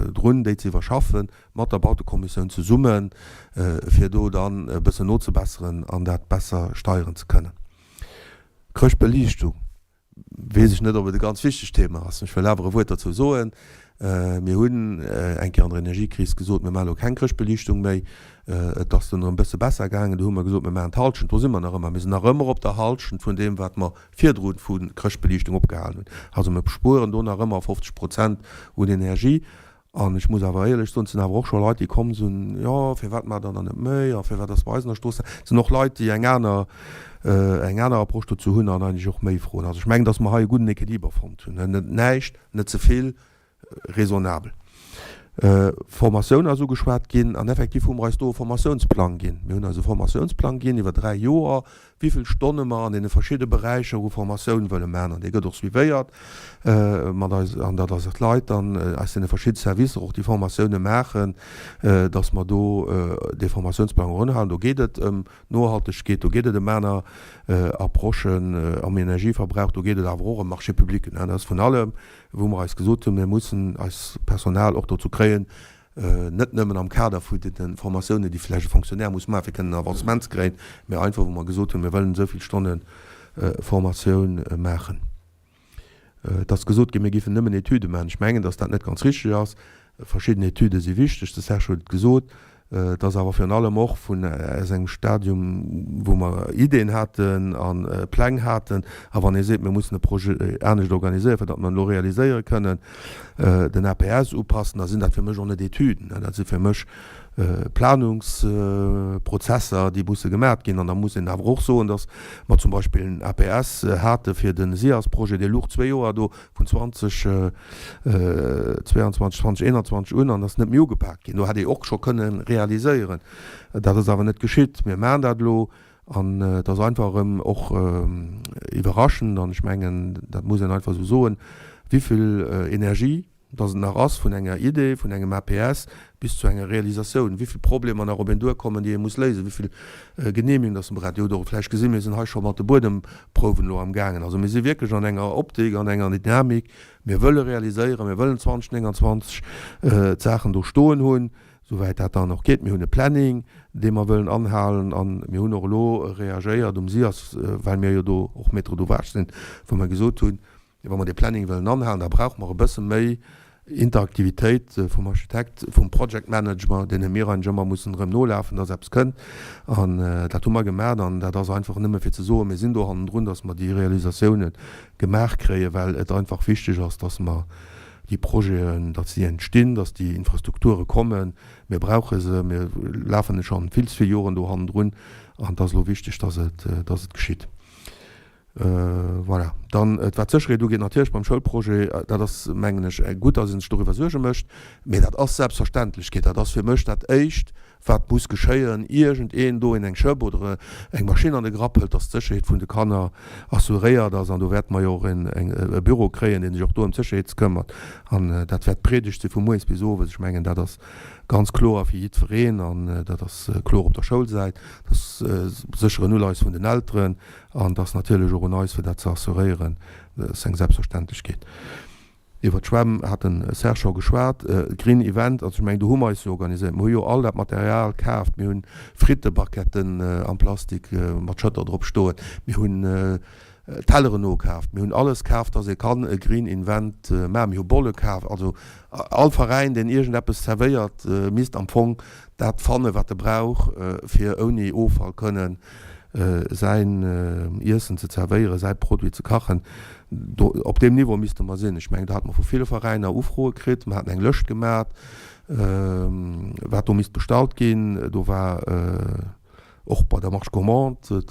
drun, déi ze iwwerschaffen, mat der Bautekommissioun zesummen, fir do dann e bëssen nozebesseren an dat besser steieren ze kënnen. Chrëschtbeliichtung. Weess ech net, ob et e ganz wichtegt Thema ass. Ech wëll awer e Wuert dozou soen. Mir hunn eng Kéier an der Energiekris gesot, mir maache elo keng Chrëschtbeliichtung méi. Et ass dunn erëm e bësse besser gaangen. Du hu mer gesot, mir maachen d'Hallschent. Do si mer nach ëmmer. Mir sinn nach ëmmer op der Hallschent vun deem, wat mer virdru vu Chrëschtbeliichtung opgehalen hunn. Also mir spueren do nach ëmmer 50 Prozent un Energie. An ech muss awer éierlech soen, et sinn awer och scho Leit, déi komm sinn, jo, firwat maacht Der dann net méi a firwat ass bei eis an der Strooss dat? Et sinn och Leit, déi eng aner, eng aner Approche dozou hunn an eigentlech och méi froen. Also ech mengen, datt mer hei e gudden Equiliber fonnt hunn, net näischt, net ze vill, raisonnabel. Formatioun ass ugeschwat ginn an effektiv hu mer eis do e Formatiounsplang ginn. Mir hunn eis e Formatiounsplang ginn iwwer 3 Joer, wéi vill Stonne mer an deene verschidde Beräicher u Formatioun wëlle maachen. An dee gëtt och suivéiert mat eis, an datt eis Leit dann aus deene verschidde Servicer och déi Formatioune maachen, datt mer do dee Formatiounsplang och ënnerhalen. Do geet et ëm Nohaltegkeet, do geet et ëm aner Approchen am Energieverbrauch, do geet et awer och ëm Marchés publics. Dat ass vun allem, wou mer eis gesot hunn, mir mussen eis Personal och dozou kréien, net nëmmen am Kader vu de Formatiounen, déi vläicht e Fonctionnaire muss maachen, fir kënnen en Avancement ze kréien, mä einfach, wou mer gesot hunn, mir wëllen esou vill Stonne Formatioun maachen. Et ass gesot ginn, mir géifen nëmmen Etüde maachen. Ech mengen, datt dat net ganz richteg ass. Verschidden Etüde si wichteg, de Serge huet et gesot. Et ass awer virun allem och vun aus engem Stadium, wou mer Ideen haten a Pläng haten. A wann ee seet, mir mussen e Projet anescht organiséieren, fir datt mer en elo realiséiere kënnen, den APS upassen, da sinn dat fir mech och net Etüden, dat si fir mech Planungsprozesser, déi musse gemaat ginn. An da muss een awer och soen, datt mer zum Beispill en APS hate fir de SIAS-Projet, dee luch zwee Joer do vun 2022, 2021 un an ass net méi ugepak ginn. Do hätt ee och scho kënne realiséieren. Dat ass awer net geschitt. Mir maachen dat elo an et ass einfach erëm och iwwerraschend, an ech mengen, dat muss een einfach esou soen, wivill Energie dass et nach ass vun enger Idee, vun engem APS bis zu enger Realisatioun, wéi vill Problemer nach op een duerkommen, déi ee muss léisen, wéi vill Genehmigungen dass en brauch. Dir hutt och vläicht gesinn, mir sinn hei scho mat de Buedemprouwen elo amgaangen. Also mir si wierklech an enger Optik, an enger Dynamik. Mir wëlle realiséieren, mir wëllen 2029 d'Saachen do stoen hunn, souwäit dat dann och geet. Mir hunn e Planning, dee mer wëllen anhalen a mir hunn och elo reagéiert um SIAS, well mir jo do och Maître d'ouvrage sinn, wou mer gesot hunn, Wa mer dee Planning wëllen anhalen, da brauche mer e bësse méi Interaktivitéit vum Architekt, vum Project Manager, deene mir eigentlech ëmmer mussen erëm nolafen, dass eppes kënnt. An dat hu mer gemaach an dat ass einfach nëmme fir ze soen, mir sinn do hannendrun, dass mer déi Realisatioune gemaach kréien, well et einfach wichteg ass, dass mer déi Projeten, datt si entstinn, dass déi Infrastrukture kommen. Mir brauche se, mir lafen scho vill ze vill Joren do hannendrun an et ass elo wichteg, dass et, dass et geschitt. Voilà. Dann, wat d'Sécherheet ugeet, natierlech beim Schoulprojet, dat ass, mengen ech, gutt, datt ee sech doriwwer Suerge mécht, mä dat ass Selbstverständlechkeet. Dat ass fir mech dat Éischt, wat muss geschéien, iergendeen do een eng Schëpp oder eng Maschinn an de Grapp hëlt, datt d'Sécherheet vun de Kanner assuréiert ass. An do wäerte mer jo och e Büro kréien, dee sech och do ëm d'Sécherheet këmmert. An dat wäert d'Priedegt si vu mueres bis owes. Ech mengen, dat ass ganz kloer fir jiddwereen an dat ass kloer op der Schoulsäit. Dat ass sécher en Uleies vun den Elteren. An et ass natierlech och un eis, fir dat ze assuréieren. Dat ass eng Selbstverständlechkeet. Iwwer d'Schwämm hat de Serge scho geschwat. Green Event, also ech mengen, do hu mer eis jo organiséiert. Mer hu jo all dat Material kaaft. Mir hunn Frittebaquetten am Plastik mat Schëtter drop stoen. Mir hunn Telleren nokaaft. Mir hunn alles kaaft, dass ee kann e Green Invent maachen. Mir hu Bolle kaaft. Also all Veräin, deen iergendeppes zerwéiert, misst am Fong dat fannen, wat e brauch, fir ouni Offall kënnen säin Iessen ze zerwéieren, säi Produit ze kachen. Do, op deem Niveau misste mer sinn. Ech mengen, do hate mer vu ville Veräiner Ufroe kritt. Mer haten eng Lëscht gemat, wat do misst bestallt ginn. Do war och bei der Marche gourmande,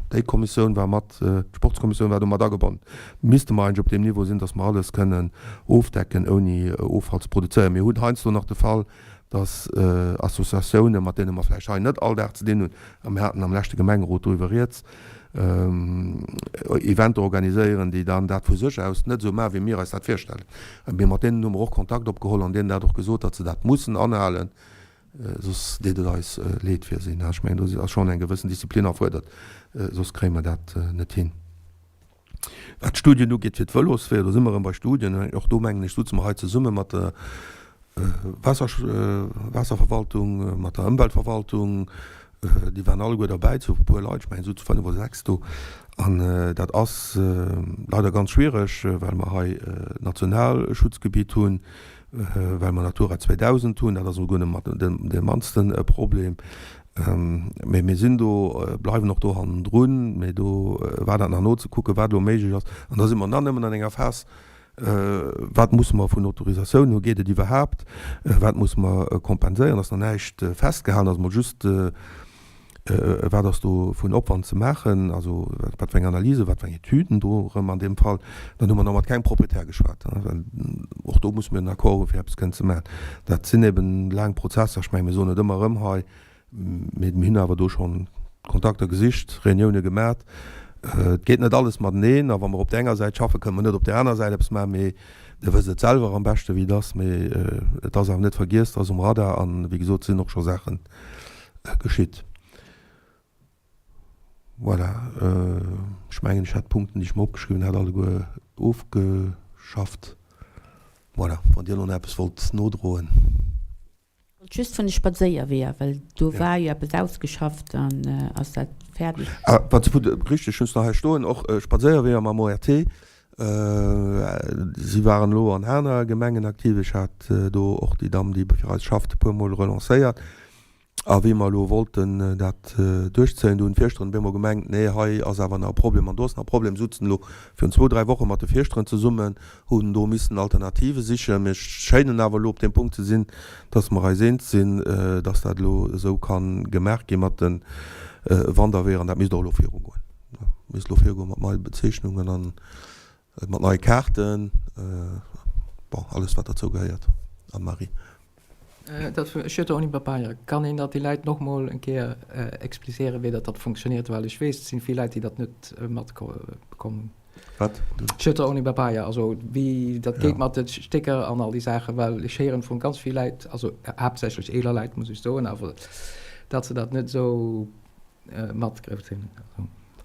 déi Kommissioun war mat, d'Sportskommissioun war do mat agebonnen. Misste mer eigentlech op deem Niveau sinn, datt mer alles kënnen ofdecken, ouni Offall ze produzéieren. Mir hunn heiansdo nach de Fall, dass Associatiounen, mat deene mer vläicht hei net all Dag ze dinn hunn, a mir haten am leschte Gemengerot doriwwer rieds, Eventer organiséieren, déi dann dat vu sech aus net esou maachen, wéi mir eis dat virstellen. Mee mat deenen hu mer och Kontakt opgeholl an deenen dat och gesot, datt se dat mussen anhalen, soss deet et eis leed fir si. Ech mengen, do ass schonn eng gewëssen Disziplin erfuerdert, soss kréie mer dat net hin. Wat d'Studien ugeet fir d'Vëlosweeër, do si mer erëm bei Studien. Och do mengen ech, sutze mer hei zesumme mat der Waasser, Waasserverwaltung, mat der Ëmweltverwaltung. Déi waren alleguer derbäi, zu e puer Leit, ech mengen esou zu 5 oder 6 do. An dat ass leider ganz schwiereg, well mer hei Nationalschutzgebitt hunn, well mer Natura 2000 hunn. Dat ass esouguer net dee mannste Problem. Mee mir sinn do, bleiwen och do hannendrun. Mee do war dat nach nozekucken, wat elo méiglech ass. An da si mer nach nëmmen an enger Phas, Wat musse mer vun Autorisatioun hunn? Geet et iwwerhaapt? Wat musse mer kompenséieren? Ass nach näischt festgehalen, ass emol just, wat ass do vun Opwand ze maachen, also wat fir eng Analyse, wat fir eng Etüden do erëm an deem Fall. Dann hu mer nach mat kengem Proprietär geschwat, well och do musse mir en Accord hu fir eppes kënnen ze maachen. Dat sinn eben laang Prozesser. Ech mengen, mir soen et ëmmer erëm hei, mee mir hunn awer do schonn Kontakter gesicht, Reunioune gemat. Et geet net alles mateneen a wa mer op där enger Säit schaffen, kënne mer net op där aner Säit eppes maachen. Mee Dir wësst et selwer am beschte wéi et ass. Mee et ass awer net vergiess, et ass um Radar an, wéi gesot, et sinn och scho Saache geschitt. Voilà, ech mengen, ech hätt d'Punkten, déi ech mer opgeschriwwen hat, alleguer ofgeschafft. Voilà, wann Dir elo nach eppes wollt nodroen. Just vun de Spadséierweeër, well do war jo eppes ausgeschafft an ass dat fäerdeg? Ah, wat se vun de, richteg, ech hunn se nach hei stoen, och Spadséierweeër mam ORT. Si waren elo an aner Gemengen aktiv. Ech hat do och déi Damm, déi fir eis schafft, e puermol relancéiert. A wéi mer elo wollten dat duerchzéien, do hunn d'Fierschteren op eemol gemengt, nee, hei ass awer nach e Problem an do ass nach e Problem. Sutzen elo virun zwou, dräi Woche mat de Fierschteren zesummen, hunn do missen Alternative sichen. Mir schéinen awer elo op deem Punkt ze sinn, dass mer eis eens sinn, dass dat elo esou ka gemaach gi mat de Wanderweeër. An dat misst och elo virugoen. Misst elo virugoe mat neie Bezeechnungen an Mat neie Kaarten, bon, alles wat derzou gehéiert. Anne-Marie. Dat Schueter ouni Papaya, kann een dat déi Läit noch mol eng Kéier explizéieren, wéi dat dat funktioniert? Well ech weess, et sinn vill Läit, déi dat net matbekommen hunn. Wat? Schueter ouni Papaya, also wéi dat geet mat de Stécker an all déi Saachen, well ech héieren vun ganz vill Läit, also haaptsächlech eeler Läit, muss ech soen, awer datt se dat net esou matgegrëfft sinn.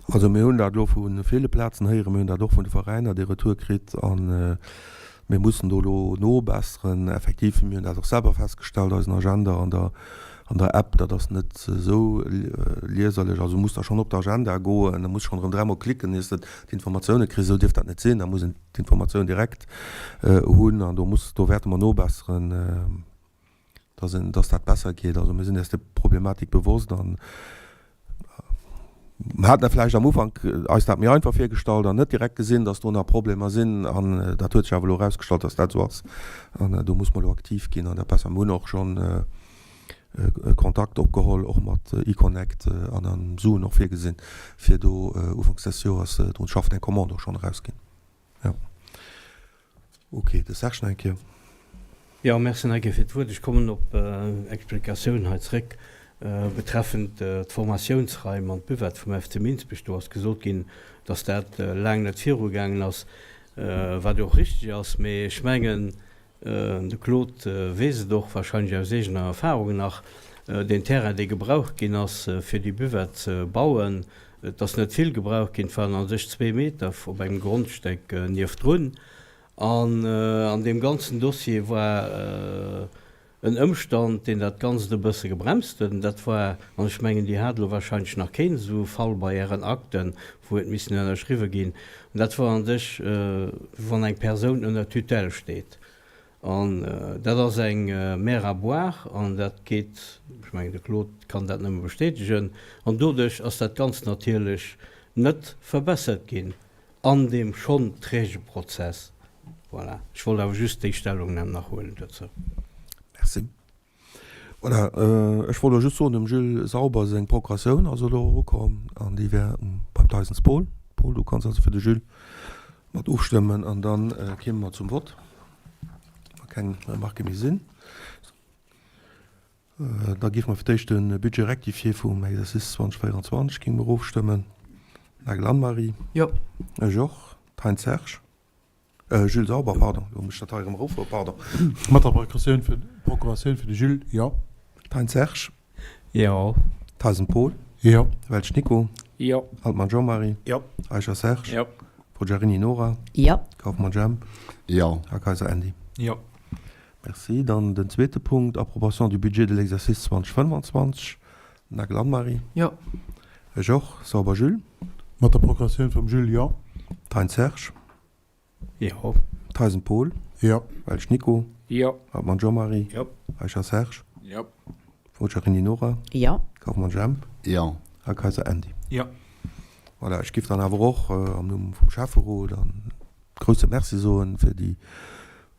Also mir hunn dat elo vu ville Plazen héieren, mir hunn dat och vun de Veräiner dee Retour kritt a mir mussen do elo nobesseren. Effektiv, mir hunn dat och selwer festgestallt, eisen Agenda an der an der App, dat ass net esou lieserlech. Also muss da schonn op d'Agenda goen, da muss schonn erëm dräimol klicken, ier s de d'Informatioune kriss. Esou dierf dat net sinn, da muss een d'Informatioun direkt hunn an do muss do wäerte mer nobesseren. dass een, dass dat besser geet. Also mir sinn eis der Problematik bewosst an mer haten vläicht am Ufank eis dat méi einfach virgestallt an net direkt gesinn, dass do nach Problemer sinn. An dat huet sech awer elo erausgestallt, dass dat esou ass. An do muss mer elo aktiv ginn an dat besser. Mer hunn och schonn Kontakt opgeholl, och mat eConnect an an Suen och virgesinn, fir do ufanks des Joers drun ze schaffen, eng Commande och schonn erausginn. Jo. Ok, de Serge nach eng Kéier. Jo, merci nach eng Kéier fir d'Wuert. Ech kommen op Explikatioun hei zréck betreffend d'Formatiounsraim an d'Buvette vum FC Minsbech. Do ass gesot ginn, dass dat laang net virugaangen ass, wat jo och richteg ass. Mee ech mengen, De Claude weess et och wahrscheinlech aus eegener Erfahrung nach, deen Terrain, dee gebraucht ginn ass, fir déi Buvette ze bauen, et ass net vill gebraucht ginn, et waren a sech zwee Meter op engem Grondstéck niefdrun. An an deem ganzen Dossier war en Ëmstand, deen dat Ganzt e bësse gebremst huet, an dat war, an ech mengen, Dir hat elo wahrscheinlech nach keen esou Fall bei Ären Akten, wou huet missen ënnerschriwwe ginn, an dat war an sech, wann eng Persoun ënner Tutelle steet. An dat ass eng Mer à boire, an dat geet, ech mengen, de Claude kann dat nëmme bestätegen, an doduerch ass dat Ganzt natierlech net verbessert ginn an deem schonn träge Prozess. Voilà, ech wollt awer just déi Stellungnam nach huelen dozou. Merci. Voilà, ech wollt elo just soen, dem Jules Sauber seng Procuratioun ass elo erukomm an déi wär beim Theisens Paul. Paul, du kanns also fir de Jules mat ofstëmmen an da kéime mer zum Vott, wa keng Remarquë méi sinn. Da géife mer fir d'éischt de Budget rectifié vum Exercice 2024 géinge mer ofstëmmen. Nagel Anne-Marie? Jo. Ech och. Thein Serge? Jules Sauber, pardon, elo muss ech dat hei erëm erofhuelen, pardon. Mat der Procuratioun fir, Procuratioun fir de Jules, jo. Thein Serge. Jo. Theisen Paul. Jo. Welsch Nico. Jo. Altmann Jean-Marie. Jo. Eicher Serge. Jo. Forgiarini Nora. Jo. Kauffmann Jemp. Jo. A Kayser Andy. Jo. Merci. Dann den zweete Punkt, Approbation du budget de l'exercice 2025. Nagel Anne-Marie. Jo. Ech och. Sauber Jules. Mat der Procuratioun vum Jules, jo. Thein Serge. Jo. Theisen Paul. Jo. Welsch Nico. Jo. Hartmann Jean-Marie. Jo. Eicher Serge. Jo. Forgiarini Nora. Jo. Kauffmann Jemp. Jo. A Kayser Andy. Jo. Voilà, ech giff dann awer och am Numm vum Schäfferot e grousse Merci soen fir déi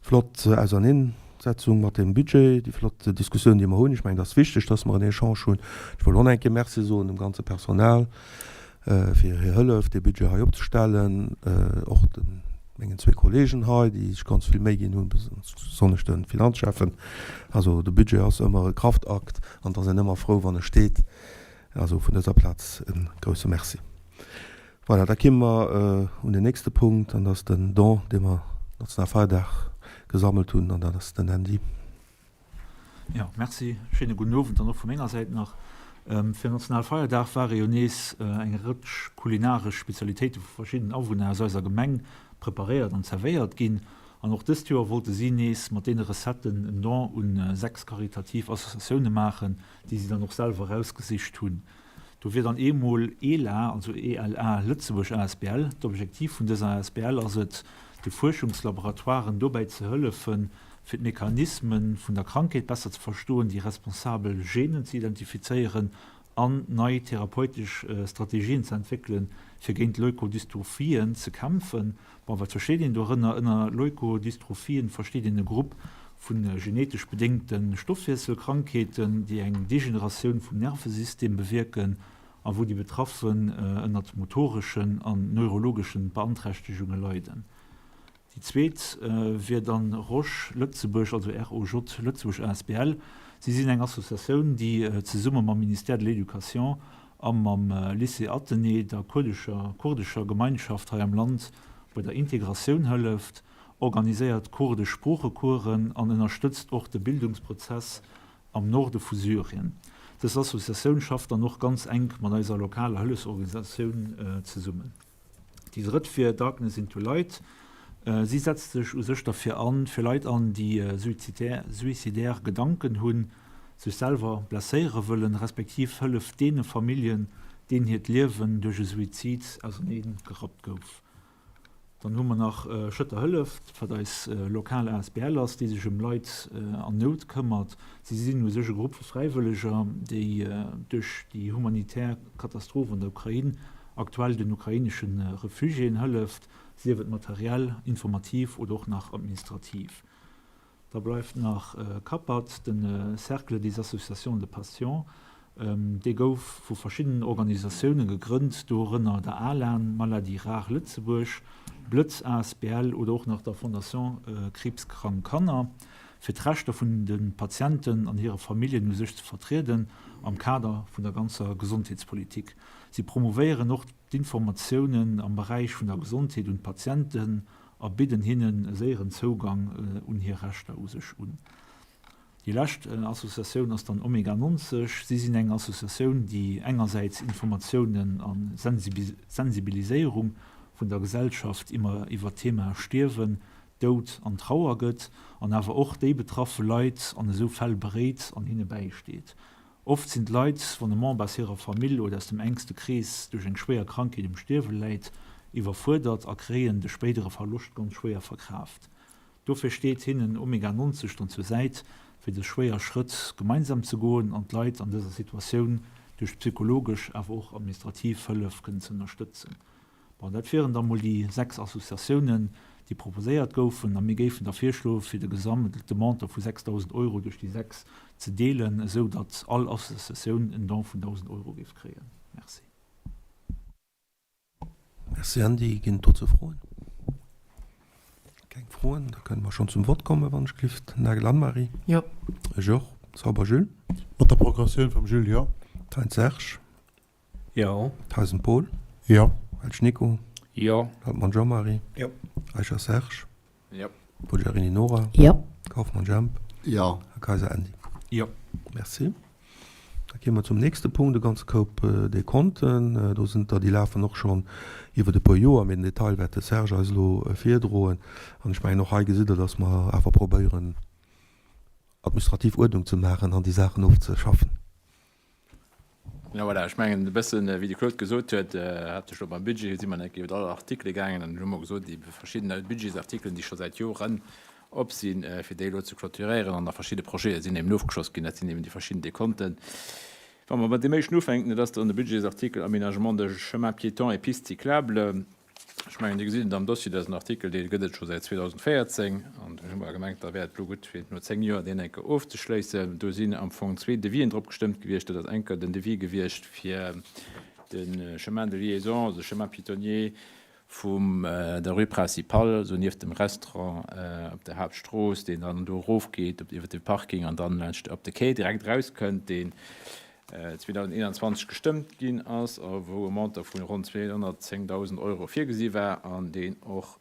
flott Auserneensetzung mat deem Budget, déi flott Diskussioun, déi mer hunn. Ech mengen, et ass wichteg, dass mer en Echange hunn. Ech wëll och nach eng Kéier Merci soen dem ganze Personal fir hir Hëllef, dee Budget hei opzestellen, och de mengen zwee Kollegen hei, déi sech ganz vill Méi ginn hunn, besonnesch de Finanzschäffen. Also de Budget ass ëmmer e Kraftakt an et ass een ëmmer frou, wann e steet. Also vun dëser Plaz e grouse Merci. Voilà, da kimme mer un den nächste Punkt, an dat ass den Don, dee mer Nationalfeierdag gesammelt hunn, an dat ass den Andy. Jo, merci. Schéine gudden Owend dann och vu menger Säit nach. Fir Nationalfeierdag ware jo nees eng Rëtsch kulinaresch Spezialitéite vu verschiddenen Awunner aus eiser Gemeng preparéiert an zerwéiert ginn. An och dëst Joer wollte si nees mat deene Recetten en Don un 6 karitativ Associatioune maachen, déi si dann och selwer erausgesicht hunn. Do wier dann eemol ELA, also ELA Lëtzebuerg asbl. D'Objektiv vun dëser asbl ass et, de Fuerschungslaboratoiren dobäi ze hëllefen, fir d'Mechanisme vun der Krankheet besser ze verstoen, déi responsabel Genen ze identifizéieren an nei therapeutesch Strategien ze entwéckelen, fir géint Leukodystrophien ze kämpfen. Bon, wat versteet een dorënner? Ënner Leukodystrophien versteet een e Grupp vu genetesch bedéngte Stoffwiesselkrankheeten, déi eng Degeneratioun vum Nervesystem bewierken a wou déi Betraffen ënnert motoreschen an neurologeschen Beanträchtegunge leiden. Déi zweet wier dann Roche Lëtzebuerg, also ROJ Lëtzebuerg asbl. Si sinn eng Associatioun, déi zesumme mam Ministère de l'Éducation a mam Lycée Athenée der kurdescher kurdescher Gemeinschaft hei am Land bei der Integratioun hëlleft, organiséiert kurdesch Sproochecoursen an ënnerstëtzt och de Bildungsprozess am Norde vu Syrien. Dës Associatioun schafft dann och ganz enk mat eiser lokaler Hëllefsorganisatioun zesummen. Déi drëtt wier Darkness into Light. Si setzt sech u sech derfir an, fir Leit an, déi suicidaire Gedanken hunn, sech selwer blesséiere wëllen, respektiv hëlleft deene Familljen, deenen hiert Liewen duerch e Suizid ausernee gerappt gouf. Dann hu mer nach Schëtter hëlleft, wat eis lokal asbl ass, déi sech ëm Leit an Nout këmmert. Si sinn u sech e Grupp vu Fräiwëlleger, déi duerch déi humanitär Katastroph an der Ukrain aktuell den ukrainesche Refugiéen hëlleft, sief et materiell, informativ oder och nach administrativ. Da bleift nach CAPAT, de Cercle des associations de patients. Dee gouf vu verschiddenen Organisatioune gegrënnt, dorënner der ALAN, Maladies Rares Lëtzebuerg, Blëtz asbl oder och nach der Fondation Kriibskrank Kanner, fir d'Rechter vun de Patienten an hire Familljen u sech ze vertrieden am Kader vun der ganzer Gesondheetspolitik. Si promouvéieren och d'Informatiounen am Beräich vun der Gesondheet un d'Patienten a bidden hinnen e séieren Zougang un hir Rechter u sech un. Déi lescht Associatioun ass dann Omega 90. Si sinn eng Associatioun, déi engersäits Informatiounen a Sensibiliséierung vun der Gesellschaft iwwer d'Thema Stierwen, Doud an Trauer gëtt an awer och déi betraffe Leit an esou Fäll beréit an hinne bäisteet. Oft sinn d'Leit, wann e Member aus hirer Famill oder aus dem enkste Krees duerch eng schwéier Krankheet um Stierwe läit, iwwerfuerdert a kréien de spéidere Verloscht ganz schwéier verkraaft. Dofir steet hinnen Omega 90 dann zur Säit, fir dës schwéier Schrëtt gemeinsam ze goen an d'Leit an dëser Situatioun duerch psychologesch awer och administrativ Hëllef kënnen ze ënnerstëtzen. Bon, dat wieren da mol déi 6 Associatiounen, déi proposéiert goufen. A mir géifen da virschloen, fir de gesammelte Montant vu 6.000 Euro duerch déi 6 ze deelen, esou datt all Associatioun en Don vun 1.000 Euro géif kréien. Merci. Merci Andy. Ginn et dozou Froen? Keng Froen? Da kënne mer schonn zum Vott kommen, wann ech gelift. Nagel Anne-Marie? Jo. Ech och. Sauber Jules? Mat der Progressioun vum Jules, jo. Thein Serge? Jo. Theisen Paul. Jo. Welsch Nico. Jo. Altmann Jean-Marie. Jo. Eicher Serge. Jo. Poggiarini Nora. Jo. Kauffmann Jemp. Jo. A Kayser Andy. Jo. Merci. Da gi mer zum nächste Punkt, e ganze Koup Dekonten. Do sinn der, déi lafen och schonn iwwert e puer Joer, mee den Detail wäert de Serge eis elo virdroen. An ech mengen, och hei gesitt Der, dass mer awer probéieren, administrativ Uerdnung ze maachen an déi Saachen ofzeschaffen. Jo, voilà, ech mengen e bëssen, wéi de Claude gesot huet, haaptsächlech och beim Budget si mer eng Kéier iwwer all Artikele gaangen an hu mer gesot, déi verschidden Budgetsartikelen, déi scho säit Joren op sinn, fir déi elo ze clôturéieren an da verschidde Projete sinn eben ofgeschloss ginn, dat sinn eben déi verschidden Dekonten. Wa mer mat deem éischten ufänken, dat ass dann de Budgetsartikel Aménagement de chemins piétons et pistes cyclables. Ech mengen, Dir gesitt et am Dossier, dat ass en Artikel, dee gëtt et scho säit 2014. An dunn hu mer gemengt, da wär et elo gutt, fir no 10 Joer deen eng Kéier ofzeschléissen. Do sinn am Fong zwee Devisen drop gestëmmt gewiescht. Dat ass eng Kéier den Devis gewiescht fir de Chemin de liaison, also de Chemin piétonnier vum der Rue Principale, esou nieft dem Restaurant op der Haaptstrooss, deen dann do erofgeet op iwwert de Parking an dann laanscht op de Quai direkt erauskënnt, deen 2021 gestëmmt ginn ass a wou e Montant vu ronn 210.000 Euro virgesi war an deen och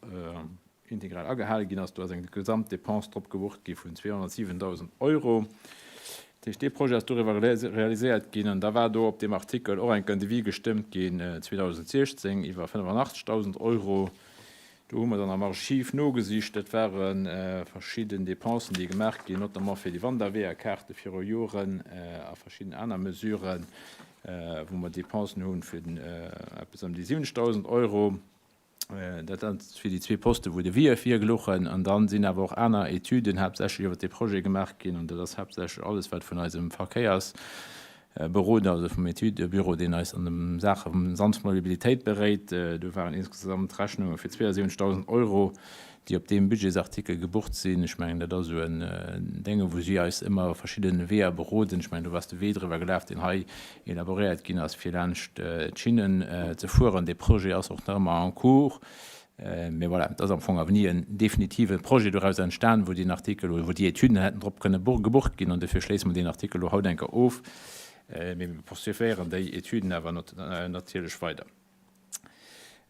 integral agehale ginn ass. Do ass eng Gesamtdepense drop gewucht gi vun 207.000 Euro. Dat heescht, dee Projet ass doriwwer realiséiert ginn. An da war do op deem Artikel och enk en Devis gestëmmt ginn 2016 iwwer 85.000 Euro. Do hu mer dann am Archiv nogesicht. Dat ware verschidden Dépensen, déi gemaach ginn, notamment fir déi Wanderweeërkaarte viru Joren a verschidden aner Mesuren, wou mer Dépensen hu fir eppes ëm déi 70.000 Euro. Dat ass fir déi zwee Posten, wou Devisë virgelouchen. An da sinn awer och aner Etüden haaptsächlech iwwert dee Projet gemaach ginn. An dat ass haaptsächlech alles, wat vun eisem Verkéiersberoder, also vum Etüdebüro, deen eis an de Saache vum sanft Mobilitéit beréit. Do waren insgesamt Rechnunge fir 72.000 Euro, déi op deem Budgetsartikel gebucht sinn. Ech mengen, dat ass esou en Dénge, wou si eis ëmmer verschidde Weeër beroden. Ech mengen, do ass de Wee driwwer gelaf, deen hei elaboréiert ginn ass, fir laanscht d'Schinnen ze fueren. Dee Projet ass och nach ëmmer en cours. Mee voilà, et ass am Fong awer ni en definitive Projet doraus entstan, wou deen Artikel oder wou déi Etüden hätten drop kënne gebucht ginn. An dofir schléisse mer deen Artikel elo haut eng Kéier of. Mee mir poursuivéieren déi Etüden awer natierlech weider.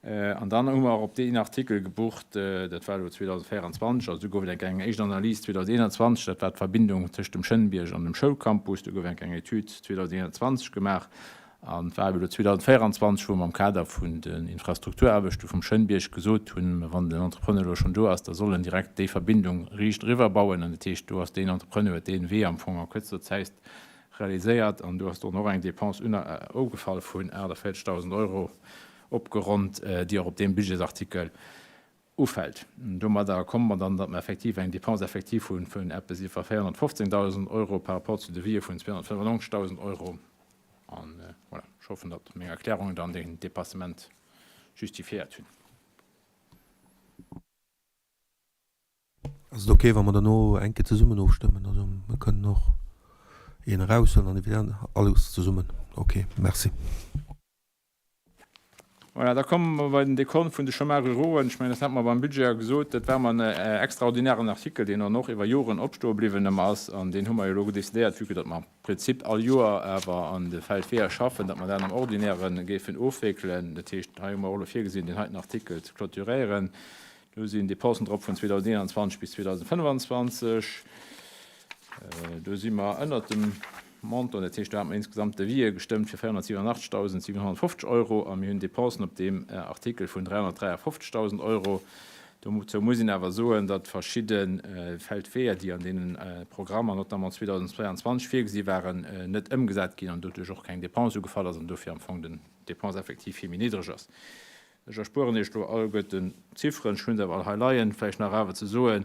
An dann hu mer och op deen Artikel gebucht, dat war elo 2024, also do gouf et eng éischt Analys 2021, dat war d'Verbindung tëscht dem Schënnbierg an dem Schoulcampus, do gouf eng eng Etüd 2021 gemaach. An et war ebe elo 2024, wou mer am Kader vun den Infrastrukturaarbechte vum Schënnbierg gesot hunn, wann den Entrepreneur elo schonn do ass, da soll en direkt déi Verbindung riicht eriwwer bauen. An dat heescht, do ass deen Entrepreneur, huet dee Wee am Fong a kürzester Zäit realiséiert an do ass dann och eng Dépense ugefall vun 48.000 Euro, opgeronnt, déi och op deem Budgetsartikel ufält. Domadder komme mer dann, datt mer effektiv eng Dépense effective hu vun eppes iwwer 415.000 Euro par rapport zu Devisë vun 295.000 Euro. An voilà, ech hoffen, datt meng Erklärungen dann deen Dépassement justifiéiert hunn. Ass et ok, wa mer derno eng Kéier zesummen ofstëmmen? Also mir kënnen och een eraushuelen an evident alles zesummen. Ok, merci. Voilà, da komme mer bei den Dekont vun de Chemins ruraux. Ech mengen, dat hat mer beim Budget jo gesot, dat war mer en extraordinären Artikel, deen dann och iwwer Joren opstoe bliwwen ëmmer ass. An deen hu mer jo elo decidéiert, vue que datt mer am Prinzip all Joer awer an de Feldweeër schaffen, datt mer dat am Ordinäre géifen ofwéckelen. Dat heescht, hei hu mer och elo virgesinn, deen heiten Artikel ze clôturéieren. Do sinn Dépensen drop vun 2021 bis 2025. Do si mer ënnert dem Montant, dat heescht do hate mer insgesamt Devisë gestëmmt fir 487.750 Euro a mir hunn Dépensen op deem Artikel vun 353.000 Euro. Dozou muss een awer soen, datt verschidde Feldweeër, déi an deene Programmer, notamment 2022, virgesi waren, net ëmgesat ginn an doduerch och keng Dépense ugefall ass an dofir am Fong den Dépense effective vill méi niddreg ass. Ech erspueren Iech elo alleguerten d'Zifferen, ech hunn se awer all hei leien. Vläicht nach awer ze soen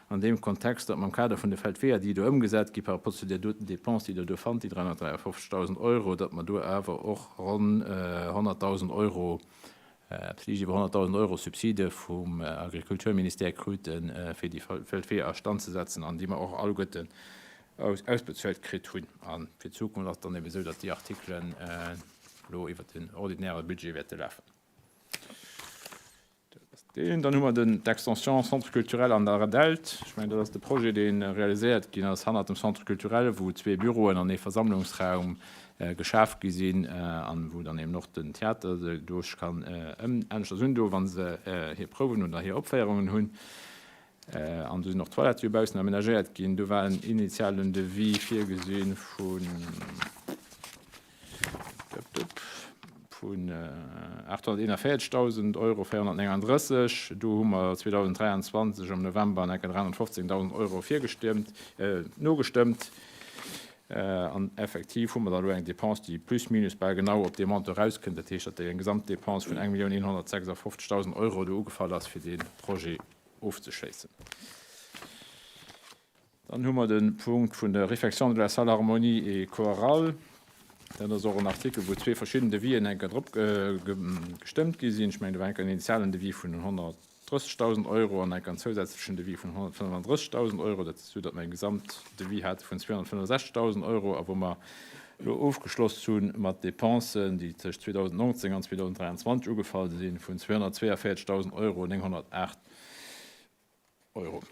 an deem Kontext, datt mer am Kader vun de Feldweeër, déi do ëmgesat gi par rapport zu där doten Dépense, déi Der do fannt, déi 353.000 Euro, datt mer do awer och ronn 100.000 Euro, eppes liicht iwwer 100.000 Euro Subside vum Agrikulturministère kruten, fir déi Feldweeër a Stand ze setzen an déi mer och alleguerten ausbezuelt kritt hunn. A fir d'Zukunft ass et dann ebe esou, datt déi Artikelen elo iwwert den ordinäre Budget wäerte lafen. Dat ass deen. Dann hu mer den d'Extension Centre culturel an der Ardelt. Ech mengen, dat ass de Projet, dee realiséiert ginn ass hannert dem Centre culturel, wou zwee Büroen an ee Versammlungsraum geschaf gi sinn an wou dann eben och den Theater do sech kann aneschters undoen, wa se hir Prouwen oder hir Opféierungen hunn. An do sinn och d'Toilettë jo baussen amenagéiert ginn. Do war en initialen Devis virgesi vun vun 841.000 Euro 439. Do hu mer 2023 am November enke 315.000 Euro virgestëmmt, nogestëmmt. An effektiv hu mer da elo eng Dépense, déi plus minus bal genau op dee Montant erauskënnt. Dat heescht, datt déi eng Gesamtdépense vun 1.156.000 Euro do ugefall ass, fir dee Projet ofzeschléissen. Dann hu mer de Punkt vun der Réfection de la salle harmonie et chorale. Dat ass och en Artikel, wou zwee verschidden Devisen eng Kéier drop gestëmmt gi sinn. Ech mengen, do war eng Kéier en initialen Devis vun 130.000 Euro an eng Kéier en zousätzlechen Devis vun 135.000 Euro. Dat ass esou, datt mer e Gesamtdevis hate vun 265.000 Euro a wou mer elo ofgeschloss hu mat Dépensen, déi tëscht 2019 an 2023 ugefall sinn, vun 242.000 Euro 908 Euro.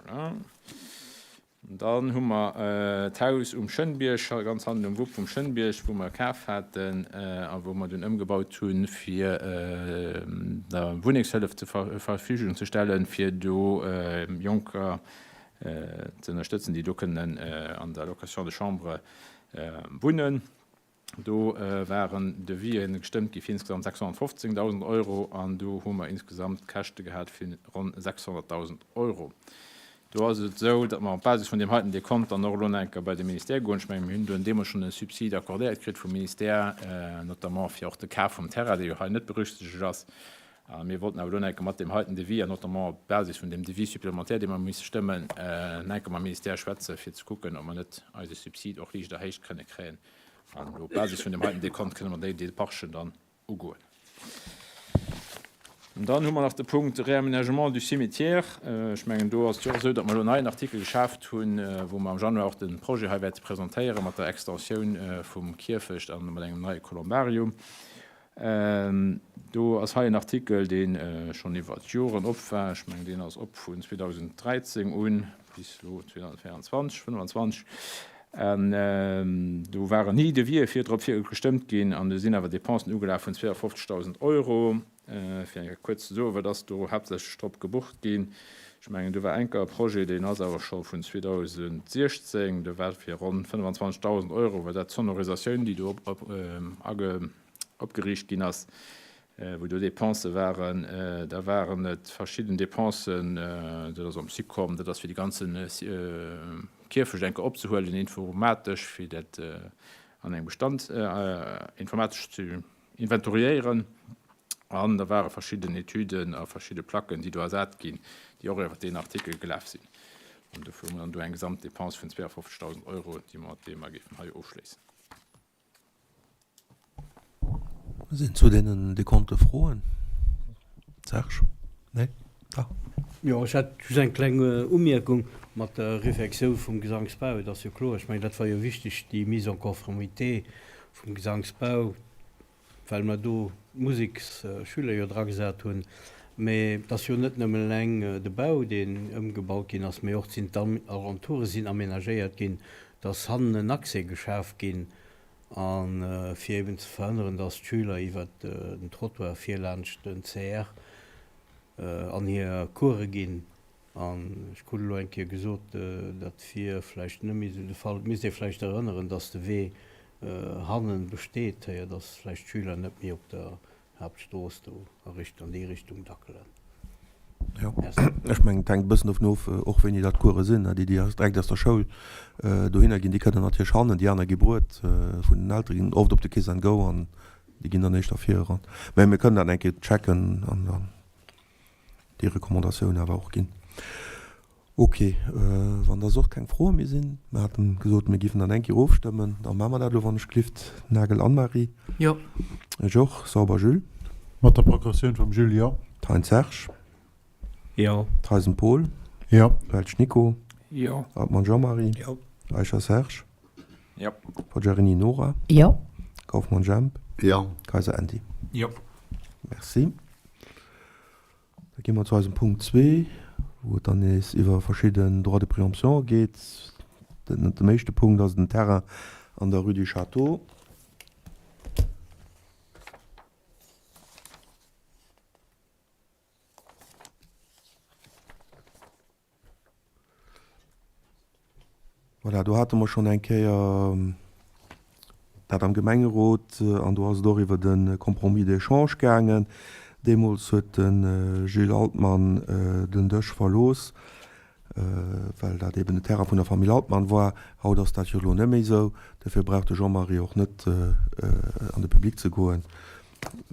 Voilà. Dann hu mer d'Haus um Schënnbierg, ganz hannen um Wupp vum Schënnbierg, wou mer kaf haten a wou mer dunn ëmgebaut hunn, fir der Wunnengshëllef zur Verfügung ze stellen, fir do Jonker ze ënnerstëtzen, déi do kënnen an der Location de chambre wunnen. Do waren Devisë gestëmmt gi fir insgesamt 615.000 Euro an do hu mer insgesamt Käschte gehat fir ronn 600.000 Euro. Do ass et esou, datt mer op Basis vun deem heiten Dekont dann och elo nach eng Kéier bei de Ministère goen. Ech mengen, mir hunn do deemools schonn e Subsid accordéiert kritt vum Ministère, notamment fir och de Kaf vum Terrain, dee jo hei net berücksichtegt ass. A mir wollten awer elo nach eng Kéier mat deem heiten Devis an notamment op Basis vun deem Devis supplémentaire, dee mer musse stëmmen, nach eng Kéier mam Ministère schwätzen, fir ze kucken, ob mer net eise Subsid och liicht erhéicht kënne kréien. An elo op Basis vun deem heiten Dekont kënne mer déi Déparchen dann ugoen. An dann hu mer nach de Punkt Réaménagement du cimetière. Ech mengen, do ass et jo och esou, datt mer elo en neien Artikel geschaaft hunn, wou mer am Januar och de Projet hei wäerte presentéiere mat der Extensioun vum Kierfecht a mat engem neie Columbarium. Do ass hei en Artikel, dee schonn iwwer d'Joren op war. Ech mengen, deen ass op vun 2013 un bis elo 2024, 2025. An do waren ni Devisë fir drop fir gestëmmt ginn an do sinn awer Dépensen ugelaf vun 52.000 Euro. Fir eng Kéier kuerz ze soen, wat ass do haaptsächlech drop gebucht ginn? Ech mengen, do war eng Kéier e Projet, deen ass awer scho vun 2016, do war fir ronn 25.000 Euro war dat d'Sonorisatioun, déi do opgeriicht ginn ass, wou do Dépensë waren. Da waren et verschidden Dépensen, dat ass am Sycom, dat ass fir de ganze Kierfecht eng Kéier opzehuelen informatesch, fir dat an engem Bestand informatesch ze inventoriéieren. An da ware verschidden Etüden a verschidde Placken, déi do ersat ginn, déi och iwwer deen Artikel gelaf sinn. An dofir hu mer dann do eng Gesamtdepense vun 52.000 Euro, déi mer mat deem mer géifen hei ofschléissen. Sinn zu deenen Dekonte Froen? Serge? Nee? Dach. Jo, ech hätt just eng kleng Umierkung mat der Refectioun vum Gesangsbau. Et ass jo kloer, ech mengen, dat war jo wichteg, déi Mise en conformité vum Gesangsbau, well mer do d'Museksschüler jo dragesat hunn. Mee et ass jo net nëmmen eleng de Bau, deen ëmgebaut ginn ass, mee och sinn d'Alentoure sinn aménagéiert ginn, et ass hannen en Accès geschaf ginn, a fir eben ze verhënneren, dass d'Schüler iwwert den Trottoir vir laanscht den CR an hir Course ginn. An ech krut elo eng Kéier gesot, dat wier vläicht net méi esou de Fall. Et misst ee vläicht erënneren, dass de Wee hannen besteet, héier dass vläicht d'Schüler net méi op der Haaptstrooss do a Richtung, an déi Richtung dackelen. Jo, ech mengen, et hänkt e bëssen dovun of, och wéini dat d'Course sinn. Déi, déi direkt aus der Schoul dohinner ginn, déi kënnen natierlech hannen, déi aner gi bruet vun den Elteren, ginn oft op de Kiss and Go an déi ginn dann éischter vir eran. Mä mir kënnen dat eng Kéier checken an dann déi Recommandatioun awer och ginn. Ok, wann da soss keng Froe méi sinn, mir haten gesot, mir géifen dann eng Kéier ofstëmmen, da maache mer dat elo wann ech glift. Nagel Anne-Marie? Jo. Ech och. Sauber Jules? Mat der Progressioun vum Jules, jo. Thein Serge? Jo. Theisen Paul? Jo. Welsch Nico? Jo. Altmann Jean-Marie? Jo. Eicher Serge? Jo. Poggiarini Nora? Jo. Kauffmann Jemp? Jo. Kayser Andy? Jo. Merci. Da gi mer zu eisem Punkt zwee, wou et dann nees iwwer verschidden Droits de préemption geet. Den éischte Punkt ass den Terrain an der Rue du Château. Voilà, do hate mer schonn eng Kéier dat am Gemengerot an do ass et och iwwer de Compromis d'échange gaangen. Deemools huet de Gilles Altmann den Dësch verlooss, well dat eben den Terrain vun der Famill Altmann war. Haut ass dat jo elo net méi esou. Dofir brauch de Jean-Marie och net an de Public ze goen.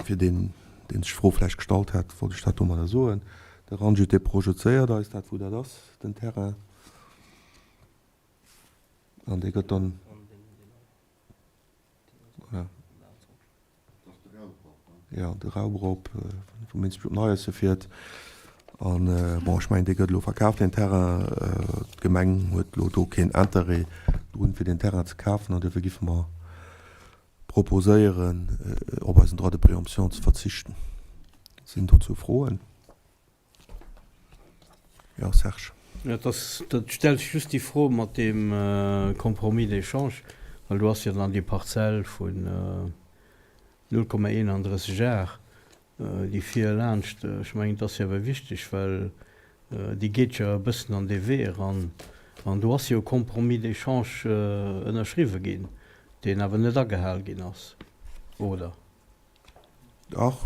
Fir deen, deen sech d'Fro vläicht gestallt hätt, wollt ech dat domadder soen. De Ranjit, dee projezéiert eis dat, wou dat ass, den Terrain. An dee gëtt dann. Voilà. Jo, de Raubrop, vum Institut Neiesse fiert. An, bon, ech mengen, dee gëtt elo verkaf, deen Terrain. D'Gemeng huet elo do keen Interêt drun, fir deen Terrain ze kafen. An duerfir giffe mer proposéieren, op eisen Droit de préemption ze verzichten. Sinn dozou Froen? Jo, Serge. Jo, et ass, dat stellt sech just déi Fro mat deem Compromis d'échange, well do ass jo dann déi Parzell vun 0,31 Ar, déi vir laanscht. Ech mengen, et ass jo awer wichteg, well déi geet jo e bëssen an dee Wee eran. An do ass jo e Compromis d'échange ënnerschriwwe ginn, deen awer net agehal ginn ass, oder? Dach.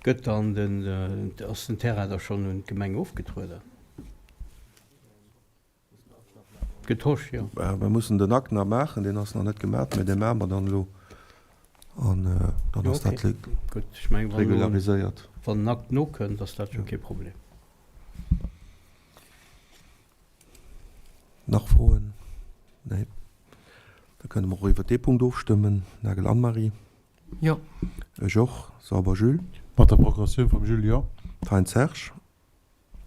Gëtt dann den, ass den Terrain da schonn un d'Gemeng ofgetrueden? Getosch, jo. Mir mussen den Akt nach maachen, deen ass nach net gemat, mä dee maache mer dann elo an dann ass dat regulariséiert. Wann en Akt nokënnt, ass dat jo kee Problem. Nach Froen? Nee. Da kënne mer och iwwert dee Punkt ofstëmmen. Nagel Anne-Marie? Jo. Ech och. Sauber Jules? Mat der Progressioun vum Jules, jo. Thein Serge?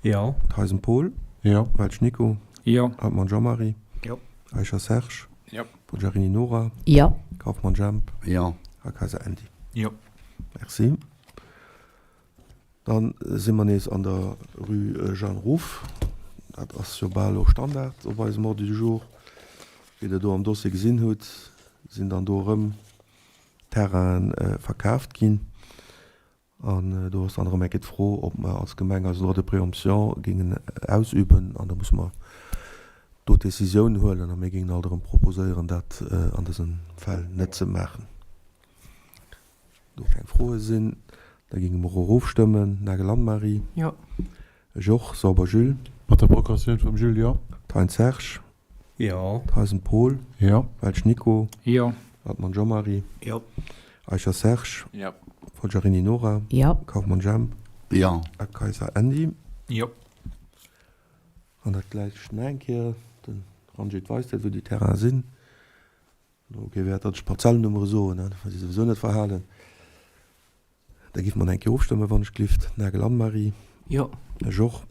Jo. Theisen Paul? Jo. Welsch Nico? Jo. Hartmann Jean-Marie? Jo. Eicher Serge? Jo. Poggiarini Nora? Jo. Kauffmann Jemp? Jo. A Kayser Andy? Jo. Merci. Dann si mer nees an der Rue Jeanne Ruff. Dat ass jo bal elo Standard op eisem Ordre du jour. Wéi Der do am Dossier gesinn hutt, sinn dann do erëm Terrainen verkaaft ginn. An do ass dann erëm eng Kéier d'Fro, ob mer als Gemeng eisen Droit de préemption géingen ausüben. An da musse mer do d'Décisioun huelen. A mir géingen alt erëm proposéieren, dat an dësem Fäll net ze maachen. Do keng Froe sinn, da géinge mer och ofstëmmen. Nagel Anne-Marie? Jo. Ech och. Sauber Jules? Mat der Progressioun vum Jules, jo. Thein Serge? Jo. Theisen Paul? Jo. Welsch Nico? Jo. Hartmann Jean-Marie? Jo. Eicher Serge? Jo. Forgiarini Nora? Jo. Kauffmann Jemp? Jo. A Kayser Andy? Jo. An dat gläicht nach eng Kéier, de Ranjit weist dat, wou déi Terrainen sinn. Ok, wäert datt ech d'Parzellennummere soen, he, well si souwisou net verhalen. Da giff mer eng Kéier ofstëmmen, wann ech glift. Nagel Anne-Marie. Jo. Ech och.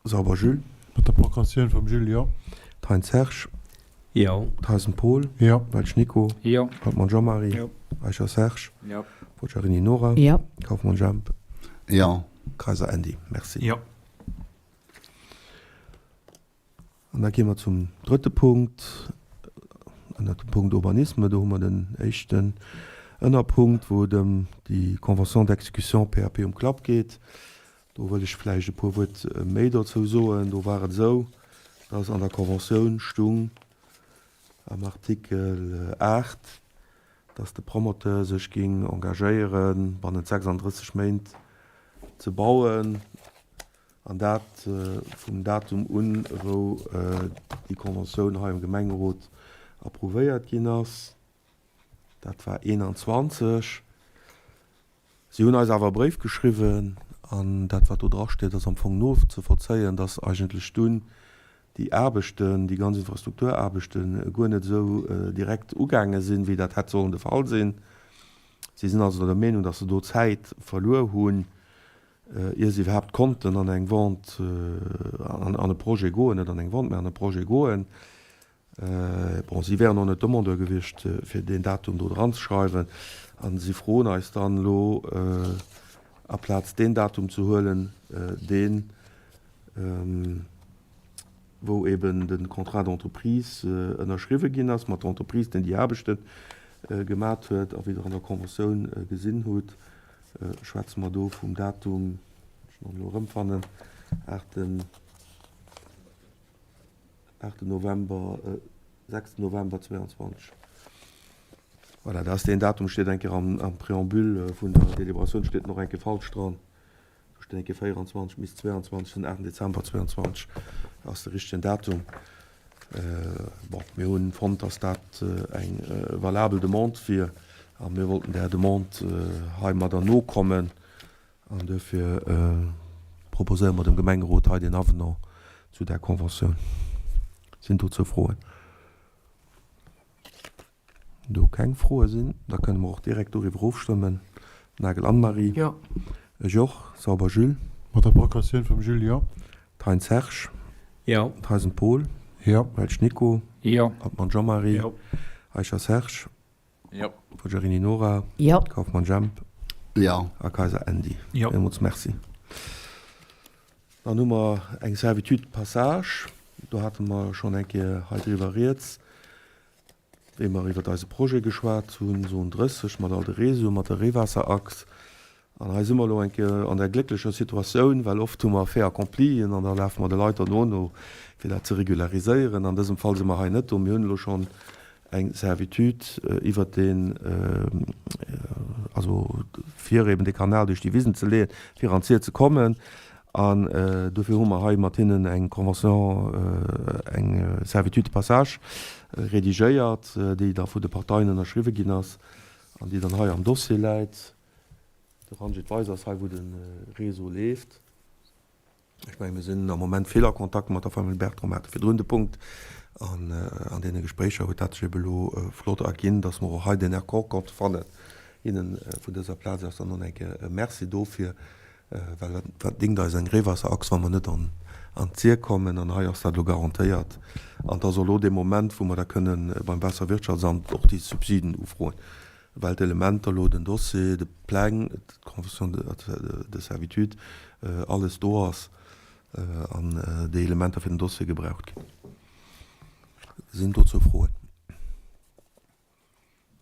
Sauber Jules. Mat der Progressioun vum Jules, jo. Thein Serge. Jo. Theisen Paul. Jo. Welsch Nico. Jo. Hartmann Jean-Marie. Jo. Eicher Serge. Jo. Poggiarini Nora. Jo. Kauffmann Jemp. Jo. Kayser Andy. Merci. Jo. An da gi mer zum drëtte Punkt, ënnert dem Punkt Urbanisme. Do hu mer den éischten Ënnerpunkt, wou et ëm déi Convention d'exécution PAP um Klapp geet. Do wëll ech vläicht e puer Wuert méi dozou soen. Do war et esou, dass an der Conventioun stung am Artikel 8, dass de Promoteur sech géing engagéieren, bannent 36 Méint ze bauen. An dat vum Datum un, wou déi Conventioun hei am Gemengerot approuvéiert ginn ass. Dat war 21. Si hunn eis awer e Bréif geschriwwen, an dat, wat do drasteet, ass am Fong nozevollzéien, dass eigentlech dunn déi Aarbechten, déi ganz Infrastrukturaarbechte guer net esou direkt ugaange sinn, wéi dat hätt sollen de Fall sinn. Si sinn also der Meenung, dass se do Zäit verluer hunn, ier se iwwerhaapt konnten an eng Vente, an e Projet goen, net an eng Vente, mä an e Projet goen. Bon, si wären och net Demandeur gewiescht, fir deen Datum do dranzeschreiwen. A si froen eis dann elo, aplaz deen Datum ze huelen, deen, wou eben de Contrat d'entreprise ënnerschriwwe ginn ass mat der Entreprise, deen déi Aarbechte gemat huet. A wéi Der an der Conventioun gesinn hutt, schwätze mer do vum Datum, ech en elo erëmfannen, aachten, aachten November, sechsten November 22. Voilà, dat ass deen Datum, steet eng Kéier am, am Préambule vun der Deliberatioun steet en och eng Kéier falsch dran. Do steet eng Kéier 24, misst 22 sinn, 8 Dezember 22 ass de richtegen Datum. Bon, mir hunn fonnt, dass dat eng valabel Demande wier a mir wollten där Demande heimadder nokommen an duerfir proposéiere mer dem Gemengerot hei deen Avenant zu där Conventioun. Sinn dozou Froen? Do keng Froe sinn, da kënne mer och direkt doriwwer ofstëmmen. Nagel Anne-Marie. Jo. Ech och. Sauber Jules. Mat der Progressioun vum Jules, jo. Thein Serge. Jo. Theisen Paul. Jo. Welsch Nico. Jo. Hartmann Jean-Marie. Jo. Eicher Serge. Jo. Poggiarini Nora. Jo. Kauffmann Jemp. Jo. A Kayser Andy. Jo. Villmools Merci. Dann hu mer eng Servitude de passage. Do hate mer schonn eng Kéier hei driwwer rieds. Wéi mer iwwert eise Projet geschwat hunn, Zon 30 mat all de Réseauen, mat der Reewaasserachs. An hei si mer elo eng Kéier an der glécklecher Situatioun, well oft hu mer Fait-accomplien an da lafe mer de Leit derno no, fir dat ze regulariséieren. An dësem Fall si mer hei net do. Mir hunn elo schonn eng Servitude iwwert deen, also fir eben dee Kanal duerch déi Wisen ze leeën, fir an d'Ziel ze kommen. An dofir hu mer hei mat hinnen eng Convention, eng Servitude de passage redigéiert, déi da vun de Parteien ënnerschriwwe ginn ass an déi dann hei am Dossier läit. De Ranjit Weiser ass hei, wou de Réseau leeft. Ech mengen, mir sinn am Moment vill a Kontakt mat der Famill Bertram, mer hate virdrun de Punkt. An an deene Gespréicher huet dat sech ebe elo flott erginn, dass mer och hei deen Accord konnte fannen. Hinne vun dëser Plaz aus dann och eng Kéier e Merci dofir, well wat dingt eis eng Reewaasserachs, wa mer net an d'Sir kommen? An hei ass dat elo garantéiert. An et ass och elo dee Moment, wou mer da kënne beim Waasserwirtschaftsamt och déi Subsiden ufroen, well d'Elementer elo, den Dossier, de Pläng, d'Convention de servitude, alles do ass an déi Elementer fir den Dossier gebraucht ginn. Sinn dozou Froen?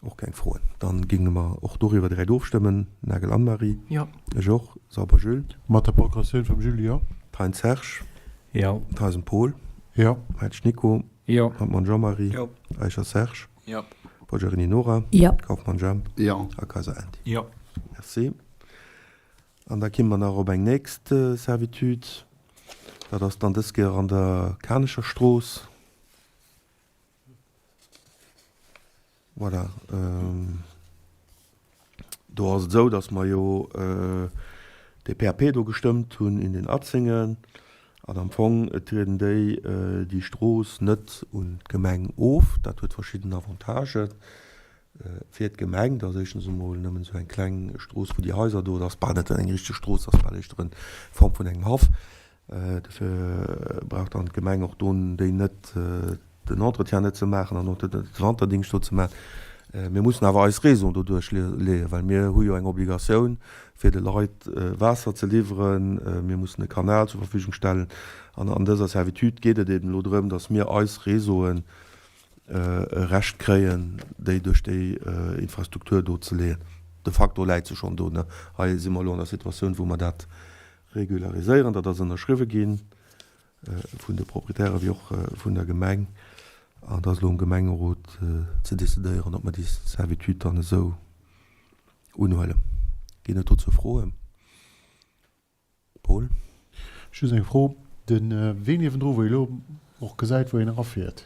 Och keng Froen. Dann géinge mer och doriwwer direkt ofstëmmen. Nagel Anne-Marie? Jo. Ech och. Sauber Jules? Mat der Progressioun vum Jules, jo. Thein Serge? Jo. Theisen Paul? Jo. Heitsch Nico? Jo. Hartmann Jean-Marie? Jo. Eicher Serge? Jo. Poggiarini Nora? Jo. Kauffmann Jemp? Jo. A Kayser Andy? Jo. Merci. An da kimme mer nach op eng nächst Servitude. Dat ass dann dës Kéier an der Kanecher Strooss. Voilà. Do ass et esou, datt mer jo dee PAP do gestëmmt hunn in den Atzéngen. An am Fong trieden déi déi Strooss net un d'Gemeng of. Dat huet verschidden Avantagen fir d'Gemeng. Dat ass éischtens emol nëmmen esou eng kleng Strooss, wou déi Haiser do, dat ass bal net eng richteg Strooss, dat ass bal éischter en Form vun engem Haff. Dofir brauch dann d'Gemeng och do déi net, den Entretien net ze maachen an och de Wanterdingscht do ze maachen. Mir mussen awer eis Réseauen do duerchleeën, well mir hu jo eng Obligatioun, fir de Leit Waasser ze liwweren. Mir mussen e Kanal zur Verfügung stellen. An an dëser Servitude geet et eben elo drëm, datt mir eis Réseauen e Recht kréien, déi duerch déi Infrastruktur do ze leeën. De facto läit se schonn do. Hei si mer elo an der Situatioun, wou mer dat Regulariséieren, dat ass ënnerschriwwe gi vun de Proprietäre wéi och vun der Gemeng. An et ass elo um Gemengerot ze decidéieren, ob mer déi Servitude dann esou unhuelen. Ginn et dozou Froen? Paul? Just eng Fro, De Wee niewendru, wou ee elo och gesäit, wou een erafiert,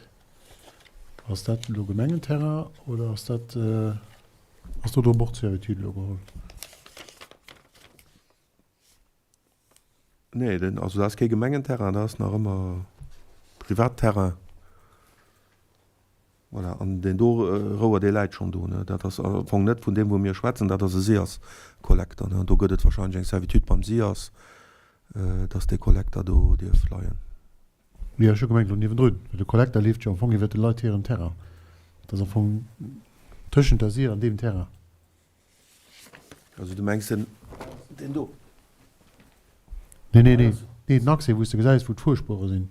ass dat elo Gemengenterrain oder ass dat, ass do drop och d'Servitude elo geholl? Nee, den, also dat ass kee Gemengenterrain, dat ass nach ëmmer Privatterrain. Voilà, an deen do Rouer, dee läit schonn do, ne. Dat ass am Fong net vun deem, wou mir schwätzen, dat ass e SIAS-Kollekter, ne. An do gëtt et wahrscheinlech eng Servitude beim SIAS, dass dee Kollekter do dierf leien. Jo, ech hu gemengt elo niewendrun, well de Kollekter leeft jo am Fong iwwert de Leit hiren Terrain. Dat ass am Fong tëschent der SIA an deem Terrain. Also du mengs den, deen do? Nee, nee, nee, nee, den Accès, wou s de gesäis, wou d'Fuerspuere sinn.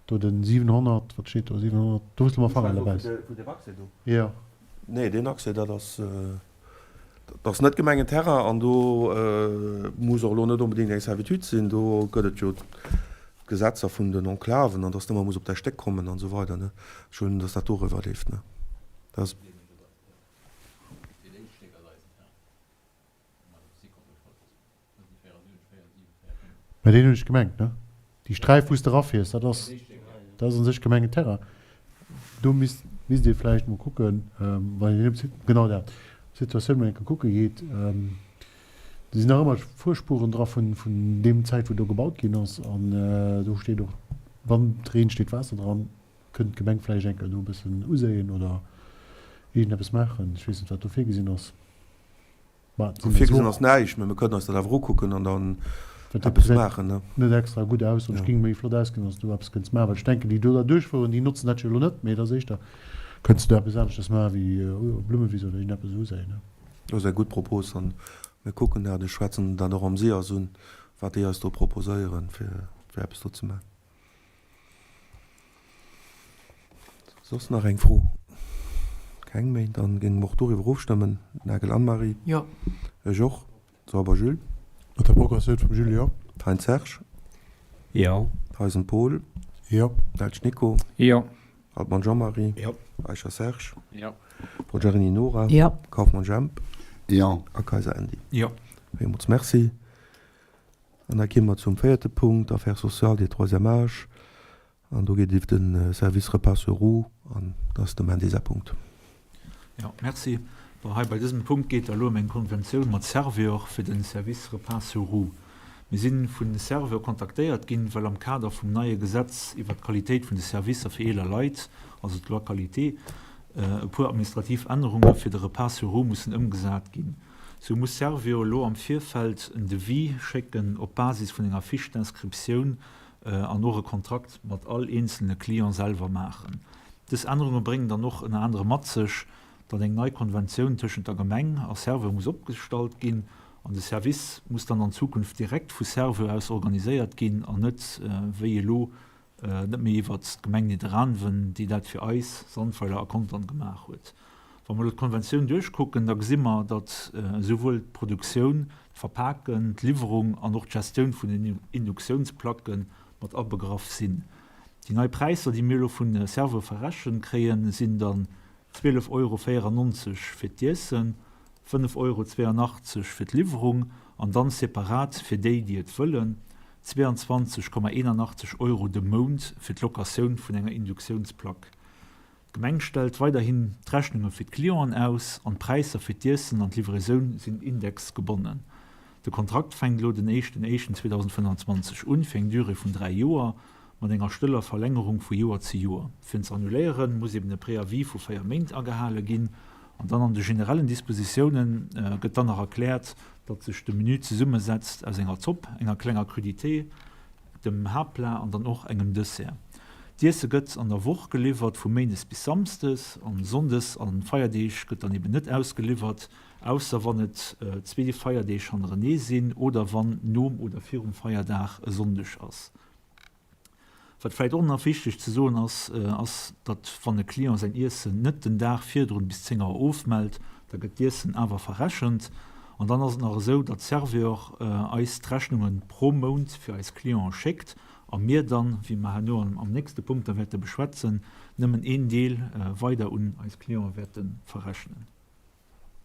Do den 700, wat steet do, 700, do wou s de mam Fanger derbäis. Wou deen Accès do? Jo. Nee, deen Accès, dat ass, dat ass net Gemengenterrain an do muss och elo net onbedéngt eng Servitude sinn. Do gëtt et jo d'Gesetzer vun den Enclaven an dass de ëmmer muss op däi Stéck kommen an esou weider, ne. Ech huelen un, dass dat doriwwer leeft, ne. Dat ass. Mä deen hunn ech gemengt, ne? Déi Sträif, wou s de erafiers, dat ass, dat ass u sech Gemengenterrain. Do misst, misst ee vläicht mol kucken, wann een op genau dat, d'Situatioun mol eng Kéier kucke geet. Do sinn nach ëmmer Fuerspuren dra vun, vun deem Zäit, wou do gebaut ginn ass. An do steet och, wann et reent, steet Waasser dran. Kënnt d'Gemeng vläicht eng Kéier do e bëssen uséien oder iergendeppes maachen? Ech weess net, wat do virgesinn ass. Mä et sinn der Virgesinn ass näischt, mä mir kënnen eis dat awer ukucken an dann eppes maachen, ne? Net extra gutt aus an et géing méi flott ausgesinn, wann s du eppes kënns maachen. Well ech denken, déi do da duerchfueren, déi notzen dat jo elo net, mee et ass éischter, kënns du do eppes aneschtes maachen wéi Blummewiss oder iergendeppes uséien, ne? Dat ass eng gutt Propos an mir kucken dat. Ech schwätzen dat och am SIAS un, wat déi eis do proposéieren, fir eppes do ze maachen. Soss nach eng Fro? Keng méi? Dann géinge mer och doriwwer ofstëmmen. Nagel Anne-Marie? Jo. Ech och. Sauber Jules? Mat der Progressioun vum Jules, jo. Thein Serge? Jo. Theisen Paul? Jo. Welsch Nico? Jo. Altmann Jean-Marie? Jo. Eicher Serge? Jo. Poggiarini Nora? Jo. Kauffmann Jemp? Jo. A Kayser Andy? Jo. Villmools Merci. An da gi mer zum véierte Punkt, Affaires sociales et troisième âge. An do geet et iwwer de Service Repas sur roues an dat ass dem Andy säi Punkt. Jo, merci. Bon, hei bei dësem Punkt geet et elo ëm eng Konventioun mat Servior fir de Service Repas sur roues. Mir si vu Servior kontaktéiert ginn, well am Kader vum neie Gesetz iwwert d'Qualitéit vun de Servicer fir eeler Leit, also d'Loi Qualité, e puer administrativ Ännerunge fir de Repas sur roues mussen ëmgesat ginn. Sou muss Servior elo am Virfeld en Devis schécken op Basis vun enger Fiche d'inscriptioun an och e Kontrakt mat all eenzelne Client selwer maachen. Dës Ännerunge bréngen dann och ënner anerem mat sech, datt eng nei Konventioun tëschent der Gemeng a Servior muss opgestallt ginn an de Service muss dann an Zukunft direkt vu Servior aus organiséiert ginn an net wéi elo net méi iwwert d'Gemeng Nidderaanwen, déi dat fir eis, Sandweiler a Contern, gemaach huet. Wa mer elo d'Konventioun duerchkucken, da gesi mer, datt esouwuel d'Produktioun, d'Verpaken, d'Liwwerung an och d'Gestioun vun den Induktiounsplacke mat abegraff sinn. Déi nei Präisser, déi mir elo vu Serveur verrechent kréien, sinn dann 12 Euro 94 fir d'Iessen, 5 Euro 82 fir d'Liwwerung an dann separat fir déi, déi et wëllen, 22,81 Euro de Mount fir d'Locatioun vun enger Induktiounsplack. D'Gemeng stellt weiderhin d'Rechnunge fir d'Clienten aus an d'Präisser fir d'Iessen an d'Livraisoun sinn indexgebonnen. De Kontrakt fänkt elo den éischten éischten 2025 un, fir eng Durée vun 3 Joer, mat enger stëller Verlängerung vu Joer zu Joer. Fir en ze annuléieren, muss eben e Préavis vu 4 Méint agehale ginn. An dann an de generellen Dispositiounen gëtt dann nach erkläert, datt sech de Menü zesummesetzt aus enger Zopp, enger klenger Crudité, dem Haaptplat an dann och engem Dessert. D'Iesse gëtt an der Woch geliwwert, vu méindes bis samsdes, an sonndes an Feierdeeg gëtt dann eben net ausgeliwwert, ausser wann et zwee Feierdeeg hannerenee sinn oder wann nom oder virum Feierdag e Sonndeg ass. Wat vläit och nach wichteg ze soen ass, ass, datt wann e Client säin Iessen net den Dag virdrun bis 10 Auer ofmellt, da gëtt d'Iessen awer verrechent. An dann ass et nach esou, datt Servior eis d'Rechnunge pro Mount fir eis Clienten schéckt a mir dann, wéi mer herno am nächste Punkt da wäerte beschwätzen, nëmmen een Deel weider un eis Clienten wäerte verrechnen.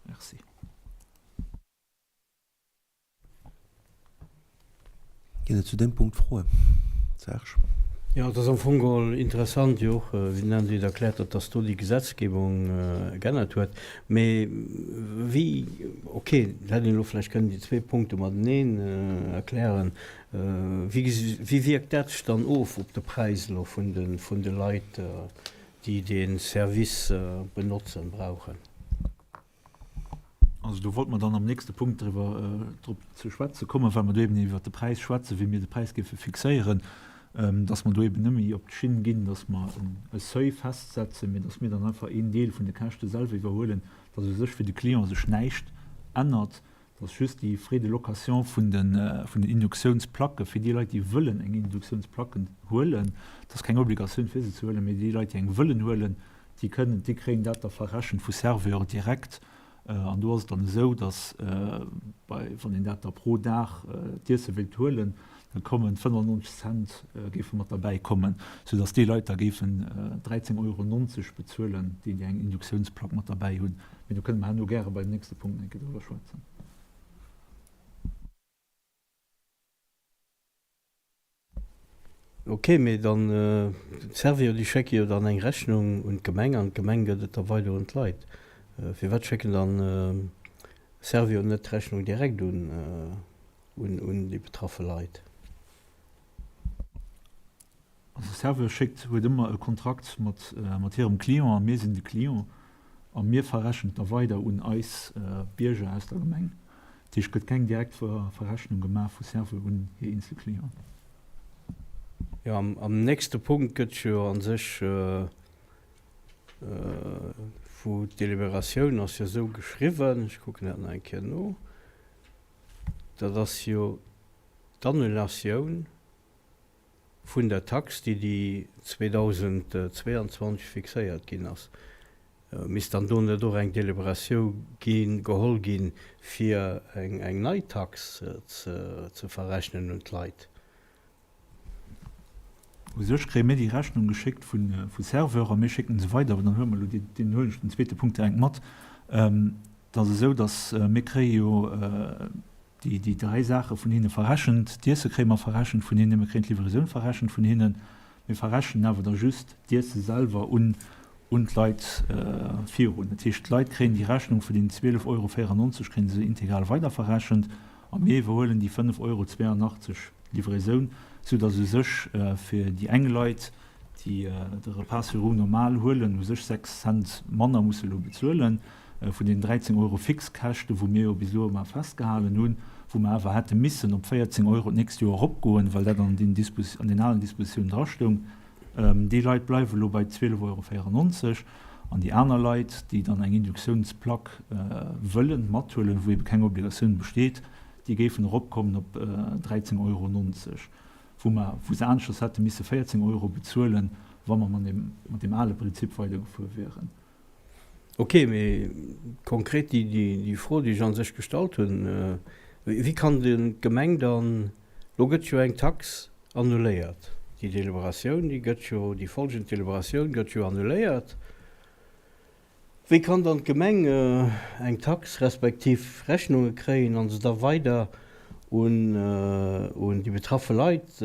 Merci. Ginn et zu deem Punkt Froen? Serge. Jo, et ass am Fong geholl interessant, jo och, wéi den Andy et erkläert huet, dass do déi Gesetzgebung geännert huet. Mee wéi, okay, dat hätt een elo vläicht kënnen déi zwee Punkte mateneen erklären, wéi, wéi wierkt dat sech dann of op de Präis elo vun de, vun de Leit, déi dee Service benotzen, brauchen? Also do wollte mer dann am nächste Punkt driwwer drop ze schwätze kommen, well mer do eben iwwert de Präis schwätzen, wéi mir de Präis géife fixéieren, dass mer do eben net méi op d'Schinn ginn, dass mer e Seuil festsetzen, mee dass mir dann einfach een Deel vun de Käschte selwer iwwerhuelen, dass u sech fir de Client sech näischt ännert, dass just déi Frais de location vun den vun den Induktiounsplacke fir déi Leit, déi wëllen eng Induktiounsplacken huelen, et ass keng Obligatioun fir se ze huelen, mee déi Leit, déi eng wëllen huelen, Déi kënnen, déi kréien dat da verrechent vu Servior direkt. An do ass et dann esou, datt bei, wann een dat da pro Dag d'Iesse wéilt huelen, da kommen 95 Cent géife mat derbäi kommen, soudatt déi Leit da géifen 13,90 Euro bezuelen, déi déi eng Induktiounsplack mat derbäi hunn. Mee do kënne mer herno gäre beim nächste Punkt eng Kéier driwwer schwätzen. Ok, mee dann, d'Servio déi schécke jo dann eng Rechnung un d'Gemeng an d'Gemeng gëtt et da weider un d'Leit. Firwat schécken dann Servior net d'Rechnung direkt un un déi betraffe Leit? Also Servior schéckt, huet ëmmer e Kontrakt mat mat hirem Client a mir sinn de Client a mir verrechnen da weider un eis Bierger aus der Gemeng. Dat heescht, et gëtt keng direkt Verrechnung gemaach vu Servior un hir eenzel Clienten. Jo, am nächste Punkt gëtt jo a sech, wou d'Deliberatioun ass jo esou geschriwwen, ech kucken dat nach eng Kéier no, dat ass jo d'Annulatioun vun der Tax, déi déi 2022 fixéiert ginn ass, misst dann do net och eng Deliberatiou gi geholl ginn, fir eng nei Tax ze verrechnen un d'Leit? U sech kréie mir déi Rechnung geschéckt vu Serveur a mir schécken se weider. Awer dann huele mer elo deen, deen huelen ech den zweete Punkt direkt mat. Et ass esou, datt mir kréie jo. Déi, déi 3 Saache vun hinne verrechent. D'Iesse kréie mer verrechent vun hinnen, mir kréien d'Livraison verrechent vun hinnen. Mir verrechnen awer da just d'Iesse selwer un, un d'Leit virun. Dat heescht, d'Leit kréien déi Rechnung vun deenen 12,94 Euro kréie se integral weiderverrechent a mir iwwerhuelen déi 5,82 Euro Livraisoun, soudass u sech fir déi eng Leit, déi de Repas sur roues normal huelen, u sech 6 Cent manner musse elo bezuelen. Vun den 13 Euro Fixkäschte wou mir jo bis elo ëmmer festgehalen hunn, wou mer awer hätte missen op 14 Euro d'nächst Joer eropgoen, well dat an den an den alen Dispositiounen drastoung, déi Leit bleiwe elo bei 12,94 Euro. An déi aner Leit, déi dann eng Induktiounsplack wëllen mathuelen, wou ebe keng Obligatioun besteet, déi géifen eropkommen op 13,90 Euro, wou mer, wou se aneschters hätte misse 14 Euro bezuelen, wa mer mat deem, mat deem ale Prinzip weidergefuer wieren. Ok, mee konkret déi Fro, déi ech a sech gestallt hunn, Wéi kann d'Gemeng dann, elo gëtt jo eng Tax annuléiert, déi Deliberatioun, déi gëtt jo, déi folgend Deliberatioun gëtt jo annuléiert, wéi kann dann d'Gemeng eng Tax respektiv Rechnunge kréien a se da weider un déi betraffe Leit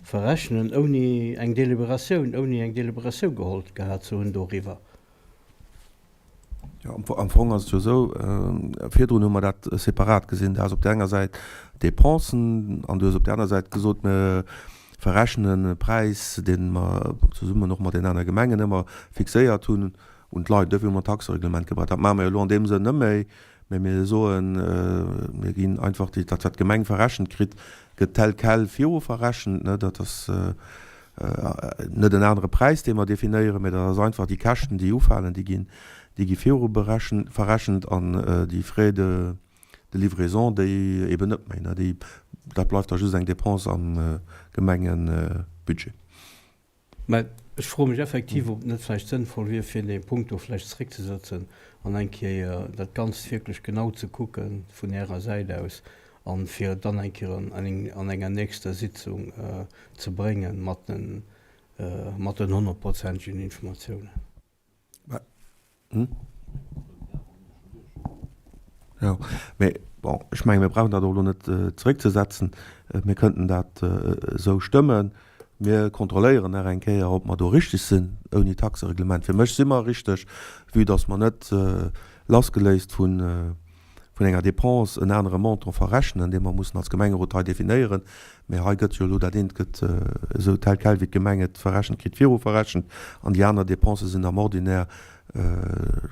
verrechnen, ouni eng Deliberatioun, ouni eng Deliberatioun geholl gehat ze hunn doriwwer. Jo, am Fong ass et jo esou, virdrun hu mer dat separat gesinn, Du has op där enger Säit d'Dépensen an du hues op där aner Säit gesot, mir verrechnen e Präis, dee mer zesummen och mat den aner Gemengen ëmmer fixéiert hunn, un d'Leit. Duerfir hu mer d'Taxereglement gebraucht. Dat maache mer jo elo an deem Sënn net méi. Mä mir soen, mir ginn einfach déi, dat wat d'Gemeng verrechent kritt, gëtt tel quel viru verrechent. Dat ass net en anere Präis, dee mer definéieren, mä dat ass einfach déi Käschten, déi ufalen, déi ginn, déi gi viru berechent, verrechent an déi Frais de, de livraison, déi eben net méi. Déi, dat bleift da just eng Dépense am Gemengebudget. Mä ech froe mech effektiv, ob et net vläicht sënnvoll wier, fir dee Punkt do vläicht zeréckzesëtzen an eng Kéier dat Ganzt wierklech genau ze kucke vun Ärer Säit aus a fir et dann eng Kéier an enger nächster Sitzung ze bréngen mat den honnertprozentegen Informatiounen. Jo, mee bon, ech menge mir brauchen dat och elo net zeréckzesetzen. Mir kënnten dat esou stëmmen. Mir kontrolléieren nach eng Kéier, ob mer do richteg sinn ouni Taxereglement. Fir mech si mer richteg, vue dass mer net lassgeléist vun vun enger Dépense en anere Montant verrechnen, dee mer mussen als Gemengerot hei definéieren. Mä hei gëtt jo elo dat eent gëtt esou tel quel, wéi d'Gemeng et verrechent kritt, viru verrechent an déi aner Dépensë sinn am Ordinaire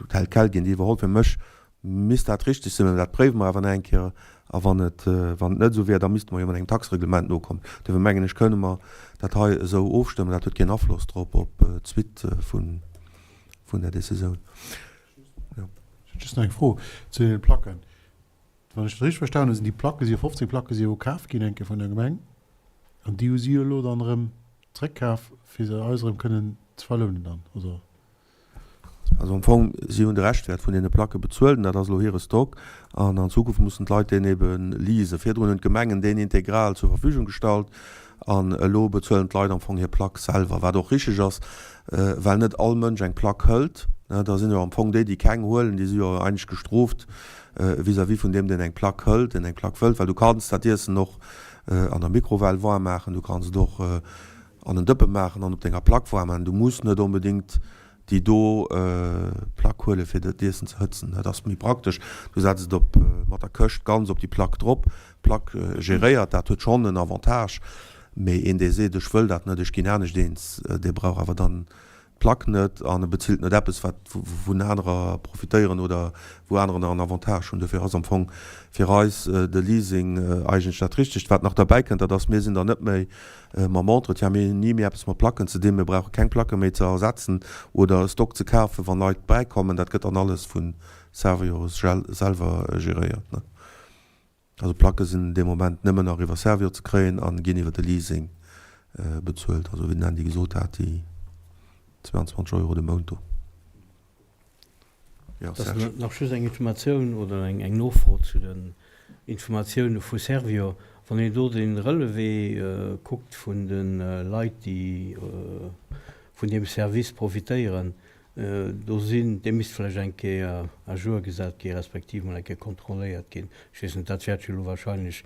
tel quel ginn déi iwwerholl. Fir mech misst dat richteg sinn, mä dat préiwe mer awer nach eng Kéier. A wann et, wann et net esou wier, da misste mer jo mat engem Taxereglement nokommen. Dofir mengen ech, kënne mer dat hei esou ofstëmmen. Dat huet keen Afloss drop op d'Suite vun, vun der Décisioun. Just nach eng Fro zu deene Placken. Wann ech dat richteg verstanen hunn, sinn déi Placke si jo 15 Placke si jo kaf ginn eng Kéier vun der Gemeng an déi hu si jo elo dann erëm zréckkaf, fir se eis erëm kënnen ze verlounen dann, oder? Also am Fong, si hunn de Reschtwäert vun deene Placke bezuelt an dat ass elo hire Stock an an Zukunft mussen d'Leit deen ebe leasen. Virdrun hunn d'Gemengen deen integral zur Verfügung gestallt An elo bezuelen d'Leit am Fong hir Plack selwer, wat och richteg ass, well net all Mënsch eng Plack hëlt. Da sinn jo am Fong déi, déi keng huelen, déi si jo eigentlech gestrooft vis-à-vis vun deem, deen eng Plack hëlt, deen eng Plack wëllt, well du kanns dat Iessen och an der Mikrowell waarm maachen, du kanns et och an en Dëppe maachen an op denger Plack waarm maachen. Du muss net onbedéngt déi do Plack huelen, fir dat Iessen ze hëtzen. Dat ass méi praktesch. Du setz et op mat der Këscht ganz op déi Plack drop. D'Plack geréiert dat, huet schonn en Avantage. Mee een, dee seet, ech wëll dat net, ech ginn anescht eens, dee brauch awer dann d'Plack net an e bezilt net eppes, wat wouvun anerer profitéieren oder wou anerer nach en Avantage hunn. Dofir ass am Fong fir eis de Leasing eigentlech dat Richtegt. Wat nach derbäi kënnt, dat ass, mir sinn dann net méi mam Entretien, mir hunn ni méi eppes mat Placken ze dinn, mir brauche keng Placke méi ze ersetzen oder e Stock ze kafen, wann Leit bäikommen. Dat gëtt dann alles vu Servior selwer geréiert. Also Placke sinn dee Moment nëmmen nach iwwer Servior ze kréien a ginn iwwer de Leasing bezuelt. Also wéi den Andy gesot hat, déi 22 Euro de Mount do. Jo, Serge. Nach just eng Informatioun oder eng Nofro zu den Informatioune vu Servior. Wann een do de Relevé kuckt vun de Leit, déi vun deem Service profitéieren, Do sinn, dee misst vläicht eng Kéier à jour gesat gi respektiv mol eng Kéier kontrolléiert ginn. Ech weess net, dat wäert jo elo wahrscheinlech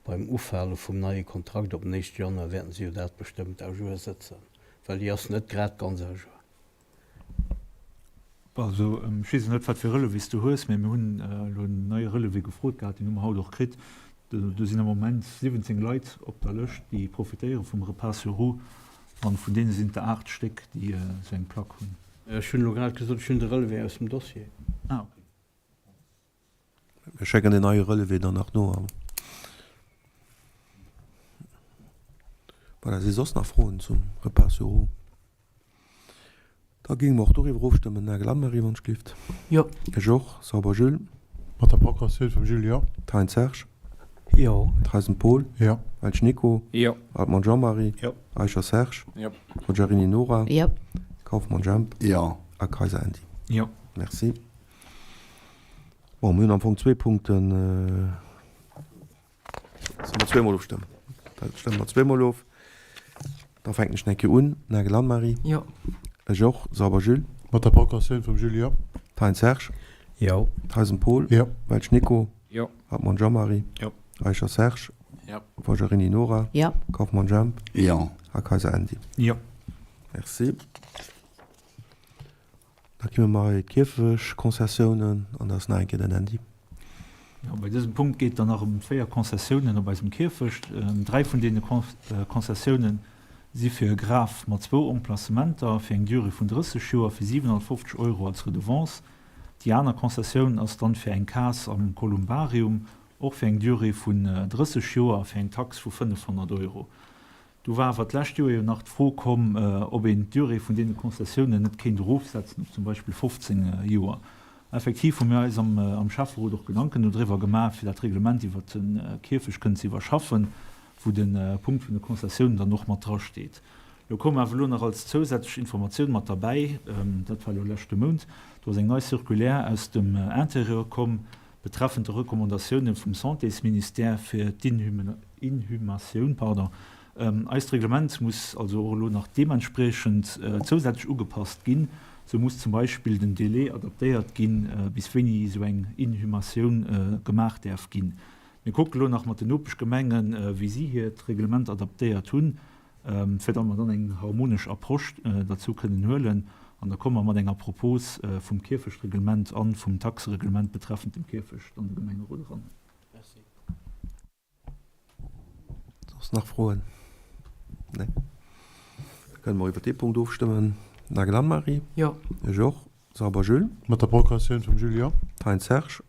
beim Ufale vum neie Kontrakt op den éischte Januar wäerten se jo dat bestëmmt à jour sëtzen, well déi ass net grad ganz à jour. Also ech weess elo net, wat fir Relevés du hues, mä mir hunn elo en neie Relevé gefrot gehat, deen hu mer haut och kritt. Do sinn am Moment 17 Leit op der Lëscht, déi profitéiere vum Repas sur roues. An vun deene sinn et der 8 Stéck, déi esou eng Plack hunn. Ech hunn elo grad gesot, ech hunn de Relevé aus dem Dossier. Ah, okay. Mir schécken deen neie Relevé dann nach no. Voilà, si soss nach Froen zum Repas sur roues? Da géinge mer och doriwwer ofstëmmen. Nagel Anne-Marie, wann ech gelift. Jo. Ech och. Sauber Jules. Mat der Procuratioun vum Jules, jo. Thein Serge. Jo. Theisen Paul. Jo. Welsch Nico. Jo. Altmann Jean-Marie. Jo. Eicher Serge. Jo. Forgiarini Nora. Jo. Kauffmann Jemp. Jo. A Kayser Andy. Jo. Merci. Bon, mir hunn am Fong zwee Punkten. Solle mer zweemol ofstëmmen? Da stëmme mer zweemol of. Da fänken ech eng Kéier un. Nagel Anne-Marie. Jo. Ech och. Sauber Jules. Mat der Procuratioun vum Jules, jo. Thein Serge. Jo. Theisen Paul. Jo. Welsch Nico. Jo. Hartmann Jean-Marie. Jo. Eicher Serge. Jo. Forgiarini Nora. Jo. Kauffmann Jemp. Jo. A Kayser Andy. Jo. Merci. Da gi mer bei d'Kierfechtkonzessiounen an da ass nach eng Kéier den Andy. Jo, bei dësem Punkt geet dann nach ëm 4 Konzessiounen op eisem Kierfecht. Dräi vun deene Konzessiounen si fir e Graf mat zwou Emplacementer fir eng Durée vun 30 Joer fir 750 Euro als Redevance. Déi aner Konzessioun ass dann fir eng Case am Kolumbarium, och fir eng Durée vun 30 Joer a fir eng Tax vu 500 Euro. Do war awer d'lescht Joer jo nach d'Fro komm, ob een d'Durée vun deene Konzessiounen net kéint erofsetzen op zum Beispill 15 Joer. Effektiv hu mir eis am Schäfferot och Gedanken dodriwwer gemaach, fir dat Reglement iwwert de Kierfecht kënnen ze iwwerschaffen, wou de Punkt vun de Konzessiounen dann och mat drasteet. Lo koum awer elo nach als zousätzlech Informatioun mat derbäi, dat war elo leschte Mount, do ass eng nei Circulaire aus dem Intérieur komm, Betreffend de Recommandatioune vum Santésministère fir d'Inhumatioun, pardon, eist Reglement muss also och elo nach deementspriechend zousätzlech ugepasst ginn. Sou muss zum Beispill den Délai adaptéiert ginn, bis wéini esou eng Inhumatioun gemaach däerf ginn. Mir kucke elo nach mat den Nopeschgemengen, wéi si hiert Reglement adaptéiert hunn. fir datt mer dann eng harmonesch Approche derzou kënnen huelen an da komme mer mat enger Propos vum Kierfechtreglement an vum Taxereglement betreffend dem Kierfecht an de Gemengerot eran. Merci. Soss nach Froen? Nee. Da kënne mer iwwer dee Punkt ofstëmmen. Nagel Anne-Marie? Jo. Ech och. Sauber Jules? Mat der Procuratioun vum Jules, jo. Thein Serge?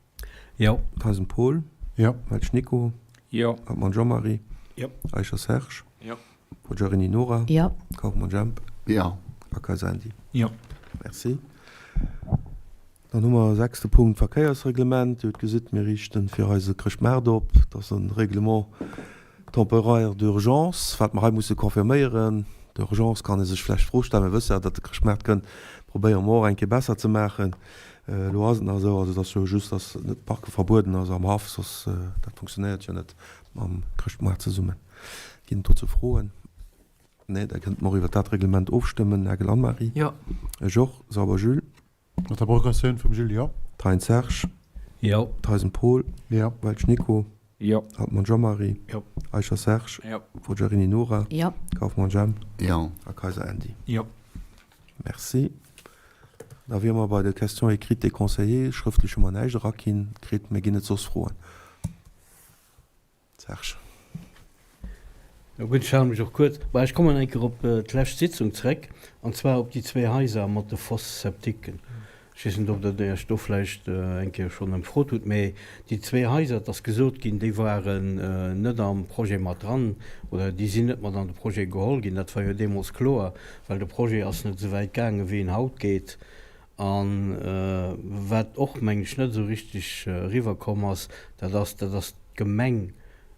Jo. Theisen Paul? Jo. Welsch Nico? Jo. Hartmann Jean-Marie? Jo. Eicher Serge? Jo. Poggiarini Nora? Jo. Kauffmann Jemp? Jo. A Kayser Andy? Jo. Merci. Dann hu mer sechste Punkt, Verkéiersreglement. Dir hutt gesitt, mir riichten fir eise Chrëschtmaart op. Dat ass e Règlement temporaire d'urgence, wat mer hei musse confirméieren. D'Urgence kann ee sech vläicht d'Fro stellen, mir wësse ja, datt de Chrëschtmaart kënnt, probéiere mer och eng Kéier besser ze maachen. Elo ass et nach esou, also et ass jo just, datt net d'Parke verbueden ass am Haff, soss dat funktionéiert jo net mam Chrëschtmaart zesummen. Ginn et dozou Froen? Nee, da kënnte mer och iwwert dat Reglement ofstëmmen. Nagel Anne-Marie? Jo. Ech och. Sauber Jules? Mat der Procuratioun vum Jules, jo. Thein Serge. Jo. Theisen Paul. Jo. Welsch Nico. Jo. Hartmann Jean-Marie. Jo. Eicher Serge. Jo. Forgiarini Nora. Jo. Kauffmann Jemp. Jo. A Kayser Andy. Jo. Merci. Da wiere mer bei de Questions écrites des conseillers. Schrëftlech hu mer näischt erakinn kritt, mä ginn et soss Froen? Serge. Jo gutt, ech hale mech och kuerz. Bah, ech kommen eng Kéier op d'lescht Sitzung zréck, an zwar op déi zwee Haiser mat de Fosses septiquen. Ech weess net, ob Der Iech do vläicht eng Kéier schonn ëmfrot hutt, mä déi zwee Haiser, et ass gesot ginn, déi waren net am Projet mat dran oder déi sinn net mat an de Projet geholl ginn. Dat war jo deemools kloer, well de Projet ass net esou wäit gaangen, wéi en haut geet. A wat och, mengen ech, net esou richtig eriwwerkomm ass, dat ass, dat ass d'Gemeng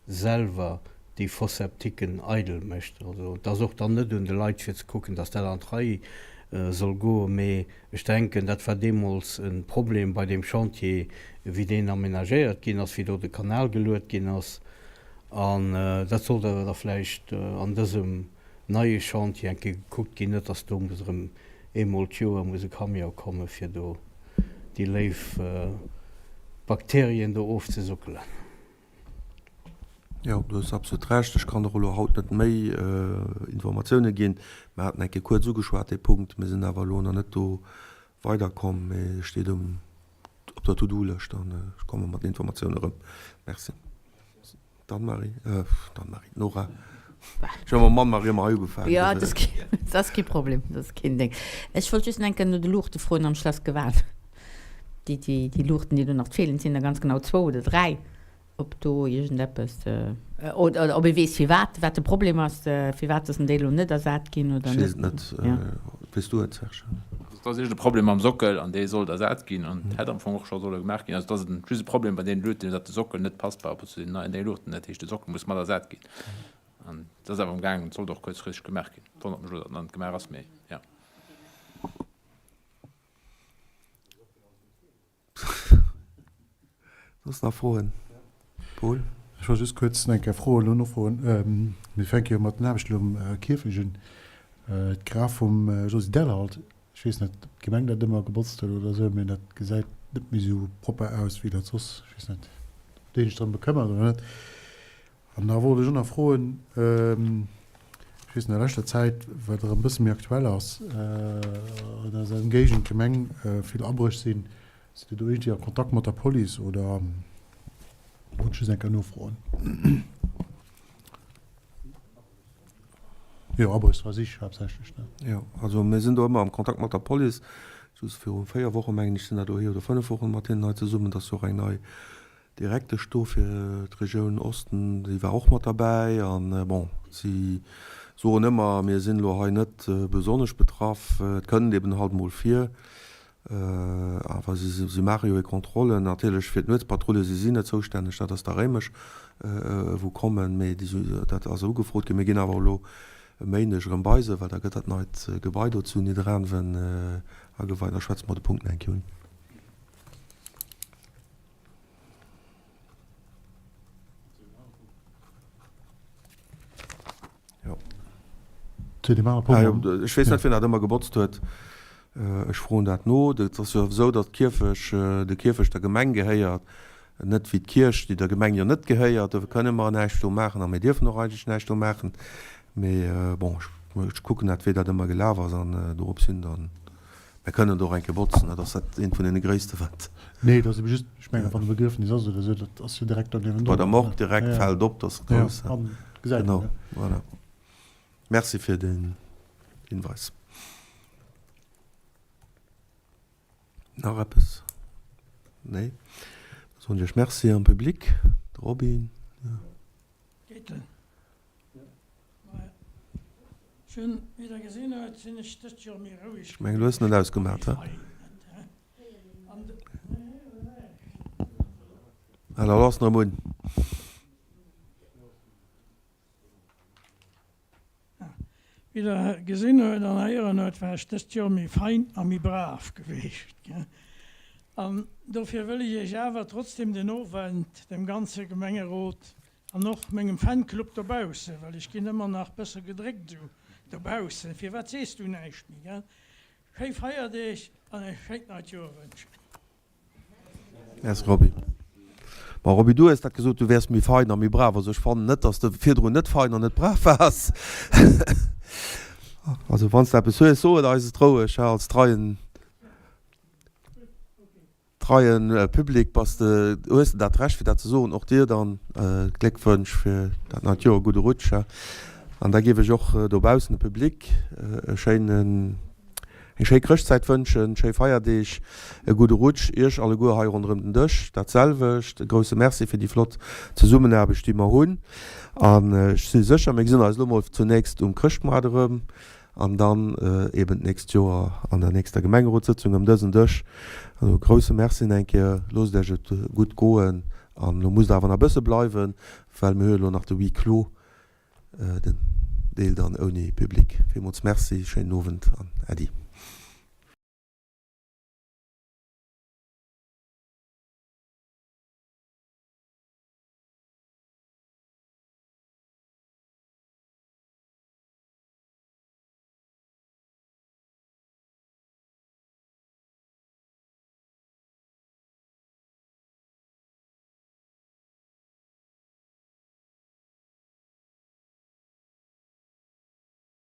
selwer, déi Fosse septiquen eidel mécht. Also et ass och dann net un de Leit fir ze kucken, dass dat an d'Rei soll goen, mee ech denken, dat war deemools e Problem bei deem Chantier, wéi deen aménagéiert ginn ass, wéi do de Kanal geluet ginn ass. An dat sollt awer da vläicht an dësem neie Chantier eng Kéier gekuckt ginn, net dass do muss erëm. Eemol d'Joer muss e Camion komme fir do déi léif Bakterien do ofzesuckelen. Jo, du hues absolut Recht. Ech kann och elo haut net méi Informatioune ginn. Mir haten eng Kéier kuerz ugeschwat dee Punkt. Mir sinn awer elo nach net do weiderkomm, mee e steet um op der To-do-Lëscht an ech komme mat Informatioune erëm. Merci. D'Anne-Marie, d'Anne-Marie, d'Nora. Ech hu mam Anne-Marie ëmmer hei ugefaangen. Jo, dat ass kee Problem, dat ass keen Déng. Ech wollt just nach eng Kéier no de Luuchte froen am Schlass Gewan. Déi, déi, déi Luuchten, déi do nach feelen, et sinn der ganz genau zwou oder dräi, ob do iergendeppes, oder ob ee weess, firwat, wat de Problem ass, firwat dass en déi elo net ersat ginn oder net. Ech weess et net. Weess du et, Serge? Et ass iergend e Problem mam Sockel an dee sollt ersat ginn an hätt am Fong och scho solle gemaach ginn. Also et ass just e Problem bei deenen Luuten, datt de Sockel net passt par rapport zu den neien Luuten. Dat heescht, de Sockel muss mat ersat ginn an dat ass awer am gaangen, et sollt och kuerzfristeg gemaach ginn. Wonnert mech elo, datt nach net gemaach ass, mee jo. Soss nach Froen? Paul? Ech wollt just kuerz eng Kéier froen, elo nofroen. Mir fänke jo mat den Aarbechten elo um Kierfecht un. D'Graf vum Josy Delhalt, ech weess net, ob d'Gemeng dat ëmmer gebotzt huet oder esou, mee dat gesäit net méi esou propper aus wéi dat soss. Ech weess net, ob dee sech drëm bekëmmert oder net. An da wollt ech och nach froen, ech weess, an der leschter Zäit, wat erëm e bësse méi aktuell ass, an eiser Ëmgéigend, Gemeng, vill Abréch sinn. Sidd Dir do iergendwéi a Kontakt mat der Police oder? Wollt ech just eng Kéier nofroen. Jo, Abréchsversich haaptsächlech, ne? Jo, also mir sinn do ëmmer am Kontakt mat der Police. Just viru 4 Woche mengen ech, sinn der dohi, oder 5 Wochen mat hinnen hei zesummen. Dat ass jo och eng nei Direktesch do fir d'Regioun Osten, déi war och mat derbäi. An bon, si soen ëmmer, mir sinn elo hei net besonnesch betraff, et kënnt eben halt mol vir. Awer si maache jo hir Kontrollen. Natierlech fir d'Nuetspatrulle si si net zoustänneg, dat ass da Réimech wou kommen, mee dat ass ugefrot ginn. Mir ginn awer elo e Méindeg erëm bei se, well da gëtt dat neit Gebai do zu Nidderaanwen ageweit. Da schwätze mer de Punkt nach eng Kéier un. Ech weess net, wien dat ëmmer gebotzt huet. Ech froen dat no. Et ass jo esou, datt d'Kierfech, de Kierfecht der Gemeng gehéiert, net wéi d'Kierch, déi der Gemeng jo net gehéiert. Dofir kënne mer näischt do maachen a mir dierfen och eigentlech näischt do maachen. Mee bon, ech kucken dat, wéi dat ëmmer gelaf ass an dorops hin dann. Mir kënnen do och eng Kéier botzen, dat ass dat eent vun deene gréisste wat. Nee, dat ass ebe just, ech mengen, wann e Begriefnis ass oder esou, dat ass jo direkt do niewendrun. Bei der Morgue direkt, fält op, dass et grouss. Ja, an gesäit een, ne? Genau, voilà. Merci fir den Hinweis. Nach eppes? Nee? Da soen ech Iech Merci am Public. De Robin, jo. Geet en? Ech hunn, wéi der gesinn huet, sinn ech dëst Joer méi roueg Ech mengen, du hues net ausgemat, he? Ah, da ass en erëm un. Wéi der gesinn huet an héieren huet, war ech dëst Joer méi fein a méi brav gewiescht. An dofir wëll ech iech awer trotzdem den Owend, dem ganze Gemengerot, An och mengem Fanclub dobaussen, well ech ginn ëmmer nach bësse gedréckt esou dobaussen, firwat sees du näischt méi, gell? Schéi Feierdeeg an e schéint neit Joer wënschen. Merci Roby. Bon Roby, du hues dat gesot, du wäers méi fein a méi brav. Also ech fannen net, dass de virdrun net fein an net brav waars. Also wann s de eppes hues, so et eis et roueg, als treien. Treien Public bass de, hues de dat Recht fir dat ze soen. Och dir dann Gléckwënsch fir dat neit Joer, gudde Rutsch. An da géif ech och dobaussen de Public e schéinen, eng schéi Chrëschtzäit wënschen, schéi Feierdeeg, e gudde Rutsch. Iech alleguer hei ronderëm den Dësch dat selwecht. E grousse Merci fir déi flott Zesummenaarbecht déi mer hunn. An ech si sécher mir gesinn eis elo mol zunächst um Chrëschtmoart erëm. An dann eben d'nächst Joer an der nächster Gemengerotssëtzung ëm dësen Dësch. Also e grouse Merci nach eng Kéier. Loosst Iech et gutt goen. An elo musst Der awer nach e bësse bleiwen, well mir hu jo elo nach de Huis clos, den Deel dann ouni Public. Villmools Merci, schéinen Owend an Äddi.